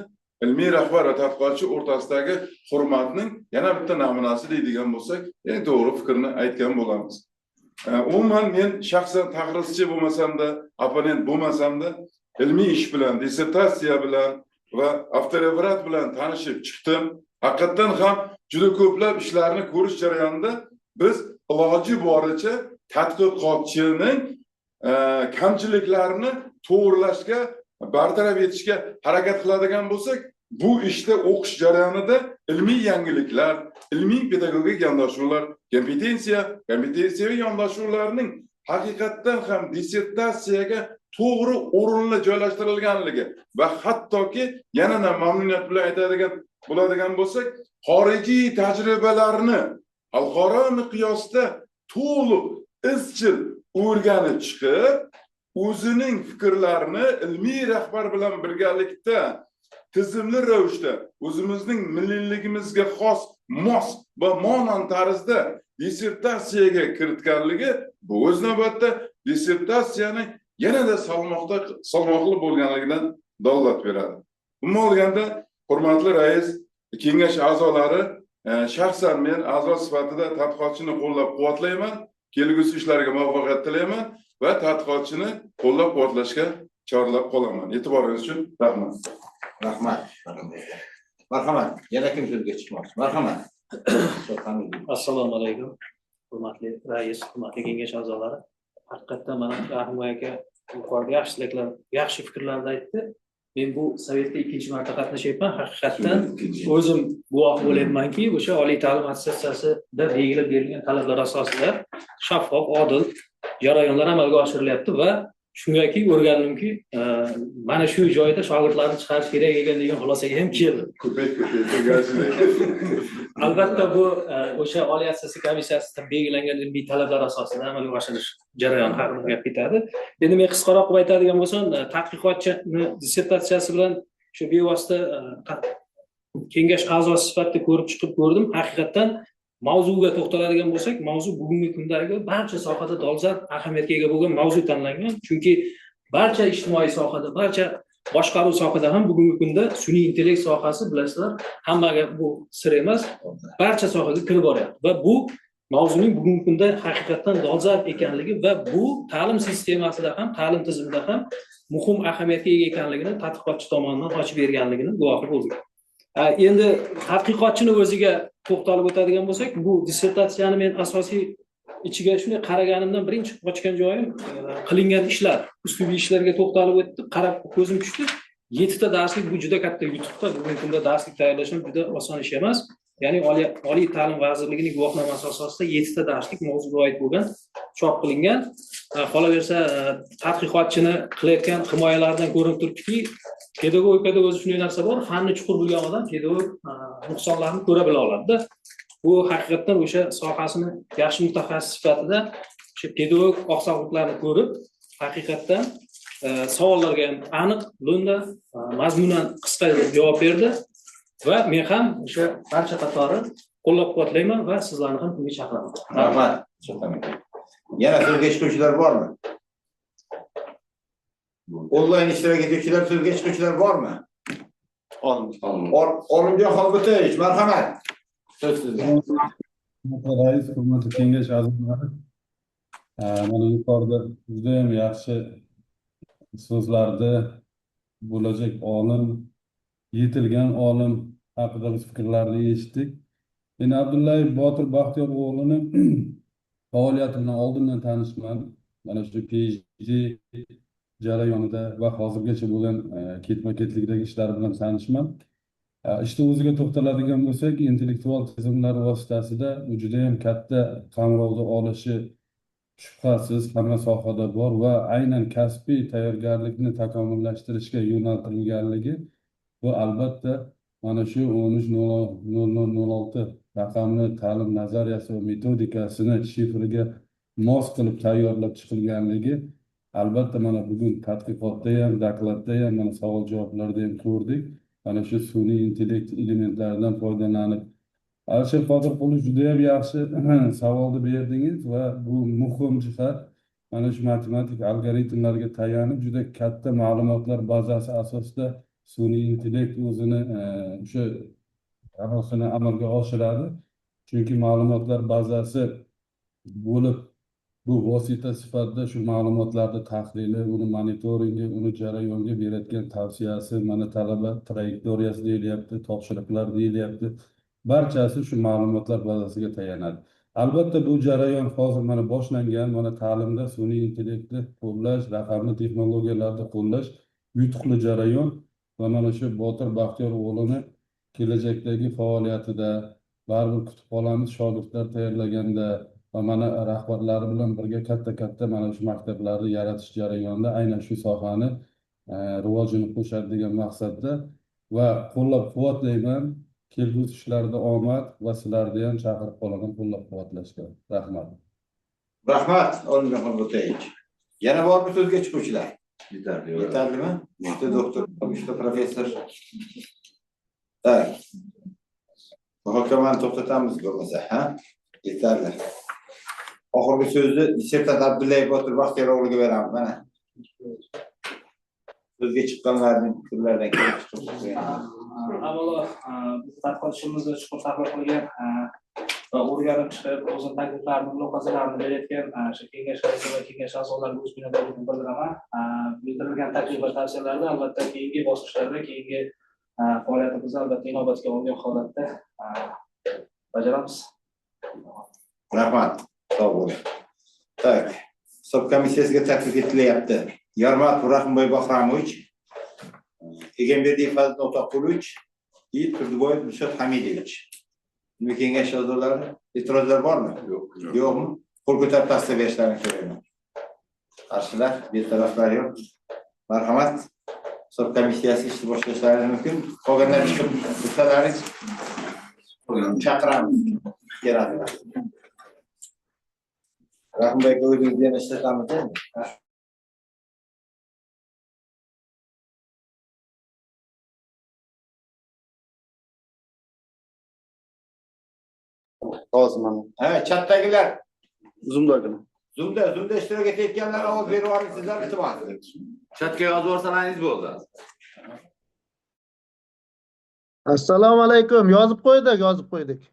ilmiy rahbar va tadqiqotchi o'rtasidagi hurmatning yana bitta namunasi deydigan bo'lsak, eng to'g'ri fikrni aytgan bo'lamiz. Umuman men shaxsan tahrischi bo'lmasam-da, opponent bo'lmasam-da, ilmiy ish bilan, dissertatsiya bilan va avtoreferat bilan tanishib chiqdim. Haqiqatdan ham juda ko'plab ishlarni ko'rish jarayonida biz iloji boricha tadqiqotchining kamchiliklarini to'g'rilashga, bartaraf etishga harakat qiladigan bo'lsak, bu ishda o'qish jarayonida ilmiy yangiliklar, ilmiy pedagogik yondashuvlar, kompetensiyaviy yondashuvlarning haqiqatdan ham dissertatsiyaga to'g'ri o'rinli joylashtirilganligi va hattoki yana mamnuniyat bilan aytadigan bo'ladigan bo'lsak, xorijiy tajribalarni xalqaro miqyosda to'liq izchil o'rganib chiqib, o'zining fikrlarini ilmiy rahbar bilan birgalikda tizimli ravishda o'zimizning milliyligimizga xos, mos va monand tarzda dissertatsiyaga kiritganligi, bu o'z navbatda dissertatsiyani yanada salmoqli bo'lganligidan dalolat beradi. Umuman olganda, hurmatli rais, kengash a'zolari, shaxsan men a'zo sifatida tadqiqotchini qo'llab-quvvatlayman, kelgusi ishlarga muvaffaqiyat tilayman va tadqiqotchini qo'llab-quvvatlashga chorlab qolaman. E'tiboringiz uchun rahmat. Rahmat. Marhamat. Yana kim so'zga chiqmoqchi? Marhamat. Assalomu alaykum. Hurmatli rais, hurmatli kengash a'zolari. Haqiqatdan mana Rahimboy aka yuqorida yaxshi tilaklar, yaxshi fikrlarni aytdi. Men bu sovetda ikkinchi marta qatnashyapman. Haqiqatdan o'zim guvoh bo'lyapmanki, o'sha oliy ta'lim assotsiatsiyasida belgilab berilgan talablar asosida shaffof, odil jarayonlar amalga oshirilyapti va shungaki o'rgandimki, mana shu joyda shogirdlarni chiqarish kerak ekan degan xulosaga ham keldim. Albatta bu o'sha Oliy attestatsiya komissiyasida belgilangan ilmiy talablar asosida amalga oshirish jarayoni haqida gap ketadi. Endi men qisqaroq qilib aytadigan bo'lsam, tadqiqotchini dissertatsiyasi bilan shu bevosita kengash a'zosi sifatida ko'rib chiqib ko'rdim. Haqiqatdan mavzuga to'xtaladigan bo'lsak, mavzu bugungi kundagi barcha sohada dolzarb ahamiyatga ega bo'lgan mavzu tanlangan. Chunki barcha ijtimoiy sohada, barcha Boshqaruv sohasida ham bugungi kunda sun'iy intellekt sohasi, bilasizlar, hammaga bu sir emas, barcha sohaga kirib boryapti va bu mavzuning bugungi kunda haqiqatdan dolzarb ekanligi va bu ta'lim sistemasida ham, ta'lim tizimida ham muhim ahamiyatga ega ekanligini tadqiqotchi tomonidan ochib berganligini guvohi bo'ldik. Endi tadqiqotchini o'ziga to'xtalib o'tadigan bo'lsak, bu dissertatsiyani men asosiy ichiga shunday qaraganimdan birinchi ochgan joyim qilingan ishlar, uslubiy ishlarga to'xtalib o'tdi, qarab ko'zim tushdi. 7 ta darslik bu juda katta yutuqda. Bugungi kunda darslik tayyorlash ham juda oson ish emas. Ya'ni Oliy ta'lim vazirligining guvohnomasi asosida 7 ta darslik mavzuga oid bo'lgan chop qilingan. Qolaversa, tadqiqotchini qilayotgan himoyalaridan ko'rinib turibdiki, pedagogikada o'zi shunday narsa bor, fanni chuqur bilgan odam pedagog nuqsonlarni ko'ra bila oladi-da. Bu haqiqatdan o'sha sohasini yaxshi mutaxassis sifatida o'sha pedagog oqsoqliklarni ko'rib, haqiqatdan savollarga ham aniq, lo'nda, mazmunan qisqa javob berdi va men ham o'sha barcha qatori qo'llab-quvvatlayman va sizlarni ham bunga chaqiraman. Rahmat. Yana so'zga chiquvchilar bormi? Onlayn ishtirok etuvchilar, so'zga chiquvchilar bormi? Olimjon Xolbutoyevich, marhamat. So'z sizda. Rais, hurmatli kengash a'zolari, mana yuqorida juda ham yaxshi so'zlarni bo'lajak olim, yetilgan olim haqida biz fikrlarni eshitdik. Endi Abdullayev Botir Baxtiyor o'g'lini faoliyati bilan oldindan tanishman. Mana shu PhD jarayonida va hozirgacha bo'lgan ketma-ketlikdagi ishlari bilan tanishman. Ishni o'ziga to'xtaladigan bo'lsak, intellektual tizimlar vositasida u juda ham katta qamrovni olishi shubhasiz hamma sohada bor va aynan kasbiy tayyorgarlikni takomillashtirishga yo'naltirilganligi bu albatta mana shu 13.0006 raqamli ta'lim nazariyasi va metodikasini shifriga mos qilib tayyorlab chiqilganligi albatta mana bugun tadqiqotda ham, dokladda ham, mana savol-javoblarda ham ko'rdik. Mana shu sun'iy intellekt elementlaridan foydalanib Alisher Qodirqulov juda ham yaxshi savolni berdingiz va bu muhim jihat mana shu matematik algoritmlarga tayanib juda katta ma'lumotlar bazasi asosida sun'iy intellekt o'zini o'sha amalini amalga oshiradi. Chunki ma'lumotlar bazasi bo'lib bu vosita sifatida shu ma'lumotlarni tahlili, uni monitoringi, uni jarayonga berayotgan tavsiyasi, mana talaba trayektoriyasi deyilyapti, topshiriqlar deyilyapti. Barchasi shu ma'lumotlar bazasiga tayanadi. Albatta bu jarayon hozir mana boshlangan, mana ta'limda sun'iy intellektni qo'llash, raqamli texnologiyalarni qo'llash yutuqli jarayon va mana shu Botir Baxtiyor o'g'lini kelajakdagi faoliyatida baribir kutib qolamiz, shogirdlar tayyorlaganda va mana rahbarlari bilan birga katta-katta mana shu maktablarni yaratish jarayonida aynan shu sohani rivojini qo'shadi degan maqsadda va qo'llab-quvvatlayman. Kelgusi ishlarda omad va sizlarni ham chaqirib qolaman qo'llab-quvvatlashga. Rahmat. Rahmat, Olimjon Xolbutoyevich. Yana bormi so'zga chiquvchilar? Yetarli. Yetarlimi? 3 ta doktor, 3 ta professor. Tak. Muhokamani to'xtatamiz bo'lmasa, ha? Yetarli. Oxirgi so'zni dissertant Abdullayev Botir Baxtiyor o'g'liga beramiz. Mana. So'zga chiqqanlarning fikrlaridan kelib chiqib. Avvalo biz tadqiqot ishimizni chuqur tahlil qilgan va o'rganib chiqib, o'zini takliflarini, mulohazalarini berayotgan o'sha kengash raisi va kengash a'zolariga o'z minnatdorligimni bildiraman. Bildirilgan taklif va tavsiyalarni albatta keyingi bosqichlarda, keyingi faoliyatimizda albatta inobatga olgan holatda bajaramiz. Rahmat. Sog' bo'ling. Tak, hisob komissiyasiga taklif etilyapti. Yarmatov Rahimboy Bahramovich, Egamberdiyev Fazliddin O'toqqulovich и Turdiboyev Dilshod Hamidovich. Ilmiy kengash a'zolari, e'tirozlar bormi? Yo'q. Yo'qmi? Qo'l ko'tarib tasdiq berishlarini so'rayman. Qarshilar, betaraflar yo'q. Marhamat. Hisob komissiyasi ishni boshlashlari mumkin. Qolganlar chiqib bittalaringiz chaqiramiz. Keladilar. Rahimboy aka, o'zingizni yana ishlatamiz endi. Hozir mana. Ha, chatdagilar. Zoom'dagina. Zoom'da ishtirok etayotganlar ovoz berib yuboring sizlar, iltimos. Chatga yozib yuborsalaringiz bo'ldi. Assalomu alaykum. Yozib qo'ydik, yozib qo'ydik.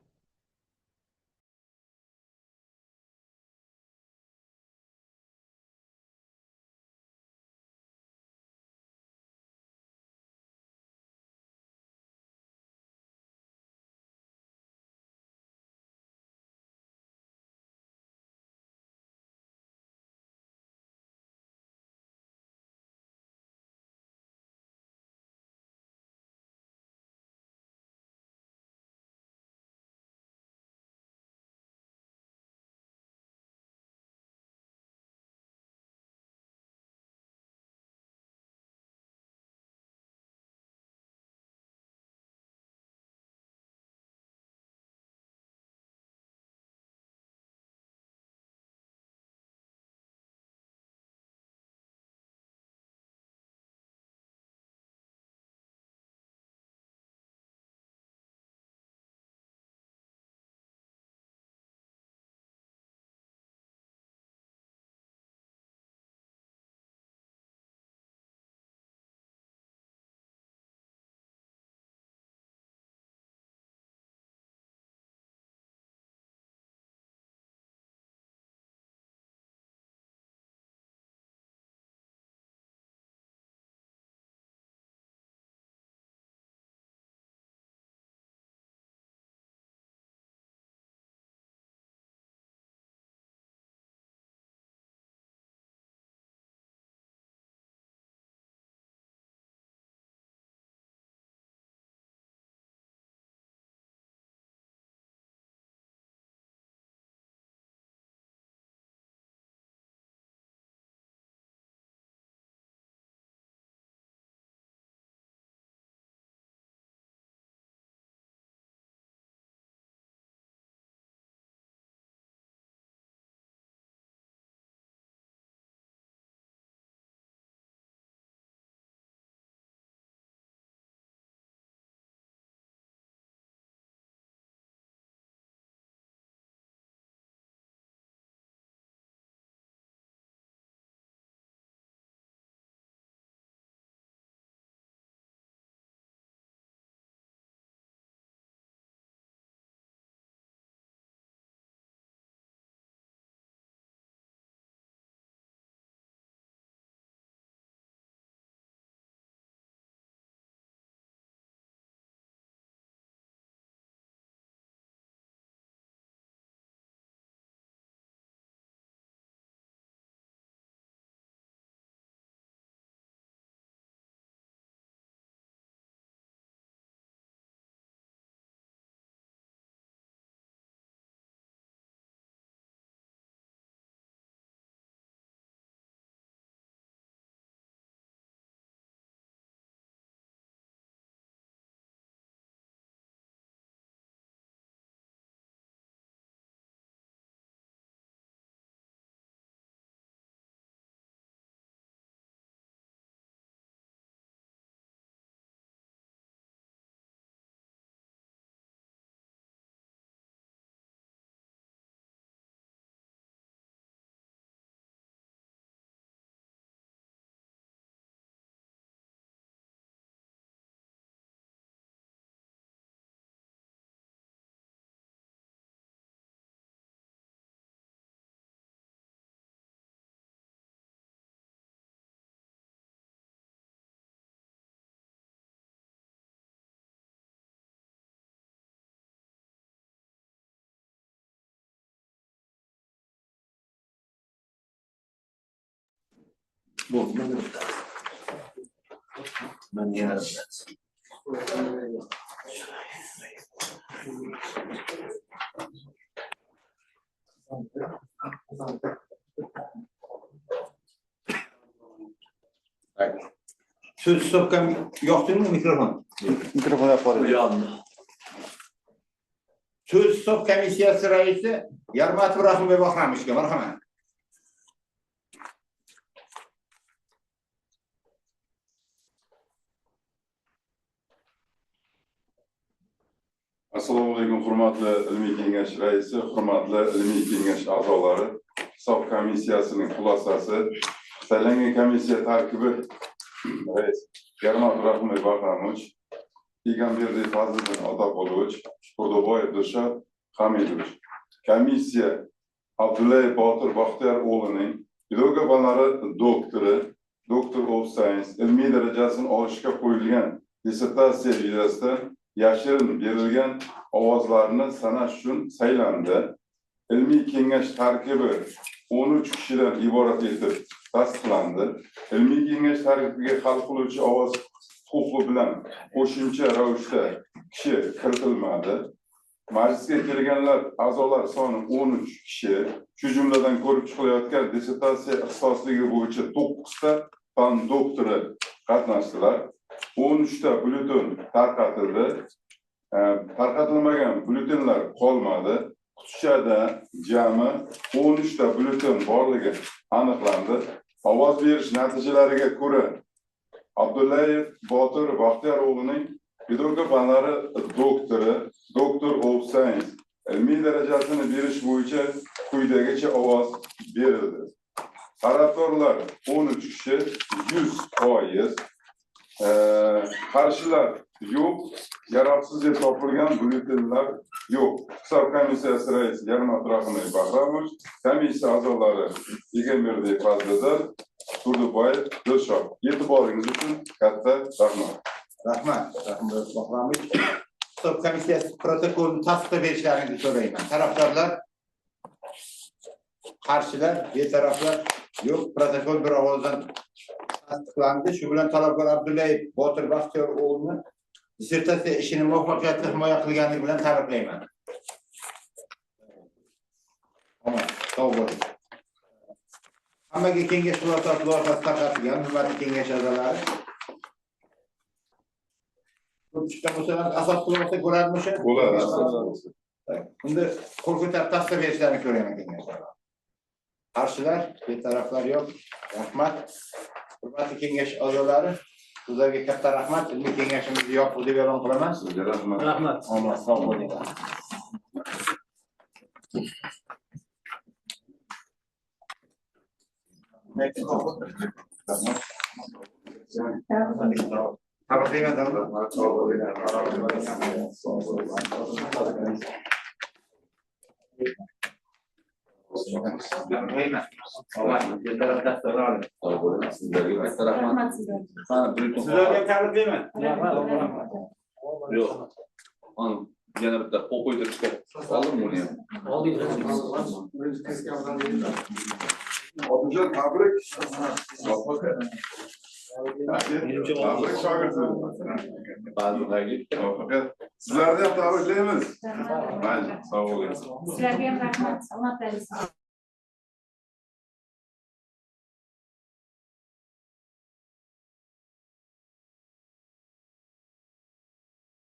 Bo'ldi, mana bittasi. Mana yana bittasi. So'z hisobga yoqdingmi mikrofon? Mikrofon yoqib qoldi. Yondi. So'z hisob komissiyasi raisi Yarmatov Rahimbek Bahramovichga marhamat. Assalomu alaykum, hurmatli ilmiy kengash raisi, hurmatli ilmiy kengash a'zolari. Hisob komissiyasining xulosasi. Saylangan komissiya tarkibi rais Yarmat Rahimov Bahramovich, Egamberdi Fazliddin Otaqulovich, Turduboyev Dilshod Hamidovich. Komissiya Abdullayev Botir Baxtiyor o'g'lining pedagogika fanlari doktori, Doctor of Science ilmiy darajasini olishga qo'yilgan dissertatsiya yuzasidan yashirin berilgan ovozlarni sanash uchun saylandi. Ilmiy kengash tarkibi 13 kishidan iborat etib tasdiqlandi. Ilmiy kengash tarkibiga hal qiluvchi ovoz huquqi bilan qo'shimcha ravishda kishi kiritilmadi. Majlisga kelganlar a'zolar soni 13 kishi, shu jumladan ko'rib chiqilayotgan dissertatsiya ixtisosligi bo'yicha 9 ta fan doktori qatnashdilar. 13 ta byulleten tarqatildi. Tarqatilmagan byulletenlar qolmadi. Qutichada jami 13 ta byulleten borligi aniqlandi. Ovoz berish natijalariga ko'ra Abdullayev Botir Baxtiyor o'g'lining pedagogika fanlari doktori, Doctor of Science ilmiy darajasini berish bo'yicha quyidagicha ovoz berildi. Tarafdorlar 13 kishi, 100%, qarshilar yo'q, yaroqsiz deb topilgan byulletenlar yo'q. Hisob komissiyasi raisi Yarmat Rahimov Bahramovich, komissiya a'zolari Egamberdi Fazliddin, Turduboyev Dilshod. E'tiboringiz uchun katta rahmat. Rahmat, Rahimboy Bahramovich. Hisob komissiyasi protokolini tasdiqlab berishlaringizni so'rayman. Tarafdorlar, qarshilar, betaraflar yo'q. Protokol bir ovozdan tasdiqlandi. Shu bilan talabgor Abdullayev Botir Baxtiyor o'g'lini dissertatsiya ishini muvaffaqiyatli himoya qilganligi bilan tabriklayman. Omad, sog' bo'ling. Hammaga kengash xulosasi loyihasi tarqatilgan, hurmatli kengash a'zolari. Ko'rib chiqqan bo'lsalar, asos qilib olsak bo'ladimi o'sha? Bo'ladi, asos bo'lsa. Unda qo'l ko'tarib tasdiq berishlarini ko'raman kengash a'zolari. Qarshilar, betaraflar yo'q. Rahmat. Hurmatli kengash a'zolari, sizlarga katta rahmat. Ilmiy kengashimizni yopiq deb e'lon qilaman. Sizga rahmat. Rahmat. Omad, sog' bo'ling. Tabriklayman, davlat. Sizlarga Sizlarga tabriklayman. Yo'q. Yana bitta qo'l qo'ydirishga oldim buni ham. Odiljon, tabrik. Tabrik shogirdlar. Muvaffaqiyat. Sizlarni ham tabriklaymiz. Mayli, sog' bo'ling. Sizlarga ham rahmat. Omad tilaymiz.